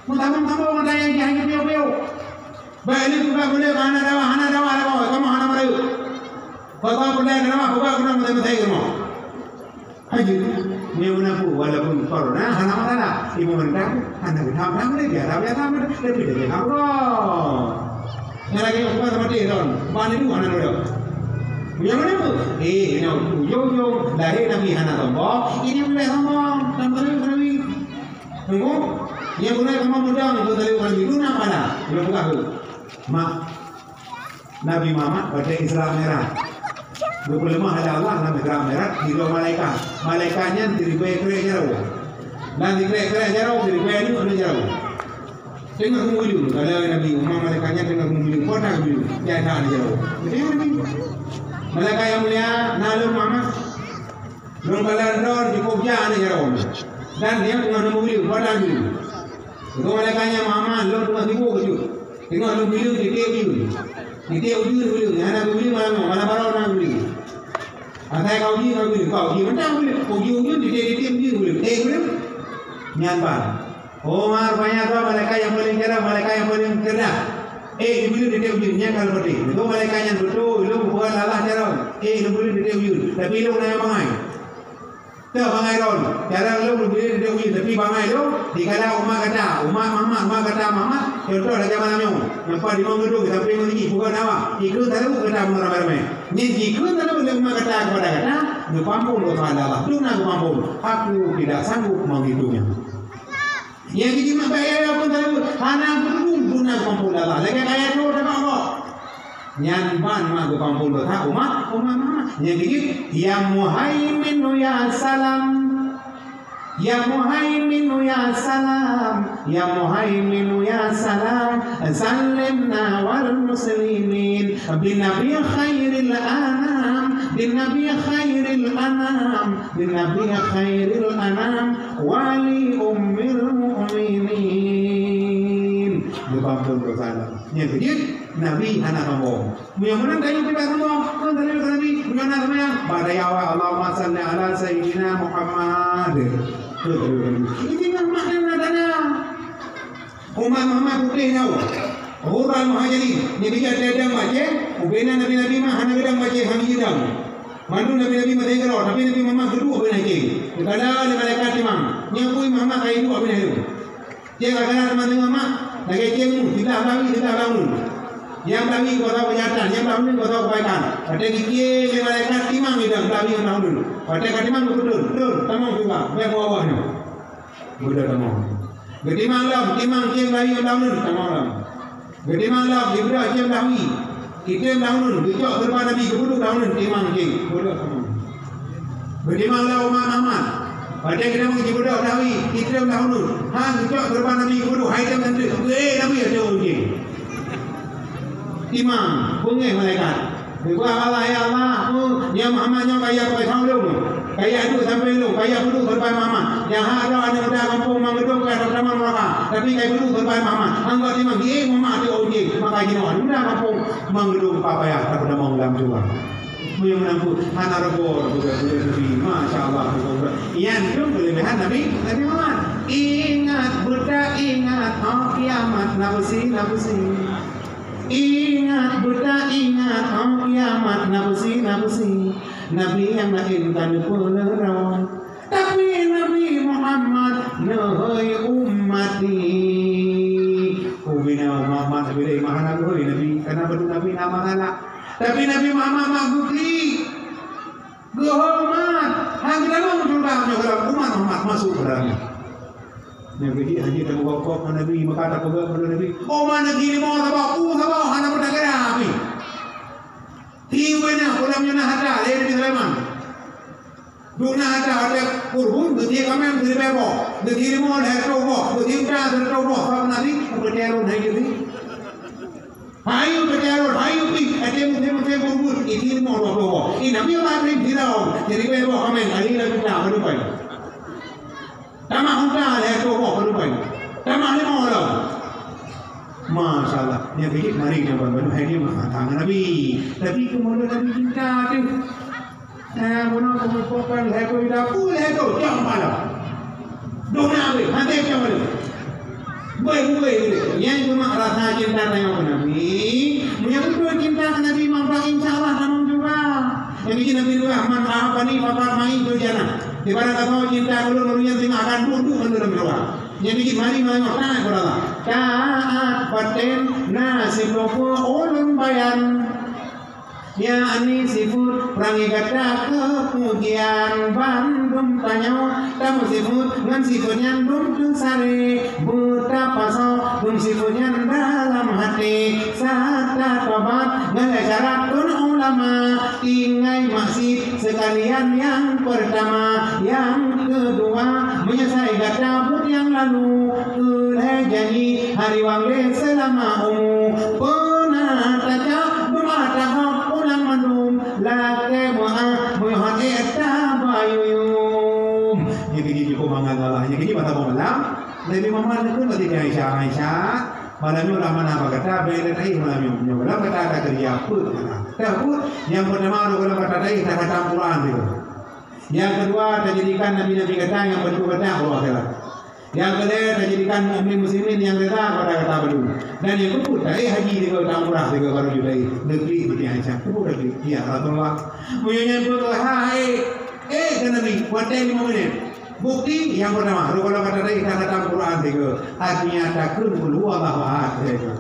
Meutamong-tamong mata nyang jih hana piôh-piôh. Bèk lé peugah buleuen hana dawa, hana dawa, dawa, kamoe hana meureuek. Bak-bak peudai dawa, bak-bak keudroe meutai-meutai kamoe. Haju, meunyoe meunan peue, walaupun corona hana masalah. Imeum mantong hana geutam-tam lé, biasa-biasa mantong. Tapi dah jangan Allah. Nyan lagèe nyoe, bukan sama dia, Ron. Bukan itu, anak muda. Yang mana tu? Eh, ujung-ujung lahir Nabi hana sombong, ini boleh sombong. Dan boleh, boleh. Tunggu. Yang boleh sama muda, itu tadi orang itu nak mana? Belum buka tu. Mak. Nabi Muhammad pada Isra Mi'raj. Geupeuleumah lé Allah lam Isra Mi'raj, sidroe malaikat. Malaikat nyan siribèe krèk jaroe. Dan sikrèk-krèk jaroe, siribèe aneuk jaroe. Teungoh geumeubileue, kala Nabi Umar malaikat nyan teungoh geumeubileue, kota geumeubileue, jasa di jaroe. Jadi, Nabi, malaikat nyang mulia, na lôn Muhammad, lôn kalon droe cukôp jak aneuk jaroe. Dan dia teungoh geumeubileue, kota geumeubileue. Itu malaikat nyan Muhammad, lôn teungoh sibuk keujeuet. Teungoh lôn bileue titék ujeuen. Titék ujeuen bileue, hana bileue malam nyoe, malam baroe na bileue. Asai ka uji, ka uji, ka uji mantong uji, uji, uji, titik-titik uji, uji, eh, uji. Nyan ban. Oh, rupanya tu malaikat nyang paléng cerah, malaikat nyang paléng cerdas. Eh, uji, titik uji, nyan kalau beutôi. Itu malaikat nyan beutôi, ilong bukan lalah cerah. Eh, ilong uji, titik uji. Tapi ilong na nyang bangai. Teuh bangai lôn. Cara lôn uji, titik uji, tapi bangai lôn. Dikala umat gata, umat Muhammad, umat gata Muhammad. Contoh lagèe malam nyoe. Nampak di ruang gedung, sampai ngon ini, bukan awak. Ikut tahu gata ramai-ramai. Nyan jikheun lé umat gata kepada gata, geupampông dosa Allah. Dum na geupampông. Aku tidak sanggup menghitungnya. Nyang jimat bak yah pun tahu, hana geudum dum na geupampông Allah. Lagèe kaya tu dah Allah. Nyan ban mak geupampông dosa umat, umat, umat. Nyang jijak, ya Muhaiminu ya salam. Ya Muhaiminu ya salam, Ya Muhaimin ya Salam, sallimna wal muslimin. Bin Nabi khairil anam, bin Nabi khairil anam, bin Nabi khairil anam, wali ummil mu'minin. Geupeuamphon dosa. Nyang keujeuet, Nabi hana sombong. Meunyoe meunan tanyoe pih bak Allah, kon tanyoe keu Nabi, meunyoe na seumayang, bak dayah awak, "Allahumma shalli ala Sayyidina Muhammad." Kon tanyoe keu Nabi. Ini kan makna tanda. Umat Muhammad putih nyoe. Ghurral muhajirin, nyang bijak teuh dang bacée, ubena nabi-nabi mah hana geudang bacée, hana geudang. Mandum nabi-nabi maté keudroe, tapi Nabi Muhammad geuduek ubena céng. Geukala lé malaikat timang, nyan pih Muhammad ka iduek ubena lom. Céng agak teuma teungoh mak, lagée céng mu, siblah blawi, siblah blawi. Nyang blawi kuasa keujahatan, nyang blawi kuasa kebaikan. Watée geucéng lé malaikat timang idang blawi nyang blawi. Watée ka timang geupeutron, tron, tamong juga, bèk meuwah nyoe. Beudôh tamong. Geutimang lom, timang céng blawi nyang blawi, tamong lom. Geutimang lom, geubeudôh céng blawi. Item dahulu, geucok keureuba Nabi, geubuduek dahulu, timang céng. Buduek dahulu. Geutimang lom umat Muhammad. Watée geutimang jibuduek dahulu, item dahulu. Han geucok keureuba Nabi, geubuduek, hai tem nanti. Eh, Nabi ada ureueng céng. Timang, beungéh malaikat. Geupeugah Allah, "Ya Allah, aku, ya Muhammad nyoe kaya pakai saulung." Kaya duek sampoe lôn, kaya peuduek keureuba Muhammad. Nyang hak droe aneuk muda gampông Mangeudong ka tamong neuraka, tapi kaya peuduek keureuba Muhammad. Anggota timang, "Ye, Muhammad, até ureueng jih." Maka jinoe aneuk muda gampông Mangeudong ka payah tapeutamong lam syeuruga. Meunyoe meunan pun hana reugoe, reugoe, reugoe Nabi. Masya Allah, reugoe, reugoe. Nyan tu keuleubiehan Nabi, Nabi Muhammad. Ingat, beutaingat, oh kiamat, na beusi, na beusi. Ingat, beutaingat, oh kiamat, na beusi, na beusi. Nabi nyang laén ka neupeuleurong, tapi Nabi Muhammad neuhôi umati. Ubena Muhammad bila mah hana geuhôi Nabi, karena beutôi Nabi na masalah. Tapi Nabi Muhammad mak geuklik, geuhoreumat, hana geutamong syeuruga meunyoe umat Muhammad masuk ke dalamnya. Nyang keujeuet hana tapeugah kok ngon Nabi, maka tapeugah keu Nabi, "Oh, ma neugeuri leumo saboh, peue saboh hana peutakira pih." Tiep na, peue lam nyoe na harta, lé Nabi Sulaiman. Dum na harta, harta kurbon, geutiep kaméng siribèe boh, geutiep leumo lhèe reutôh boh, geutiep unta sireutoh boh, sabab Nabi, peue teuka lôn hai jeuet. Hai jeuet teuka lôn, hai jeuet pih, até musém-musém kurbon, geutiep leumo dua ploh boh. Ih, Nabi Allah Ibrahim, Firaun, siribèe boh kaméng, kali laju na, keudupan. Tamah unta lhèe reutôh boh keudupan. Tamah leumo lom. Masya Allah. Nyang keujeuet marit nyan ban bandum hai dia meuhadang Nabi. Tapi keumeunyoe Nabi cinta teuh. Eh, bunoe keumeupok ban lhèe reutôh ida, peue lhèe reutôh, cok malam. Dona weh, maté cok malam. Beuh, beuh, beuh. Nyang cuma rasa cinta tanyoe keu Nabi. Meunyoe beutôi cinta keu Nabi, maka insya Allah tamong syeuruga. Nyang keujeuet Nabi peugah, "Man ahabbani faqad ma'i fil jannah." Ibarat kata cinta ulôn, ulôn nyan singoh akan duek-duek ngon ulôn keuluwa. Nyang keujeuet mari meunyoe taat kepada Allah. Taat paten na siplôh peue ulôn bayan. Yakni sifeuet peurangée gata keupujian bandum tanyoe, tameusifuet ngon sifeuet nyan dum teusaré. Beutapasoe dum sifeuet nyan dalam haté, sata tobat ngon syarat kheun ulama. Tinggai maksiet seukalian nyang peurtama, nyang keudua meunyeusai gata buet nyang lalu. Keu lhèe janji hari wang lé seulama umu, peuna tacok doa tahap pulang mandum, lakée meu'ah meunyoe hana tabayuem. Nyang keujeuet jipeumangat Allah, nyang keujeuet mata malam, Nabi Muhammad neukheun bak Siti Aisyah, "Aisyah, malam nyoe lam mana bak gata, bèk lé taéh malam nyoe. Nyoe lam gata takeurija peuet mana." Ka peuet, nyang peurtama rot gohlom gata taéh, tahatam Quran sigoe. Nyang keudua, tajadikan nabi-nabi gata nyang bantu gata u akhirat. Nyang keulhèe, tajadikan mukmin muslimin nyang reda kepada gata bandum. Dan nyang keupeuet, taéh haji sigoe, taumrah sigoe, baru jeuet taéh. Neuklik Siti Aisyah, keupeue neuklik? Ya Rasulullah, meunyoe nyan peue, hai, eh, keu Nabi, watèe limong menit. Bukti nyang peurtama, rot gohlom gata taéh, tahatam Quran sigoe. Artinya, takheun Qul huwallahu ahad sigoe.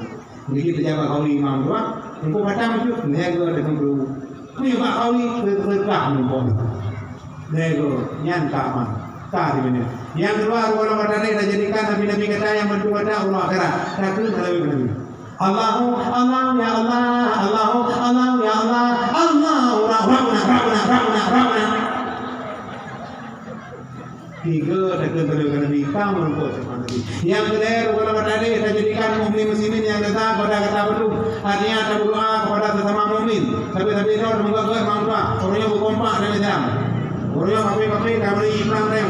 Jadi, pejabat kauli imam tu, ah, engkau khatam tu, lhèe goe deungon guru. Pejabat kauli, berkah mumpung. Lhèe goe, nyan ka aman. Ka di mana? Nyang keudua, rot gohlom gata taéh, tajadikan nabi-nabi gata nyang bantu gata u akhirat. Takheun meulalu nabi. Allahu, Allahu, ya Allah, Allahu, Allahu, ya Allah, Allahu, Ra-, Rabbuna, Rabbuna, Rabbuna, Rabbuna. Tiga, takheun teuh keu Nabi, ka meureumpok sifat Nabi. Nyang keulhèe, rukon nyang tadi, tajadikan mukmin muslimin nyang gata pada gata bandum. Artinya, taberdoa kepada sesama mukmin. Sabe-sabe droe, semoga-moga manfaat. Ureueng nyang beukompak dan Islam. Ureueng nyang kafé-kafé, ka bri prang teuh.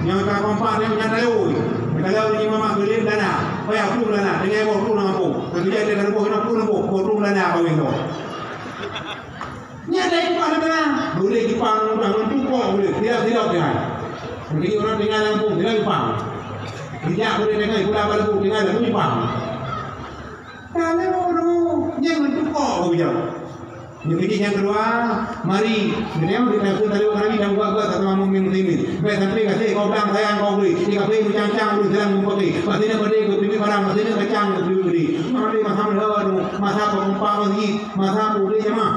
Nyang ka kompak teuh, nyang tayue. Meutalô ureueng nyang mamak geulim dana. Payah ploh dana, tinggai boh ploh lam gampông. Keujeuet teuh ka boh, ploh lam gampông, boh ploh dana kawin droe. Nyan dai kupat lé meunan. Boleh jipang, ngon tukok boleh. Tidak, tidak, tidak. Mungkin orang tinggal lam gampông, tidak jipang. Tidak boleh dengan gula batu, tinggal lam gampông jipang. Kalau orang yang tukok kau bijak. Yang kecil yang kedua, mari. Kita yang kita sudah tahu kami dan buat-buat sama mukmin muslimin. Baik sampai kasih kau bilang sayang kau beri. Jika beri macam-macam beri dalam mempati. Pasti nak beri kau beri barang, pasti nak macam kau beri. Mari masa masa kau empat masjid, masa kau beri jemaah.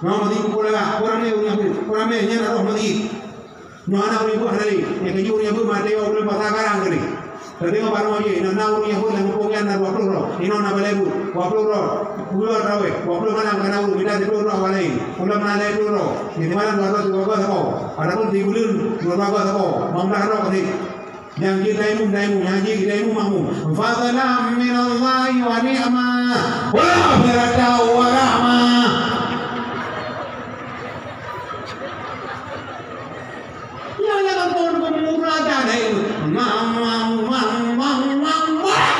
Nyoe masjid pukul lagak, kurang lé ureueng Yahudi, kurang lé nyan roh masjid. Nyoe hana ureueng Yahudi hana lé. Nyang keujeuet ureueng Yahudi maté ureueng pasar karang tadi. Tadi ngon barô jih, na, na ureueng Yahudi lam gampông nyan na dua ploh droe. Inoe na balèe buet, dua ploh droe. Buleuen raweh, dua ploh malam kana ureueng, mita siplôh droe awak laén. Ulôn na lhèe ploh droe. Nyang simalam dua droe, sigoe-goe saboh. Adapun sibuleuen dua goe saboh. Limong blah droe pasti. Nyang jeuet tayamum, tayamum. Nyang jeuet tayamum, makmum. Fadlan minallahi wa ni'mah. Wa maghfiratan wa rahmah. Ya Allah, ampôn, ampôn, ampôn, ampôn. Mang, mang, mang, mang, mang, mang.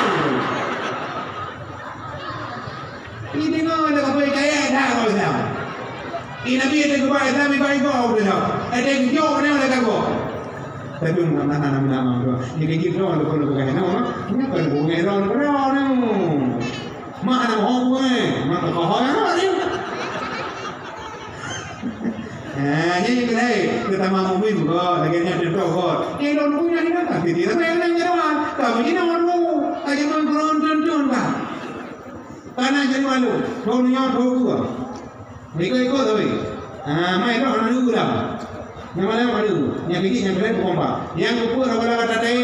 Ini ngon lé kapai kayèe dah kau Islam. Ini Nabi ada keubah Islam, iba-iba kau Islam. Ada jok ni oleh kau. Tapi nak, nak, nak, nak, nak, nak. Ini kaji tu ada perlu bukan nama. Ini perlu bukan orang orang. Mak anak orang bukan. Mak kau orang ni. Ha, jadi kedai, teutama mukmin kok, lagèe nyan contoh kok. Eh, lôn pun nyang hina, tapi dia tak payah nang jadual. Kamu ni nama dulu, aja main kurang tonton bah. Tanah jadi malu, dua dunia dua gua. Ikut-ikut tapi. Ha, mai dah anak dulu dah. Nyang mana anak dulu? Nyang kecil, nyang kecil bukan bah. Nyang keput apa dah kata tai,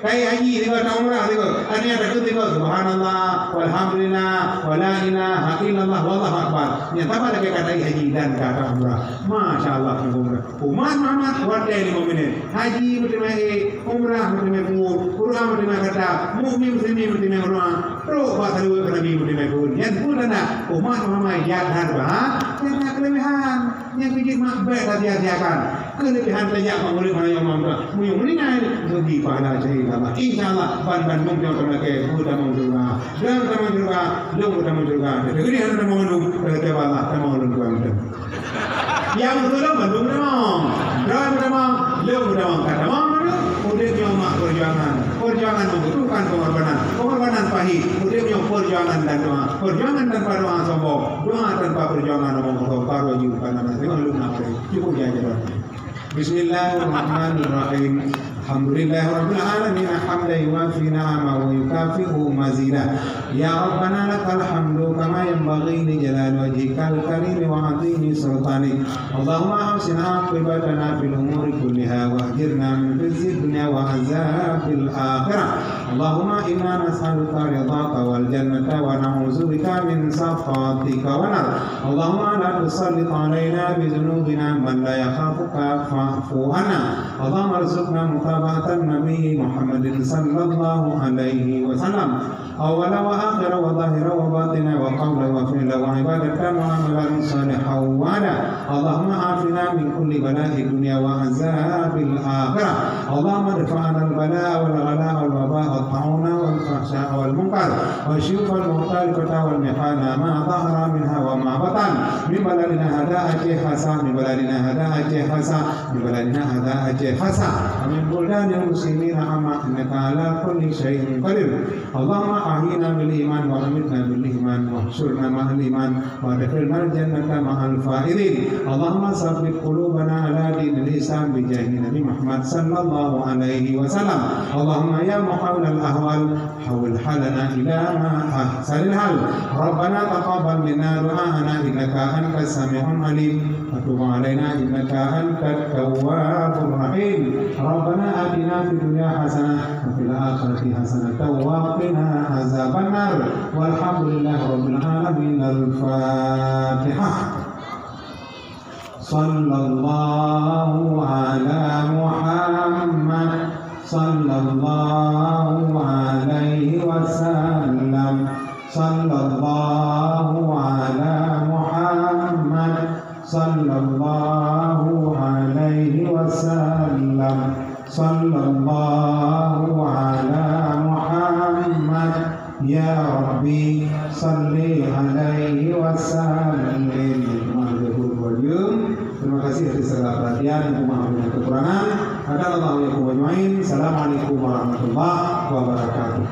tai haji tiba, tai umrah tiba. Ada yang takut tiba, subhanallah, walhamdulillah, wala ilaha illallah, wallahu akbar. Nyang tambah lagi kata haji dan kata umrah. Masya Allah, umrah. Umat Muhammad, watèe lima minit. Haji meuteumé ék, umrah meuteumé punggôt, Quran meuteumé khatam, mukmin muslimin meuteumé meudoa, trok bak saluweuet keu Nabi meuteumé phôn. Nyan phôn tanda umat Muhammad jak that bah, nyang keulebihan. Nyang keujeuet mak bèk tasia-siakan. Keulebihan tajak bak ureueng nyang mampu. Meunyoe meuninggai, bagi pahala syahid Allah. Insya Allah, ban-ban mungkin akan lakèe beutamong syeuruga. Dan tamong syeuruga, lôn beutamong syeuruga. Jadi, hana tamong mandum, kata Allah, tamong lôn tuan. Nyang beutôi lôn bandum meutamong. Droe meutamong, lôn meutamong, ka tamong mandum. Udép nyoe mak peujuangan. Peujuangan membutuhkan pengorbanan. Pengorbanan pahit. Udép nyoe peujuangan dan doa. Peujuangan tanpa doa sombong. Doa tanpa peujuangan omong kosong. Baru aju bukan nama. Memang lôn nak boleh. Cukup je aja. Bismillahirrahmanirrahim. Alhamdulillahirabbil alamin, hamdan yuwafi ni'amahu wa yukafi'u mazidah. Ya Rabbana lakal hamdu kama yanbaghi li jalali wajhikal karimi wa azimi sultanik. Allahumma ahsin aqibatana fil umuri kulliha wa ajirna min khizyid dunya wa azabil akhirah. Allahumma inna nas'aluka ridhaka wal jannata wa na'udzubika min sakhatika wan nar. Allahumma la tusallit alaina bi dzunubina man la yakhafuka fa'fu anna. Allahumma rzuqna mutaba'atan Nabi Muhammadin sallallahu alaihi wasallam. Awwala wa akhira wa zahira wa batina wa qawla wa fi'la wa ibadatan wa amalan salihan wa ada. Allahumma afina min kulli bala'i dunya wa azabil akhirah. Allahumma dfa' anal bala'a wal ghala'a wal waba'a wat ta'una wal fahsya'a wal munkar wa syuyukhal mukhtalifata wal mihana ma dhahara minha wa ma batan. Min baladina hadza Aceh khassa, min baladina hadza Aceh khassa, min baladina hadza Aceh khassa. Wa min buldanil muslimina amma innaka ala kulli syai'in qadir. Allahumma ahyina bil iman wa amitna bil iman wa hsyurna ma'al iman wa adkhilnal jannata ma'al faizin. Allahumma tsabbit qulubana ala dinil Islam bi jahi Nabi Muhammad sallallahu alaihi wasallam. Allahumma ya muhawwilal ahwal, hawwil halana ila ma ahsanil hal. Rabbana taqabbal minna du'aana innaka antas sami'ul alim. وتب علينا إنك أنت التواب الرحيم. ربنا آتنا في الدنيا حسنة وفي الآخرة حسنة وقنا عذاب النار. والحمد لله رب العالمين. الفاتحة. صلى الله على محمد. Sallallahu alaihi wasallam. Sallallahu ala Muhammad. Sallallahu alaihi wasallam. Sallallahu ala Muhammad. Ya Rabbi, salli alaihi wasallim. Terima kasih atas segala perhatian. Mohon maaf dengan kekurangan. Hadanallahu wa iyyakum ajmain. Assalamualaikum warahmatullahi wabarakatuh.